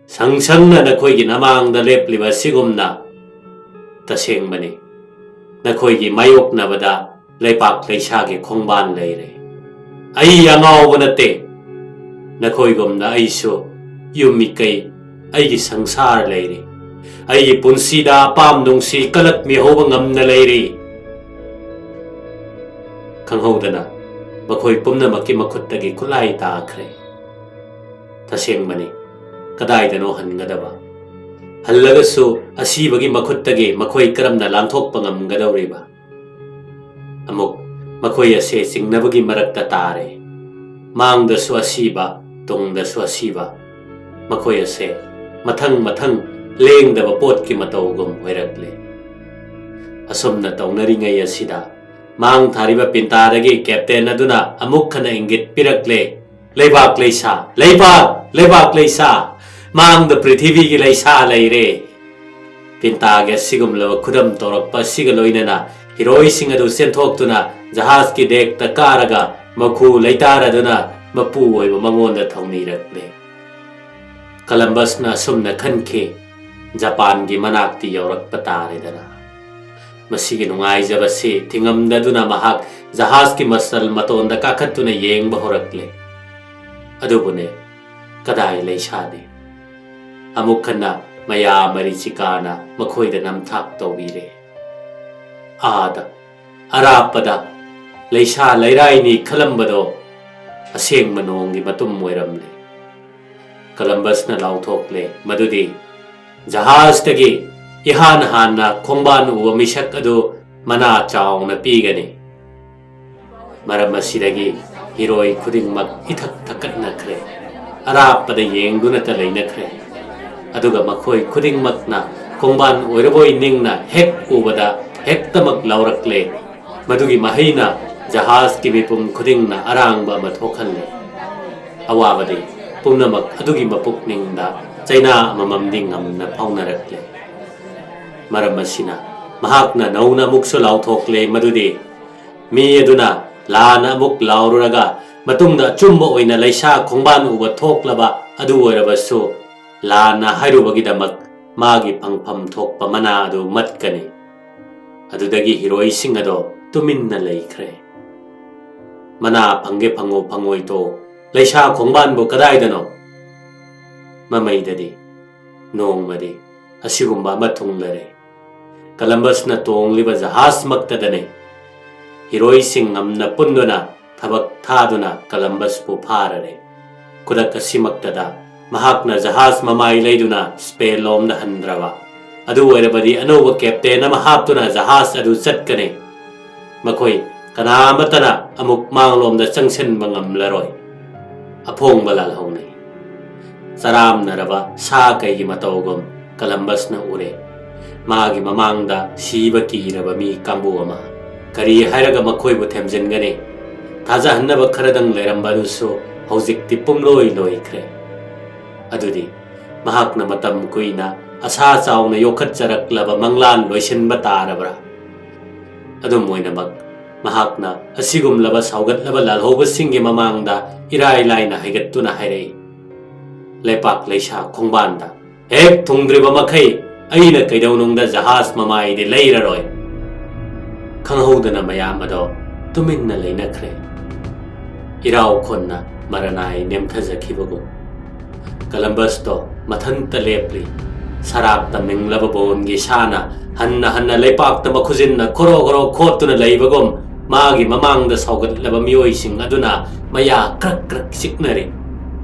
ꯁꯪ ꯁꯪꯅ ꯅꯈꯣꯏꯒꯤ ꯅꯃꯥꯡꯗ ꯂꯦꯞꯂꯤꯕ ꯑꯁꯤꯒꯨꯝꯅ ꯇꯁꯦꯡꯕꯅꯤ꯫ ꯅꯈꯣꯏꯒꯤ ꯃꯥꯌꯣꯛꯅꯕꯗ ꯂꯩꯄꯥꯛ ꯂꯩꯁꯥꯒꯤ ꯈꯣꯡꯕꯥꯟ ꯂꯩꯔꯦ꯫ ꯑꯩ ꯑꯉꯥꯎꯕ ꯅꯠꯇꯦ꯫ ꯅꯈꯣꯏꯒꯨꯝꯅ ꯑꯩꯁꯨ ꯌꯨꯝ ꯃꯤꯀꯩ, ꯑꯩꯒꯤ ꯁꯪꯁꯥꯔ ꯂꯩꯔꯤ꯫ ꯑꯩꯒꯤ ꯄꯨꯟꯁꯤꯗ ꯑꯄꯥꯝ ꯅꯨꯡꯁꯤ ꯀꯂꯛ ꯃꯤꯍꯧꯕ ꯉꯝꯅ ꯂꯩꯔꯤ꯫ ꯈꯪꯍꯧꯗꯅ ꯃꯈꯣꯏ ꯄꯨꯝꯅꯃꯛꯀꯤ ꯃꯈꯨꯠꯇꯒꯤ ꯈꯨꯠꯂꯥꯏ ꯇꯥꯈ꯭ꯔꯦ꯫ ꯇꯁꯦꯡꯕꯅꯤ, ꯀꯗꯥꯏꯗꯅꯣ ꯍꯟꯒꯗꯕ? ꯍꯜꯂꯒꯁꯨ ꯑꯁꯤꯕꯒꯤ ꯃꯈꯨꯠꯇꯒꯤ ꯃꯈꯣꯏ ꯀꯔꯝꯅ ꯂꯥꯟꯊꯣꯛꯄ ꯉꯝꯒꯗꯧꯔꯤꯕ? ꯑꯃꯨꯛ ꯃꯈꯣꯏ ꯑꯁꯦ ꯆꯤꯡꯅꯕꯒꯤ ꯃꯔꯛꯇ ꯇꯥꯔꯦ꯫ ꯃꯥꯡꯗꯁꯨ ꯑꯁꯤꯕ, ꯇꯨꯡꯗꯁꯨ ꯑꯁꯤꯕ꯫ ꯃꯈꯣꯏ ꯑꯁꯦ ꯃꯊꯪ ꯃꯊꯪ ꯂꯦꯡꯗꯕ ꯄꯣꯠꯀꯤ ꯃꯇꯧꯒꯨꯝ ꯑꯣꯏꯔꯛꯂꯦ꯫ ꯑꯁꯨꯝꯅ ꯇꯧꯅꯔꯤꯉꯩ ꯑꯁꯤꯗ ꯃꯥꯡ ꯊꯥꯔꯤꯕ ꯄꯤꯟꯇꯥꯗꯒꯤ ꯀꯦꯞꯇꯦꯟ ꯑꯗꯨꯅ ꯑꯃꯨꯛ ꯍꯟꯅ ꯏꯪꯒꯤꯠ ꯄꯤꯔꯛꯂꯦ, "ꯂꯩꯕꯥꯛ ꯂꯩꯁꯥ, ꯂꯩꯕꯥꯛ, ꯂꯩꯕꯥꯛ ꯂꯩꯁꯥ, ꯃꯥꯡꯗ ꯄ꯭ꯔꯤꯊꯤꯕꯤꯒꯤ ꯂꯩꯁꯥ ꯂꯩꯔꯦ!" ꯄꯤꯟꯇꯥꯒꯤ ꯑꯁꯤꯒꯨꯝꯂꯕ ꯈꯨꯗꯝ ꯇꯧꯔꯛꯄ ꯑꯁꯤꯒ ꯂꯣꯏꯅꯅ ꯍꯤꯔꯣꯏꯁꯤꯡ ꯑꯗꯨ ꯆꯦꯟꯊꯣꯛꯇꯨꯅ ꯖꯍꯥꯖꯀꯤ ꯗꯦꯛꯇ ꯀꯥꯔꯒ ꯃꯈꯨ ꯂꯩꯇꯥꯔꯗꯨꯅ ꯃꯄꯨ ꯑꯣꯏꯕ ꯃꯉꯣꯟꯗ ꯊꯧꯅꯤꯔꯛꯂꯦ꯫ ꯀꯂꯝꯕꯁꯅ ꯑꯁꯨꯝꯅ ꯈꯟꯈꯤ, "ꯖꯄꯥꯟꯒꯤ ꯃꯅꯥꯛꯇꯤ ꯌꯧꯔꯛꯄ ꯇꯥꯔꯦꯗꯅ꯫" ꯃꯁꯤꯒꯤ ꯅꯨꯡꯉꯥꯏꯖꯕꯁꯤ ꯊꯤꯡꯉꯝꯗꯗꯨꯅ ꯃꯍꯥꯛ ꯖꯍꯥꯖꯀꯤ ꯃꯁꯜ ꯃꯇꯣꯟꯗ ꯀꯥꯈꯠꯇꯨꯅ ꯌꯦꯡꯕ ꯍꯧꯔꯛꯂꯦ꯫ ꯑꯗꯨꯕꯨꯅꯦ, ꯀꯗꯥꯏ ꯂꯩꯁꯥꯅꯤ? ꯑꯃꯨꯛ ꯍꯟꯅ ꯃꯌꯥ ꯃꯔꯤꯆꯤꯀꯥꯅ ꯃꯈꯣꯏꯗ ꯅꯝꯊꯥꯛ ꯇꯧꯕꯤꯔꯦ꯫ ꯑꯥꯗ, ꯑꯔꯥꯞꯄꯗ ꯂꯩꯁꯥ ꯂꯩꯔꯥꯏꯅꯤ ꯈꯜꯂꯝꯕꯗꯣ ꯑꯁꯦꯡꯕ ꯅꯣꯡꯒꯤ ꯃꯇꯨꯝ ꯑꯣꯏꯔꯝꯂꯦ꯫ ꯀꯂꯝꯕꯁꯅ ꯂꯥꯎꯊꯣꯛꯂꯦ ꯃꯗꯨꯗꯤ ꯖꯍꯥꯖꯇꯒꯤ ꯏꯍꯥꯟ ꯍꯥꯟꯅ ꯈꯣꯡꯕꯥꯟ ꯎꯕ ꯃꯤꯁꯛ ꯑꯗꯨ ꯃꯅꯥ ꯆꯥꯎꯅ ꯄꯤꯒꯅꯤ꯫ ꯃꯔꯝ ꯑꯁꯤꯗꯒꯤ ꯍꯤꯔꯣꯏ ꯈꯨꯗꯤꯡꯃꯛ ꯏꯊꯛ ꯊꯛꯀꯠꯅꯈ꯭ꯔꯦ꯫ ꯑꯔꯥꯞꯄꯗ ꯌꯦꯡꯗꯨꯅꯇ ꯂꯩꯅꯈ꯭ꯔꯦ꯫ ꯑꯗꯨꯒ ꯃꯈꯣꯏ ꯈꯨꯗꯤꯡꯃꯛꯅ ꯈꯣꯡꯕꯥꯟ ꯑꯣꯏꯔꯕꯣꯏ ꯅꯤꯡꯅ ꯍꯦꯛ ꯎꯕꯗ ꯍꯦꯛꯇꯃꯛ ꯂꯥꯎꯔꯛꯂꯦ꯫ ꯃꯗꯨꯒꯤ ꯃꯍꯩꯅ ꯖꯍꯥꯖꯀꯤ ꯃꯤꯄꯨꯝ ꯈꯨꯗꯤꯡꯅ ꯑꯔꯥꯡꯕ ꯑꯃ ꯊꯣꯛꯍꯜꯂꯦ꯫ ꯑꯋꯥꯕꯗꯤ ꯄꯨꯝꯅꯃꯛ ꯑꯗꯨꯒꯤ ꯃꯄꯨꯛꯅꯤꯡꯗ ꯆꯩꯅꯥ ꯑꯃꯃꯝꯗꯤ ꯉꯝꯅ ꯐꯥꯎꯅꯔꯛꯂꯦ꯫ ꯃꯔꯝ ꯑꯁꯤꯅ ꯃꯍꯥꯛꯅ ꯅꯧꯅ ꯑꯃꯨꯛꯁꯨ ꯂꯥꯎꯊꯣꯛꯂꯦ ꯃꯗꯨꯗꯤ, ꯃꯤ ꯑꯗꯨꯅ ꯂꯥꯟꯅ ꯑꯃꯨꯛ ꯂꯥꯎꯔꯨꯔꯒ ꯃꯇꯨꯡꯗ ꯑꯆꯨꯝꯕ ꯑꯣꯏꯅ ꯂꯩꯁꯥ ꯈꯣꯡꯕꯥꯟ ꯎꯕ ꯊꯣꯛꯂꯕ ꯑꯗꯨ ꯑꯣꯏꯔꯕꯁꯨ, ꯂꯥꯟꯅ ꯍꯥꯏꯔꯨꯕꯒꯤꯗꯃꯛ ꯃꯥꯒꯤ ꯐꯪꯐꯝ ꯊꯣꯛꯄ ꯃꯅꯥ ꯑꯗꯨ ꯃꯠꯀꯅꯤ꯫ ꯑꯗꯨꯗꯒꯤ ꯍꯤꯔꯣꯏꯁꯤꯡ ꯑꯗꯣ ꯇꯨꯃꯤꯟꯅ ꯂꯩꯈ꯭ꯔꯦ꯫ ꯃꯅꯥ ꯐꯪꯒꯦ ꯐꯪꯉꯣ ꯐꯪꯉꯣꯏ ꯇꯣ, ꯂꯩꯁꯥ ꯈꯣꯡꯕꯥꯟꯕꯨ ꯀꯗꯥꯏꯗꯅꯣ? ꯃꯃꯩꯗꯗꯤ ꯅꯣꯡꯃꯗꯤ ꯑꯁꯤꯒꯨꯝꯕ ꯑꯃ ꯊꯨꯡꯂꯔꯦ꯫ ꯀꯂꯝꯕꯁꯅ ꯇꯣꯡꯂꯤꯕ ꯖꯍꯥꯖꯃꯛꯇꯗꯅꯦ꯫ ꯍꯤꯔꯣꯏꯁꯤꯡ ꯉꯝꯅ ꯄꯨꯟꯗꯨꯅ ꯊꯕꯛ ꯊꯥꯗꯨꯅ ꯀꯂꯝꯕꯁꯄꯨ ꯐꯥꯔꯔꯦ꯫ ꯈꯨꯗꯛ ꯑꯁꯤꯃꯛꯇꯗ ꯃꯍꯥꯛꯅ ꯖꯍꯥꯖ ꯃꯃꯥꯏ ꯂꯩꯗꯨꯅ ꯁ꯭ꯄꯦꯟ ꯂꯣꯝꯗ ꯍꯟꯗ꯭ꯔꯕ꯫ ꯑꯗꯨ ꯑꯣꯏꯔꯕꯗꯤ ꯑꯅꯧꯕ ꯀꯦꯞꯇꯦꯟ ꯑꯃ ꯍꯥꯞꯇꯨꯅ ꯖꯍꯥꯖ ꯑꯗꯨ ꯆꯠꯀꯅꯤ꯫ ꯃꯈꯣꯏ ꯀꯅꯥ ꯑꯃꯠꯇꯅ ꯑꯃꯨꯛ ꯃꯥꯡꯂꯣꯝꯗ ꯆꯪꯁꯤꯟꯕ ꯉꯝꯂꯔꯣꯏ꯫ ꯑꯐꯣꯡꯕ ꯂꯥꯜꯍꯧꯅꯩ꯫ ꯆꯔꯥꯝꯅꯔꯕ ꯁꯥ ꯀꯩꯒꯤ ꯃꯇꯧꯒꯨꯝ ꯀꯂꯝꯕꯁꯅ ꯎꯔꯦ꯫ ꯃꯥꯒꯤ ꯃꯃꯥꯡꯗ ꯁꯤꯕ ꯀꯤꯔꯕ ꯃꯤ ꯀꯥꯡꯕꯨ ꯑꯃ꯫ ꯀꯔꯤ ꯍꯥꯏꯔꯒ ꯃꯈꯣꯏꯕꯨ ꯊꯦꯝꯖꯤꯟꯒꯅꯤ? ꯊꯥꯖꯍꯟꯅꯕ ꯈꯔꯗꯪ ꯂꯩꯔꯝꯕ ꯑꯗꯨꯁꯨ ꯍꯧꯖꯤꯛꯇꯤ ꯄꯨꯝꯂꯣꯏ ꯂꯣꯏꯈ꯭ꯔꯦ꯫ ꯑꯗꯨꯗꯤ ꯃꯍꯥꯛꯅ ꯃꯇꯝ ꯀꯨꯏꯅ ꯑꯁꯥ ꯆꯥꯎꯅ ꯌꯣꯛꯈꯠꯆꯔꯛꯂꯕ ꯃꯪꯂꯥꯟ ꯂꯣꯏꯁꯤꯟꯕ ꯇꯥꯔꯕ꯭ꯔꯥ? ꯑꯗꯨꯝ ꯑꯣꯏꯅꯃꯛ, ꯃꯍꯥꯛꯅ ꯑꯁꯤꯒꯨꯝꯂꯕ ꯁꯥꯎꯒꯠꯂꯕ ꯂꯥꯜꯍꯧꯕꯁꯤꯡꯒꯤ ꯃꯃꯥꯡꯗ ꯏꯔꯥꯏ ꯂꯥꯏꯅ ꯍꯥꯏꯒꯠꯇꯨꯅ ꯍꯥꯏꯔꯛꯏ, "ꯂꯩꯄꯥꯛ ꯂꯩꯁꯥ ꯈꯣꯡꯕꯥꯟꯗ ꯍꯦꯛ ꯊꯨꯡꯗ꯭ꯔꯤꯕ ꯃꯈꯩ ꯑꯩꯅ ꯀꯩꯗꯧꯅꯨꯡꯗ ꯖꯍꯥꯖ ꯃꯃꯥꯏꯗꯤ ꯂꯩꯔꯔꯣꯏ"꯫ ꯈꯪꯍꯧꯗꯅ ꯃꯌꯥꯝ ꯑꯗꯣ ꯇꯨꯃꯤꯟꯅ ꯂꯩꯅꯈ꯭ꯔꯦ꯫ ꯏꯔꯥꯎ ꯈꯣꯟꯅ ꯃꯔꯅꯥꯏ ꯅꯦꯝꯊꯖꯈꯤꯕꯒꯨꯝ꯫ ꯀꯂꯝꯕꯁꯇꯣ ꯃꯊꯟꯇ ꯂꯦꯞꯂꯤ꯫ ꯁꯔꯥꯛ ꯇꯝꯅꯤꯡꯂꯕ ꯕꯣꯟꯒꯤ ꯁꯥꯅ ꯍꯟꯅ ꯍꯟꯅ ꯂꯩꯄꯥꯛꯇ ꯃꯈꯨꯖꯤꯟꯅ ꯈꯣꯔꯣ ꯈꯣꯔꯣ ꯈꯣꯠꯇꯨꯅ ꯂꯩꯕꯒꯨꯝ, ꯃꯥꯒꯤ ꯃꯃꯥꯡꯗ ꯁꯥꯎꯒꯠꯂꯕ ꯃꯤꯑꯣꯏꯁꯤꯡ ꯑꯗꯨꯅ ꯃꯌꯥ ꯀ꯭ꯔꯛ ꯀ꯭ꯔꯛ ꯆꯤꯛꯅꯔꯤ꯫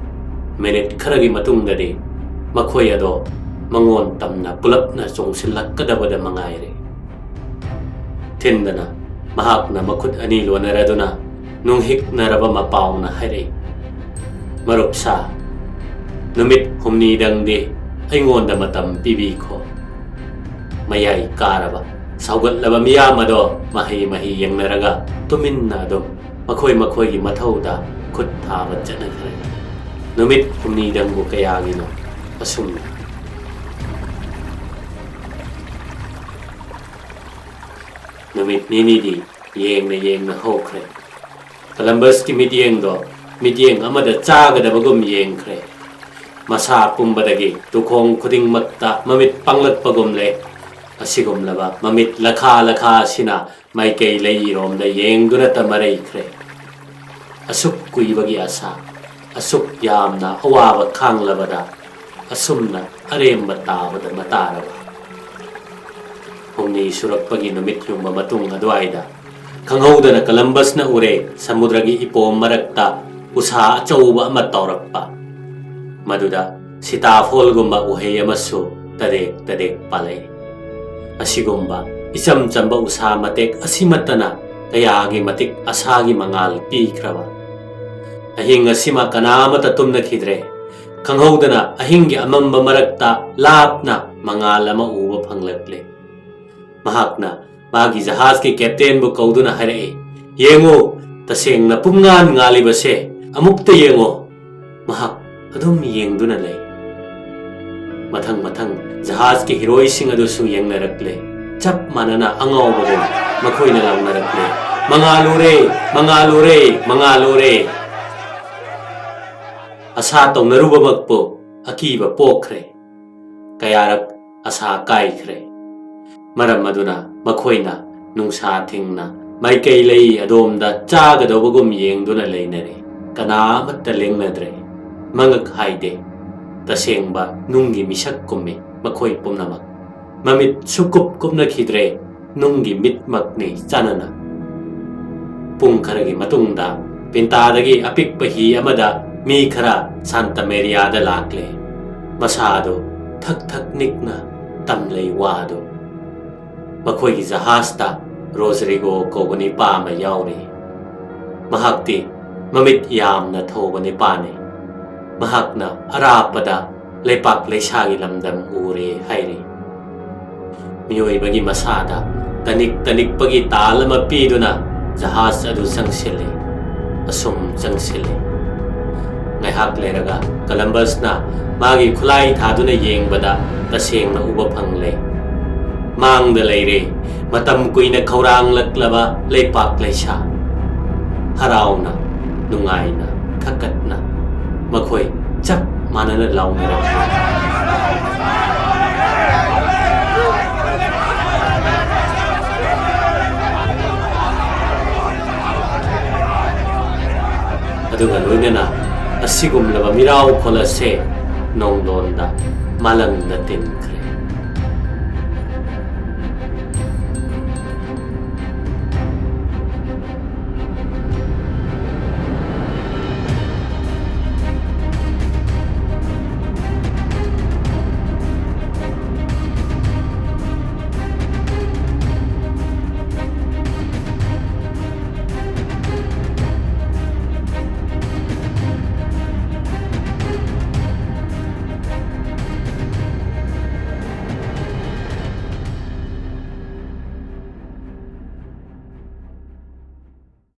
ꯃꯤꯅꯤꯠ ꯈꯔꯒꯤ ꯃꯇꯨꯡꯗꯗꯤ ꯃꯈꯣꯏ ꯑꯗꯣ ꯃꯉꯣꯟ ꯇꯝꯅ ꯄꯨꯂꯞꯅ ꯆꯣꯡꯁꯤꯜꯂꯛꯀꯗꯕꯗ ꯃꯉꯥꯏꯔꯦ꯫ ꯊꯤꯟꯗꯅ ꯃꯍꯥꯛꯅ ꯃꯈꯨꯠ ꯑꯅꯤ ꯂꯣꯟꯅꯔꯗꯨꯅ ꯅꯨꯡꯍꯤꯛꯅꯔꯕ ꯃꯄꯥꯎꯅ ꯍꯥꯏꯔꯛꯏ, "ꯃꯔꯨꯞ ꯁꯥ, ꯅꯨꯃꯤꯠ ꯍꯨꯝꯅꯤꯗꯪꯗꯤ ꯑꯩꯉꯣꯟꯗ ꯃꯇꯝ ꯄꯤꯕꯤꯈꯣ"꯫ ꯃꯌꯥꯏ ꯀꯥꯔꯕ ꯁꯥꯎꯒꯠꯂꯕ ꯃꯤꯌꯥꯝ ꯑꯗꯣ ꯃꯍꯩ ꯃꯍꯩ ꯌꯦꯡꯅꯔꯒ ꯇꯨꯃꯤꯟꯅ ꯑꯗꯨꯝ ꯃꯈꯣꯏ ꯃꯈꯣꯏꯒꯤ ꯃꯊꯧꯗ ꯈꯨꯠ ꯊꯥꯕ ꯆꯠꯅꯈ꯭ꯔꯦ꯫ ꯅꯨꯃꯤꯠ ꯍꯨꯝꯅꯤꯗꯪꯕꯨ ꯀꯌꯥꯒꯤꯅꯣ ꯑꯁꯨꯝꯅ꯫ ꯅꯨꯃꯤꯠ ꯅꯤꯅꯤꯗꯤ ꯌꯦꯡꯅ ꯌꯦꯡꯅ ꯍꯧꯈ꯭ꯔꯦ꯫ ꯀꯂꯝꯕꯁꯀꯤ ꯃꯤꯠꯌꯦꯡꯗꯣ ꯃꯤꯠꯌꯦꯡ ꯑꯃꯗ ꯆꯥꯒꯗꯕꯒꯨꯝ ꯌꯦꯡꯈ꯭ꯔꯦ꯫ ꯃꯁꯥ ꯄꯨꯝꯕꯗꯒꯤ ꯇꯨꯈꯣꯡ ꯈꯨꯗꯤꯡꯃꯛꯇ ꯃꯃꯤꯠ ꯄꯥꯡꯂꯛꯄꯒꯨꯝꯂꯦ꯫ ꯑꯁꯤꯒꯨꯝꯂꯕ ꯃꯃꯤꯠ ꯂꯈꯥ ꯂꯈꯥ ꯑꯁꯤꯅ ꯃꯥꯏꯀꯩ ꯂꯩꯔꯣꯝꯗ ꯌꯦꯡꯗꯨꯅꯇ ꯃꯔꯩꯈ꯭ꯔꯦ꯫ ꯑꯁꯨꯛ ꯀꯨꯏꯕꯒꯤ ꯑꯁꯥ, ꯑꯁꯨꯛ ꯌꯥꯝꯅ ꯑꯋꯥꯕ ꯈꯥꯡꯂꯕꯗ ꯑꯁꯨꯝꯅ ꯑꯔꯦꯝꯕ ꯇꯥꯕꯗ ꯃꯇꯥꯔꯕ? ꯍꯨꯝꯅꯤ ꯁꯨꯔꯛꯄꯒꯤ ꯅꯨꯃꯤꯠ ꯌꯨꯡꯕ ꯃꯇꯨꯡ ꯑꯗꯨꯋꯥꯏꯗ ꯈꯪꯍꯧꯗꯅ ꯀꯂꯝꯕꯁꯅ ꯎꯔꯦ, ꯁꯃꯨꯗ꯭ꯔꯒꯤ ꯏꯄꯣꯝ ꯃꯔꯛꯇ ꯎꯁꯥ ꯑꯆꯧꯕ ꯑꯃ ꯇꯥꯎꯔꯛꯄ꯫ ꯃꯗꯨꯗ ꯁꯤꯇꯥꯐꯣꯜꯒꯨꯝꯕ ꯎꯍꯩ ꯑꯃꯁꯨ ꯇꯔꯦꯛ ꯇꯔꯦꯛ ꯄꯥꯜꯂꯛꯏ꯫ ꯑꯁꯤꯒꯨꯝꯕ ꯏꯆꯝ ꯆꯝꯕ ꯎꯁꯥ ꯃꯇꯦꯛ ꯑꯁꯤꯃꯠꯇꯅ ꯀꯌꯥꯒꯤ ꯃꯇꯤꯛ ꯑꯁꯥꯒꯤ ꯃꯉꯥꯜ ꯄꯤꯈ꯭ꯔꯕ꯫ ꯑꯍꯤꯡ ꯑꯁꯤꯃ ꯀꯅꯥ ꯑꯃꯠꯇ ꯇꯨꯝꯅꯈꯤꯗ꯭ꯔꯦ꯫ ꯈꯪꯍꯧꯗꯅ ꯑꯍꯤꯡꯒꯤ ꯑꯃꯝꯕ ꯃꯔꯛꯇ ꯂꯥꯞꯅ ꯃꯉꯥꯜ ꯑꯃ ꯎꯕ ꯐꯪꯂꯛꯂꯦ꯫ ꯃꯍꯥꯛꯅ ꯃꯥꯒꯤ ꯖꯍꯥꯖꯀꯤ ꯀꯦꯞꯇꯦꯟꯕꯨ ꯀꯧꯗꯨꯅ ꯍꯥꯏꯔꯛꯏ, "ꯌꯦꯡꯉꯨ, ꯇꯁꯦꯡꯅ ꯄꯨꯝꯉꯥꯟ ꯉꯥꯜꯂꯤꯕꯁꯦ ꯑꯃꯨꯛꯇ ꯌꯦꯡꯉꯨ!" ꯃꯍꯥꯛ ꯑꯗꯨꯝ ꯌꯦꯡꯗꯨꯅ ꯂꯩ꯫ ꯃꯊꯪ ꯃꯊꯪ ꯖꯍꯥꯖꯀꯤ ꯍꯤꯔꯣꯏꯁꯤꯡ ꯑꯗꯨꯁꯨ ꯌꯦꯡꯅꯔꯛꯂꯦ꯫ ꯆꯞ ꯃꯥꯟꯅꯅ ꯑꯉꯥꯎꯕꯒꯨꯝ ꯃꯈꯣꯏꯅ ꯂꯥꯎꯅꯔꯛꯂꯦ, "ꯃꯉꯥꯜ ꯎꯔꯦ! ꯃꯉꯥꯜ ꯎꯔꯦ! ꯃꯉꯥꯜ ꯎꯔꯦ!" ꯑꯁꯥ ꯇꯧꯅꯔꯨꯕꯃꯛꯄꯨ ꯑꯀꯤꯕ ꯄꯣꯛꯈ꯭ꯔꯦ꯫ ꯀꯌꯥꯔꯛ ꯑꯁꯥ ꯀꯥꯏꯈ꯭ꯔꯦ꯫ ꯃꯔꯝ ꯑꯗꯨꯅ ꯃꯈꯣꯏꯅ ꯅꯨꯡꯁꯥ ꯊꯤꯡꯅ ꯃꯥꯏꯀꯩ ꯂꯩ ꯑꯗꯣꯝꯗ ꯆꯥꯒꯗꯧꯕꯒꯨꯝ ꯌꯦꯡꯗꯨꯅ ꯂꯩꯅꯔꯦ꯫ ꯀꯅꯥ ꯑꯃꯠꯇ ꯂꯦꯡꯅꯗ꯭ꯔꯦ꯫ ꯃꯉꯛ ꯍꯥꯏꯗꯦ꯫ ꯇꯁꯦꯡꯕ ꯅꯨꯡꯒꯤ ꯃꯤꯁꯛ ꯀꯨꯝꯃꯤ ꯃꯈꯣꯏ ꯄꯨꯝꯅꯃꯛ꯫ ꯃꯃꯤꯠ ꯁꯨꯛꯀꯨꯞ ꯀꯨꯞꯅꯈꯤꯗ꯭ꯔꯦ꯫ ꯅꯨꯡꯒꯤ ꯃꯤꯠꯃꯛꯅꯤ ꯆꯥꯅꯅ꯫ ꯄꯨꯡ ꯈꯔꯒꯤ ꯃꯇꯨꯡꯗ ꯄꯤꯟꯇꯥꯗꯒꯤ ꯑꯄꯤꯛꯄ ꯍꯤ ꯑꯃꯗ ꯃꯤ ꯈꯔ ꯁꯥꯟꯇ ꯃꯦꯔꯤꯌꯥꯗ ꯂꯥꯛꯂꯦ꯫ ꯃꯁꯥꯗꯨ ꯊꯛ ꯊꯛ ꯅꯤꯛꯅ ꯇꯝꯂꯩ ꯋꯥꯗꯨ꯫ ꯃꯈꯣꯏꯒꯤ ꯖꯍꯥꯖꯇ ꯔꯣꯖꯔꯤꯒꯣ ꯀꯧꯕ ꯅꯤꯄꯥ ꯑꯃ ꯌꯥꯎꯔꯤ꯫ ꯃꯍꯥꯛꯇꯤ ꯃꯃꯤꯠ ꯌꯥꯝꯅ ꯊꯧꯕ ꯅꯤꯄꯥꯅꯤ꯫ ꯃꯍꯥꯛꯅ ꯑꯔꯥꯞꯄꯗ ꯂꯩꯄꯥꯛ ꯂꯩꯁꯥꯒꯤ ꯂꯝꯗꯝ ꯎꯔꯦ ꯍꯥꯏꯔꯤ꯫ ꯃꯤꯑꯣꯏꯕꯒꯤ ꯃꯁꯥꯗ ꯇꯅꯤꯛ ꯇꯅꯤꯛꯄꯒꯤ ꯇꯥꯜ ꯑꯃ ꯄꯤꯗꯨꯅ ꯖꯍꯥꯖ ꯑꯗꯨ ꯆꯪꯁꯤꯜꯂꯤ꯫ ꯑꯁꯨꯝ ꯆꯪꯁꯤꯜꯂꯤ꯫ ꯉꯥꯏꯍꯥꯛ ꯂꯩꯔꯒ ꯀꯂꯝꯕꯁꯅ ꯃꯥꯒꯤ ꯈꯨꯠꯂꯥꯏ ꯊꯥꯗꯨꯅ ꯌꯦꯡꯕꯗ ꯇꯁꯦꯡꯅ ꯎꯕ ꯐꯪꯂꯦ꯫ ꯃꯥꯡꯗ ꯂꯩꯔꯦ ꯃꯇꯝ ꯀꯨꯏꯅ ꯈꯧꯔꯥꯡꯂꯛꯂꯕ ꯂꯩꯄꯥꯛ ꯂꯩꯁꯥ꯫ ꯍꯔꯥꯎꯅ, ꯅꯨꯡꯉꯥꯏꯅ, ꯊꯛꯀꯠꯅ ꯃꯈꯣꯏ ꯆꯞ ꯃꯥꯟꯅꯅ ꯂꯥꯎꯅꯔꯝꯃꯤ꯫ ꯑꯗꯨꯒ ꯂꯣꯏꯅꯅ ꯑꯁꯤꯒꯨꯝꯂꯕ ꯃꯤꯔꯥꯎꯈꯣꯜ ꯑꯁꯦ ꯅꯣꯡꯗꯣꯟꯗ ꯃꯥꯂꯪꯗ ꯇꯤꯟꯈ꯭ꯔꯦ꯫